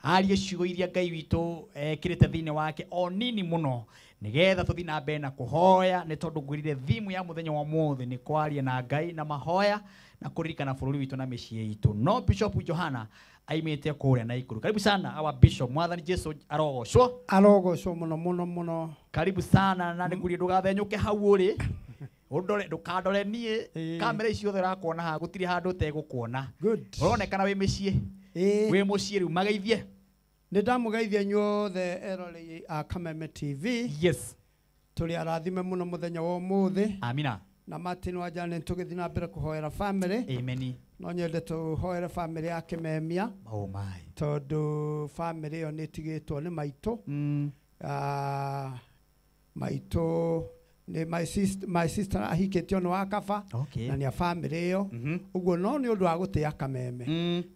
arie ciugo iria Ngai witũ ekĩrĩte thĩinĩ wake o nini mũno nĩgetha tũthiĩ na mbere na kũhoya nĩ tondũ ngwĩrire thimu ya mũthenya wa ũmũthĩ nĩ kwaria na Ngai na mahoya na kũririkana bũrũri witũ na mĩciĩ itũ. No Bishop Johana aimĩte kũrĩa Naikuru. Karibu sana our Bishop. Mwathani Jesu arogocwo. Arogocwo mũno mũno mũno. Karibu sana na nĩngũria ndũgathenyũke hau ũrĩ. Ũndore ndũkandore niĩ kamera ici ciothe ũrakuona haha gũtirĩ handũ ũtegũkuona. Ũronekana wĩ mĩciĩ. Wĩ mũciĩ rĩu mageithie. Nĩ ndamũgeithia inyuothe erorei a Kameme TV. Yes. Tũrĩ arathime mũno mũthenya wa ũmũthĩ. Amina. Na Martin wa Janet tũgĩthiĩ na mbere kũhoera family. Amen. No nyende tũhoere family ya Kĩmemia. Oh my. Tondũ family ĩyo nĩ ĩtigĩtwo nĩ maitũ. Maitũ nĩ my sister ahikĩtio nĩ wa kaba. Okay. Na nĩ a family ĩyo. Ũguo no nĩ ũndũ wa gũtĩa Kameme.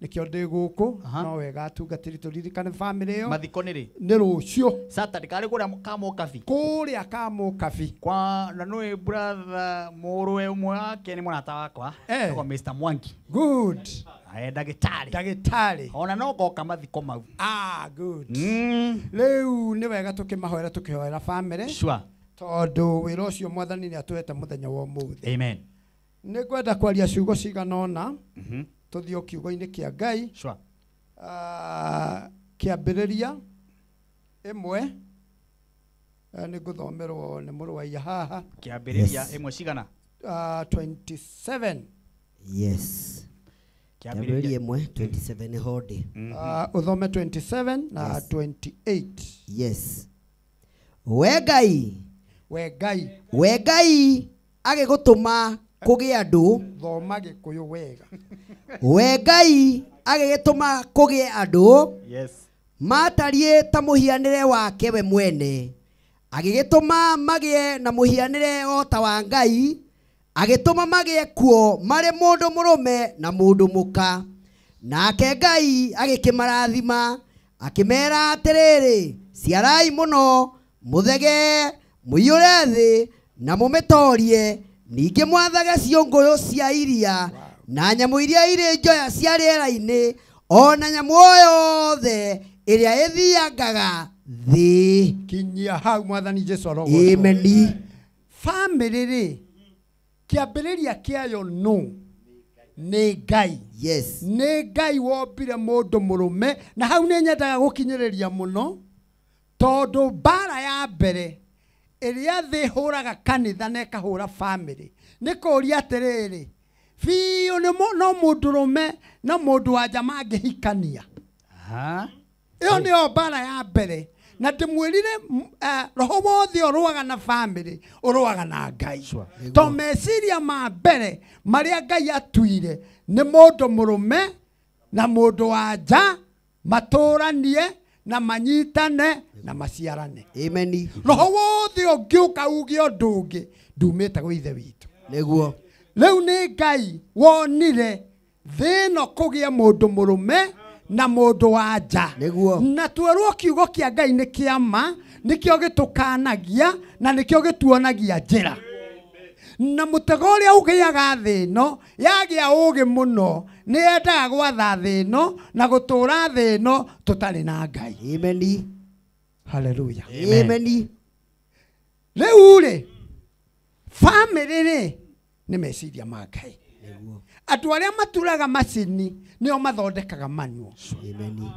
Nĩkĩo ndĩ gũkũ no wega atungatĩri tũririkane family ĩyo. Mathiko nĩ rĩ? Nĩ rũciũ. Saturday karĩ kũrĩa Kamũkabi. Kũrĩa Kamũkabi. Kwa na nĩ brother mũrũwe ũmwe wake nĩ mũrata wakwa. Etagwo Mr Mwangi. Good. Ndagĩtarĩ. Ndagĩtarĩ. Ona no ngoka mathiko mau. Ah, good. Rĩu nĩ wega tũkĩmahoera tũkĩhoera family. Sure. Tondũ wĩra ũcio Mwathani nĩ atũhete mũthenya wa ũmũthĩ. Amen. Nĩ ngwenda kwaria ciugo cigana ũna. Tũthiĩ o kiugo-inĩ kĩa Ngai. Sure. Kĩambĩrĩria ĩmwe nĩ ngũthomerwo nĩ mũrũ wa iya haha. Kĩambĩrĩria ĩmwe cigana? 27. Yes. Kĩambĩrĩria ĩmwe 27 hodi. Ũthome 27 na 28. Yes. We Ngai. We Ngai. We Ngai agĩgũtũma kũgĩe andũ. Thoma Gĩkũyũ wega. We Ngai agĩgĩtũma kũgĩe andũ. Yes. Matariĩ ta mũhianĩre wake we mwene. Agĩgĩtũma magĩe na mũhianĩre o ta wa Ngai. Agĩtũma magĩe kuo marĩ mũndũ mũrũme na mũndũ mũka. Nake Ngai agĩkĩmarathima akĩmera atĩrĩrĩ, ciarai mũno mũthege mũiyũre thĩ na mũmĩtorie, ningĩ mwathage ciũngũyũ cia iria na nyamũ iria irĩ njoya cia rĩera-inĩ o na nyamũ o yothe ĩrĩa ĩthiangaga thĩ. Kinyia hau Mwathani Jesu arogocwo. Amen. Family rĩ kĩambĩrĩria kĩayo nũ? Nĩ Ngai. Yes. Nĩ Ngai wombire mũndũ mũrũme na hau nĩ nyendaga gũkinyĩrĩria mũno tondũ mbara ya mbere ĩrĩa thĩ hũraga kanitha na ĩkahũra family nĩ kũũria atĩrĩrĩ biũ nĩ no mũndũrũme na mũndũ wa nja mangĩhikania. Ĩyo nĩyo mbara ya mbere na ndĩmwĩrire roho wothe ũrũaga na family ũrũaga na Ngai. To meciria ma mbere marĩa Ngai atuire nĩ mũndũ mũrũme na mũndũ wa nja matũranie na manyitane na maciarane. Amen. Roho wothe ũngĩũka uge ũndũ ũngĩ ndumĩte gwĩ Ithe witũ. Nĩguo. Rĩu nĩ Ngai wonire thĩ ĩno kũgĩa mũndũ mũrũme na mũndũ wa nja. Nĩguo. Na twerwo kiugo kĩa Ngai nĩ kĩa ma, nĩkĩo gĩtũkanagia na nĩkĩo gĩtuonagia njĩra. Na mũtego ũrĩa ũgĩaga thĩ ĩno yagĩa ũũgĩ mũno nĩ yendaga gwatha thĩ ĩno na gũtũũra thĩ ĩno tũtarĩ na Ngai. Amen. Hallelujah. Amen. Rĩu rĩ family rĩ nĩ meciria ma Ngai. Andũ arĩa maturaga macini nĩo mathondekaga manual. Amen.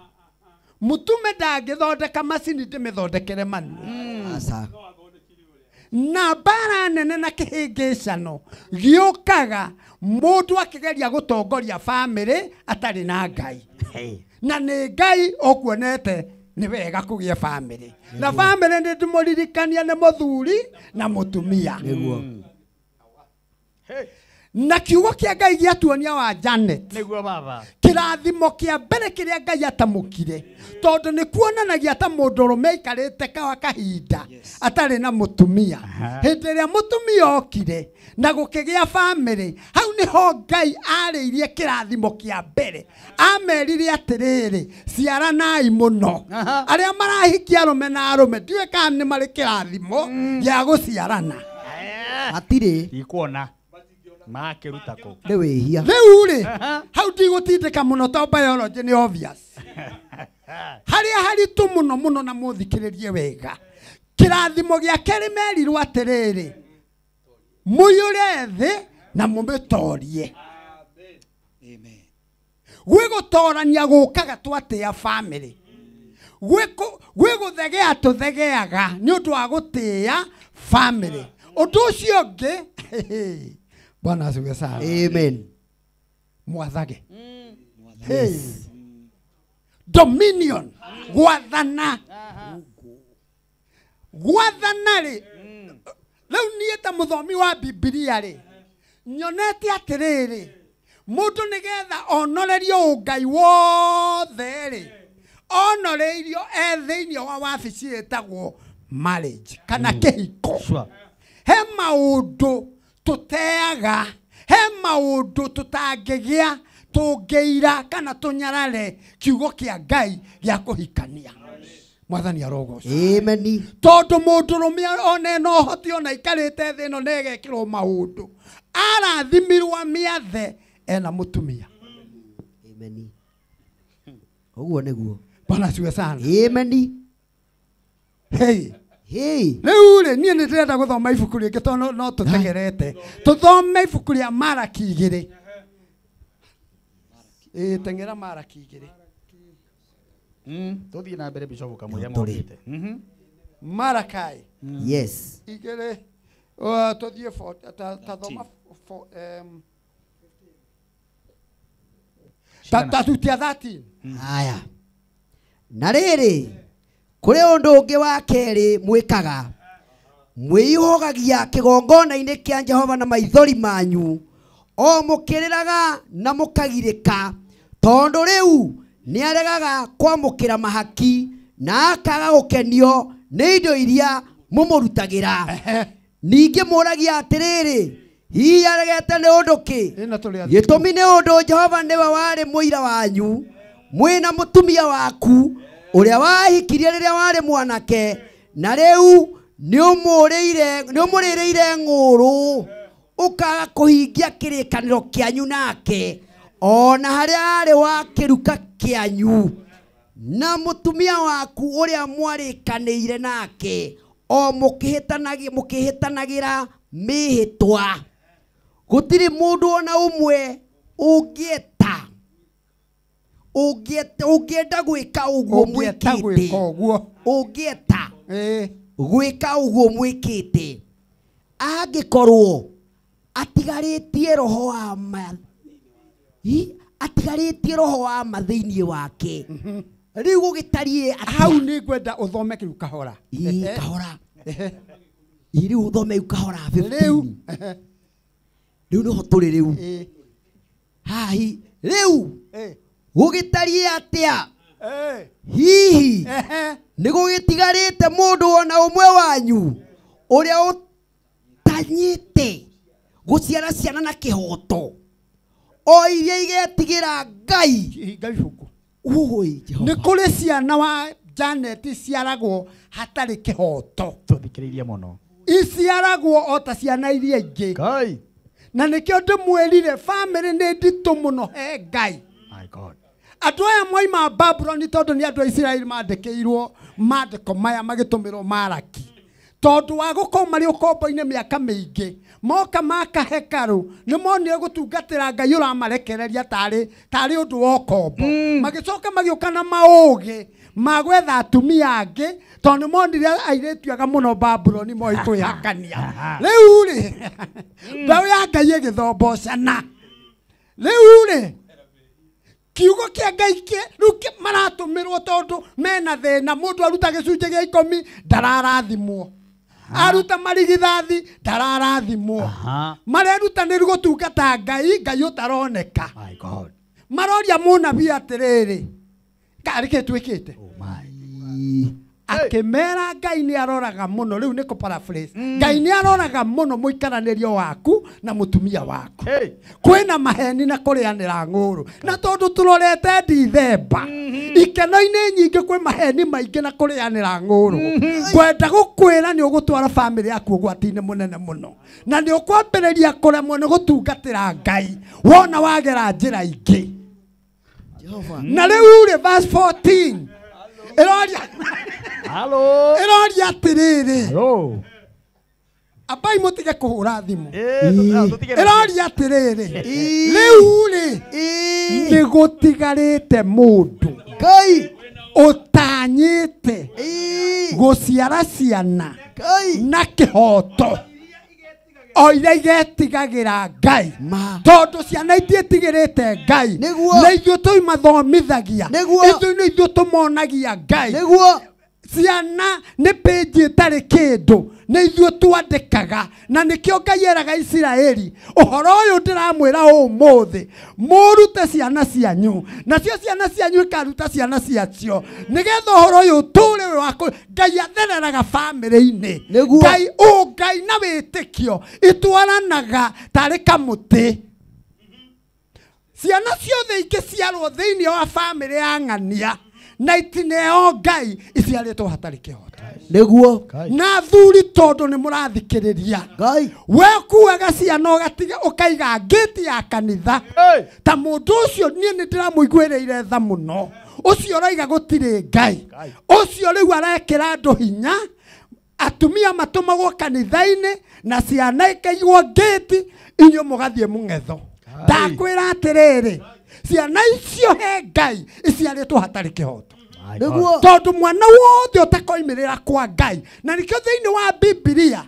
Mutume ndangĩthondeka macini ndĩmĩthondekere manu. Na mbara nene na kĩhĩngĩcano gĩũkaga mũndũ akĩgeria gũtongoria bamĩrĩ atarĩ na Ngai. Na nĩ Ngai ũkuonete nĩ wega kũgĩa bamĩrĩ. Na bamĩrĩ nĩ ndĩmũririkania nĩ mũthuri na mũtumia. Na kiugo kĩa Ngai gĩatuonia wa Janet. Nĩguo baba. Kĩrathimo kĩa mbere kĩrĩa Ngai atamũkire tondũ nĩ kuonanagia ta mũndũrũme aikarĩte kawa kahinda atarĩ na mũtumia. Hĩndĩ ĩrĩa mũtumia okire na gũkĩgĩa bamĩrĩ, hau nĩho Ngai arĩirie kĩrathimo kĩa mbere. Amerire atĩrĩrĩ, ciaranai mũno. Arĩa marahikia arũme na arũme ndiũĩ kana nĩ marĩ kĩrathimo gĩa gũciarana. Hatirĩ. Ndikuona. Makiruta kũ. Nĩ wĩhia. Rĩu rĩ, hau ndigũtindĩka mũno tondũ biology nĩ obvious. Harĩa haritũ mũno mũno na mũthikĩrĩrie wega. Kĩrathimo gĩa kerĩ merirwo atĩrĩrĩ, mũiyũre thĩ na mũmĩtorie. Gwĩ gũtorania gũkaga twatĩa bamĩrĩ. Gwĩ gũthegea tũthegeaga nĩ ũndũ wa gũtĩĩa bamĩrĩ. Ũndũ ũcio ũngĩ, Bwana asifiwe sana. Amen. Mwathage. Hey. Dominion. Gwathana. Gwathana rĩ. Rĩu niĩ ta mũthomi wa Bibilia rĩ, nyonete atĩrĩrĩ, mũndũ nĩgetha onorerio ũngai wothe rĩ, onoreirio e thĩinĩ wa wabici ĩtagwo marriage kana kĩhiko. He maũndũ tũteaga, he maũndũ tũtangĩgĩa tũngĩira kana tũnyarare kiugo kĩa Ngai gĩa kũhikania. Mwathani arogocwo. Amen. Tondũ mũndũrũme one no ũhoti ona aikarĩte thĩ ĩno na egekĩrwo maũndũ, arathimirwo mĩathe ena mũtumia. Amen. Ũguo nĩguo. Bwana asifiwe sana. Amen. Hey. Hey. Rĩu rĩ, niĩ nĩ ndĩrenda gũthoma ibuku rĩngĩ tondũ no tũtegerete. Tũthome ibuku rĩa Maraki 2. Teng'era Maraki 2. Tũthiĩ na mbere Bishop kamũira mokĩte. Marakai. Yes. 2. Tũthiĩ tathoma tatutia 13. Haya. Na rĩrĩ, kũrĩ ũndũ ũngĩ wa kerĩ mwĩkaga, mwĩihũgagia kĩgongona-inĩ kĩa Jehova na maithori manyu, o mũkĩrĩraga na mũkagirĩka, tondũ rĩu nĩaregaga kwamũkĩra mahaki na akaga gũkenio nĩ indo iria mũmũrutagĩra. Ningĩ mũragia atĩrĩrĩ, hihi aregete nĩ ũndũ kĩ? Gĩtũmi nĩ ũndũ Jehova nĩwe warĩ mũira wanyu, mwĩna mũtumia waku ũrĩa wahikirie rĩrĩa warĩ mwanake, na rĩu nĩũmũrĩrĩire ng'ũũrũ, ũkaga kũhingia kĩrĩkanĩro kĩanyu nake, ona harĩa arĩ wa kĩruka kĩanyu, na mũtumia waku ũrĩa mwarĩkanĩire nake, o mũkĩhĩtanagĩra mĩhĩtwa. Gũtirĩ mũndũ ona ũmwe ũngĩeta ũngĩenda gwĩka ũguo mwĩkĩte, ũngĩeta gwĩka ũguo mwĩkĩte, angĩkorwo atigarĩtie roho wa ma, atigarĩtie roho wa ma thĩinĩ wake. Rĩu gũgĩtariĩ hau nĩ ngwenda ũthome kĩu kahora. Kahora. Rĩu ũthome kĩu kahora 15. Rĩu nĩho tũrĩ rĩu. Hahi rĩu gũgĩtariĩ atĩa? Hihi nĩ gũgĩtigarĩte mũndũ ona ũmwe wanyu ũrĩa ũtanyĩte gũciara ciana na kĩhoto, o iria igetigĩra Ngai? Nĩ kũrĩ ciana wa Janet ciaragwo hatarĩ kĩhoto. Tũthikĩrĩirie mũno. Iciaragwo o ta ciana iria ingĩ. Na nĩkĩo ndĩmwĩrire bamĩrĩ nĩ nditũ mũno he Ngai. My God. Andũ aya moima Babuloni tondũ nĩ andũ a Isiraeli mandĩkĩirwo mandĩko maya magĩtũmĩrwo Maraki. Tondũ wa gũkorwo marĩ ũkombo-inĩ mĩaka mĩingĩ, moka maka hekarũ nĩ monire gũtungatĩra Ngai ũramarekereria tarĩ ũndũ wa ũkombo. Magĩcoka magĩũka na maũgĩ Ma gwetha atumia angĩ tondũ nĩmonire airĩtu ega mũno Babuloni moĩ kwĩhakania. Rĩu rĩ mbeũ ya Ngai ĩgĩthombocana. Rĩu rĩ kiugo kĩa Ngai rĩu maratũmĩrwo tondũ mena thĩna. Mũndũ aruta gĩcunjĩ gĩa 10 ndararathimwo, aruta marigithathi ndararathimwo. Marerutanĩria gũtungata Ngai, Ngai ũtaroneka. Maroria mũnabii atĩrĩrĩ, karĩ kĩ twĩkĩte? Akĩmera Ngai nĩ aroraga mũno. Rĩu nĩ kũ paraphrase. Ngai nĩ aroraga mũno mũikaranĩrio waku na mũtumia waku. Kwĩna maheni na kũrĩanĩra ng'ũrũ. Na tondũ tũrorete Dithemba, ikeno-inĩ nyingĩ kwĩ maheni maingĩ na kũrĩanĩra ng'ũrũ. Ngwenda gũkwĩra nĩ ũgũtwara bamĩrĩ yaku ũgwati-inĩ mũnene mũno. Na nĩ ũkwambĩrĩria kũremwo nĩ gũtungatĩra Ngai wona wagera njĩra ingĩ. Na rĩu rĩ verse 14 ĩroria ĩroria atĩrĩrĩ, ambai mũtige kũhũra thimũ. Ĩroria atĩrĩrĩ, rĩu rĩ nĩ gũtigarĩte mũndũ Ngai ũtanyĩte gũciara ciana na kĩhoto o iria igetigagĩra Ngai, tondũ ciana itiĩtigĩrĩte Ngai na ithuĩ tũimathomithagia, ithuĩ nĩ ithuĩ tũmonagia Ngai. Ciana nĩ pĩnji ĩtarĩ kĩndũ, nĩ ithuĩ twandĩkaga. Na nĩkĩo Ngai eraga Isiraeli, ũhoro ũyũ ndĩramwĩra ũmũthĩ, mũrute ciana cianyu, nacio ciana cianyu ikaruta ciana ciacio, nĩgetha ũhoro ũyũ ũtũũre wĩ wa Ngai athereraga bamĩrĩ-inĩ. Ngai ũngai na wĩtĩkio itwaranaga tarĩ kamũtĩ. Ciana ciothe ingĩciarwo thĩinĩ wa bamĩrĩ ya ng'ania na itineo Ngai iciarĩtwo hatarĩ kĩhoto. Nĩguo. Na thuri tondũ nĩ mũrathikĩrĩria, we kuaga ciana ũgatiga ũkaiga ngĩti ya kanitha ta mũndũ ũcio niĩ nĩ ndĩramũiguĩrĩire tha mũno. Ũcio ũraiga gũtirĩ Ngai, ũcio rĩu arekĩra andũ hinya, atumia matũmagwo kanitha-inĩ na ciana ikaigwo ngĩti, inyuĩ mũgathiĩ mũng'etho. Ndakwĩra atĩrĩrĩ, ciana icio he Ngai iciarĩtwo hatarĩ kĩhoto. Tondũ mwana wothe ũtakoimĩrĩra kwa Ngai, na nĩkĩo thĩinĩ wa Bibilia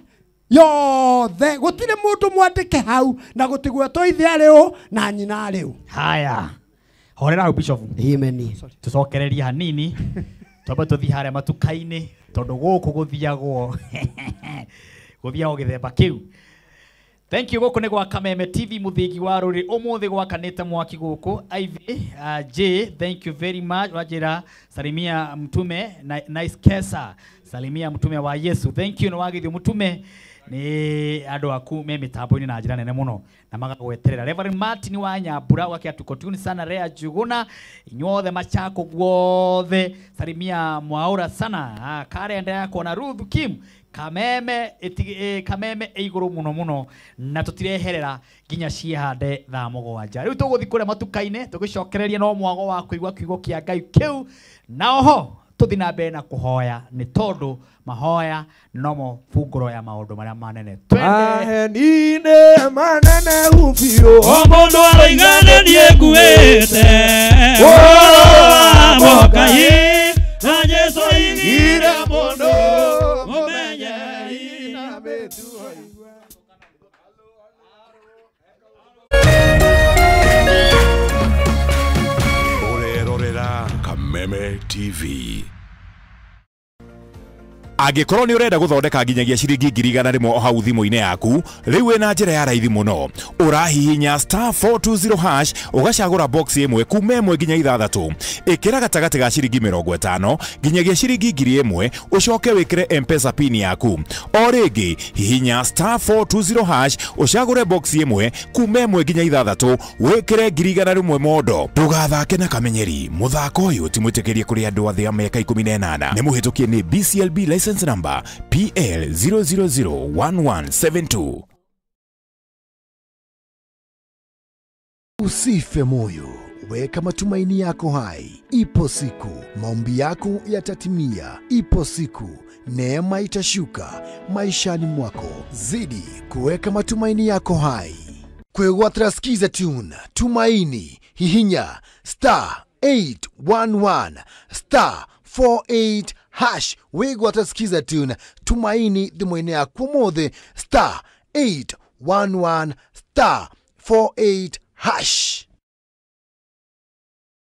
yothe gũtirĩ mũndũ mwandĩke hau na gũtigwetwo ithe arĩ ũ na nyina arĩ ũ. Haya, horera hau Bishop. Amen. Tũcokererie hanini twambe tũthiĩ harĩa matuka-inĩ tondũ gũkũ gũthiagwo gũthiagwo gĩthemba kĩu. Thank you. Gũkũ nĩ gwa Kameme TV mũthingi wa rũrĩrĩ. Ũmũthĩ gwakanĩte mwaki gũkũ. Ivy J, thank you very much. Wajira salimia mtume nice kesa, salimia mtume wa Yesu. Thank you. Nĩ wagithio mtume nĩ andũ aku me mĩtambo-inĩ na njĩra nene mũno na magagweterera. Reverend Martin wa Nyambura wake atukotuni sana. Rea Juguna inyuothe Machako guothe, salimia Mwaura sana. Karenda yakwa na Ruth Kim Kameme Kameme iguru muno muno na tutireherera nginya ciehande thaa 7. Riu tuguthi kuria matuka-inĩ tugicokereria no mwago wa kuigua kiugo kia Ngai kiu, na oho tuthi na mbere na kuhoya nĩ tondu mahoya nomo funguro ya maundu maria manene. Maheninĩ manene ubiũ o mũndũ aroiga nĩ niĩ nguĩte ũhoro wa Ngai na Jesũ oigire mũndũ mũmenyeri na mĩtugo. Ũrerorera Kameme TV. Angĩkorwo nĩ ũrenda gũthondeka nginyagia ciringi 100,000 o hau thimũ-inĩ yaku, rĩu wĩna njĩra ya raithi mũno. Ũrahihinya *420# ũgacagũra box ĩmwe kuma 1 nginya 6. Ĩkĩra gatagatĩ ga ciringi 50 nginyagia ciringi 1,000 ũcoke wĩkĩre M-Pesa pin yaku. O rĩngĩ hihinya *420# ũcagũre box ĩmwe kuma 1 nginya 6 wĩkĩre 100,000 mondo. Ndũgathake na kamenyeri. Mũthako ũyũ ti mwĩtĩkĩrie kũrĩ andũ a thĩ ya mĩaka 18. Nĩ mũhĩtũkie nĩ BCLB license number PL 0001172. Usife moyo, weka matumaini yako hai. Ipo siku maombi yako yatatimia. Ipo siku neema itashuka maishani mwako. Zidi kuweka matumaini yako hai. Kwegwatra skiza tune Tumaini, hihinya *811 *4 48 hash. Wĩgwate skiza tune Tumaini thimũ-inĩ yaku ũmũthĩ, star 811 star 48 hash.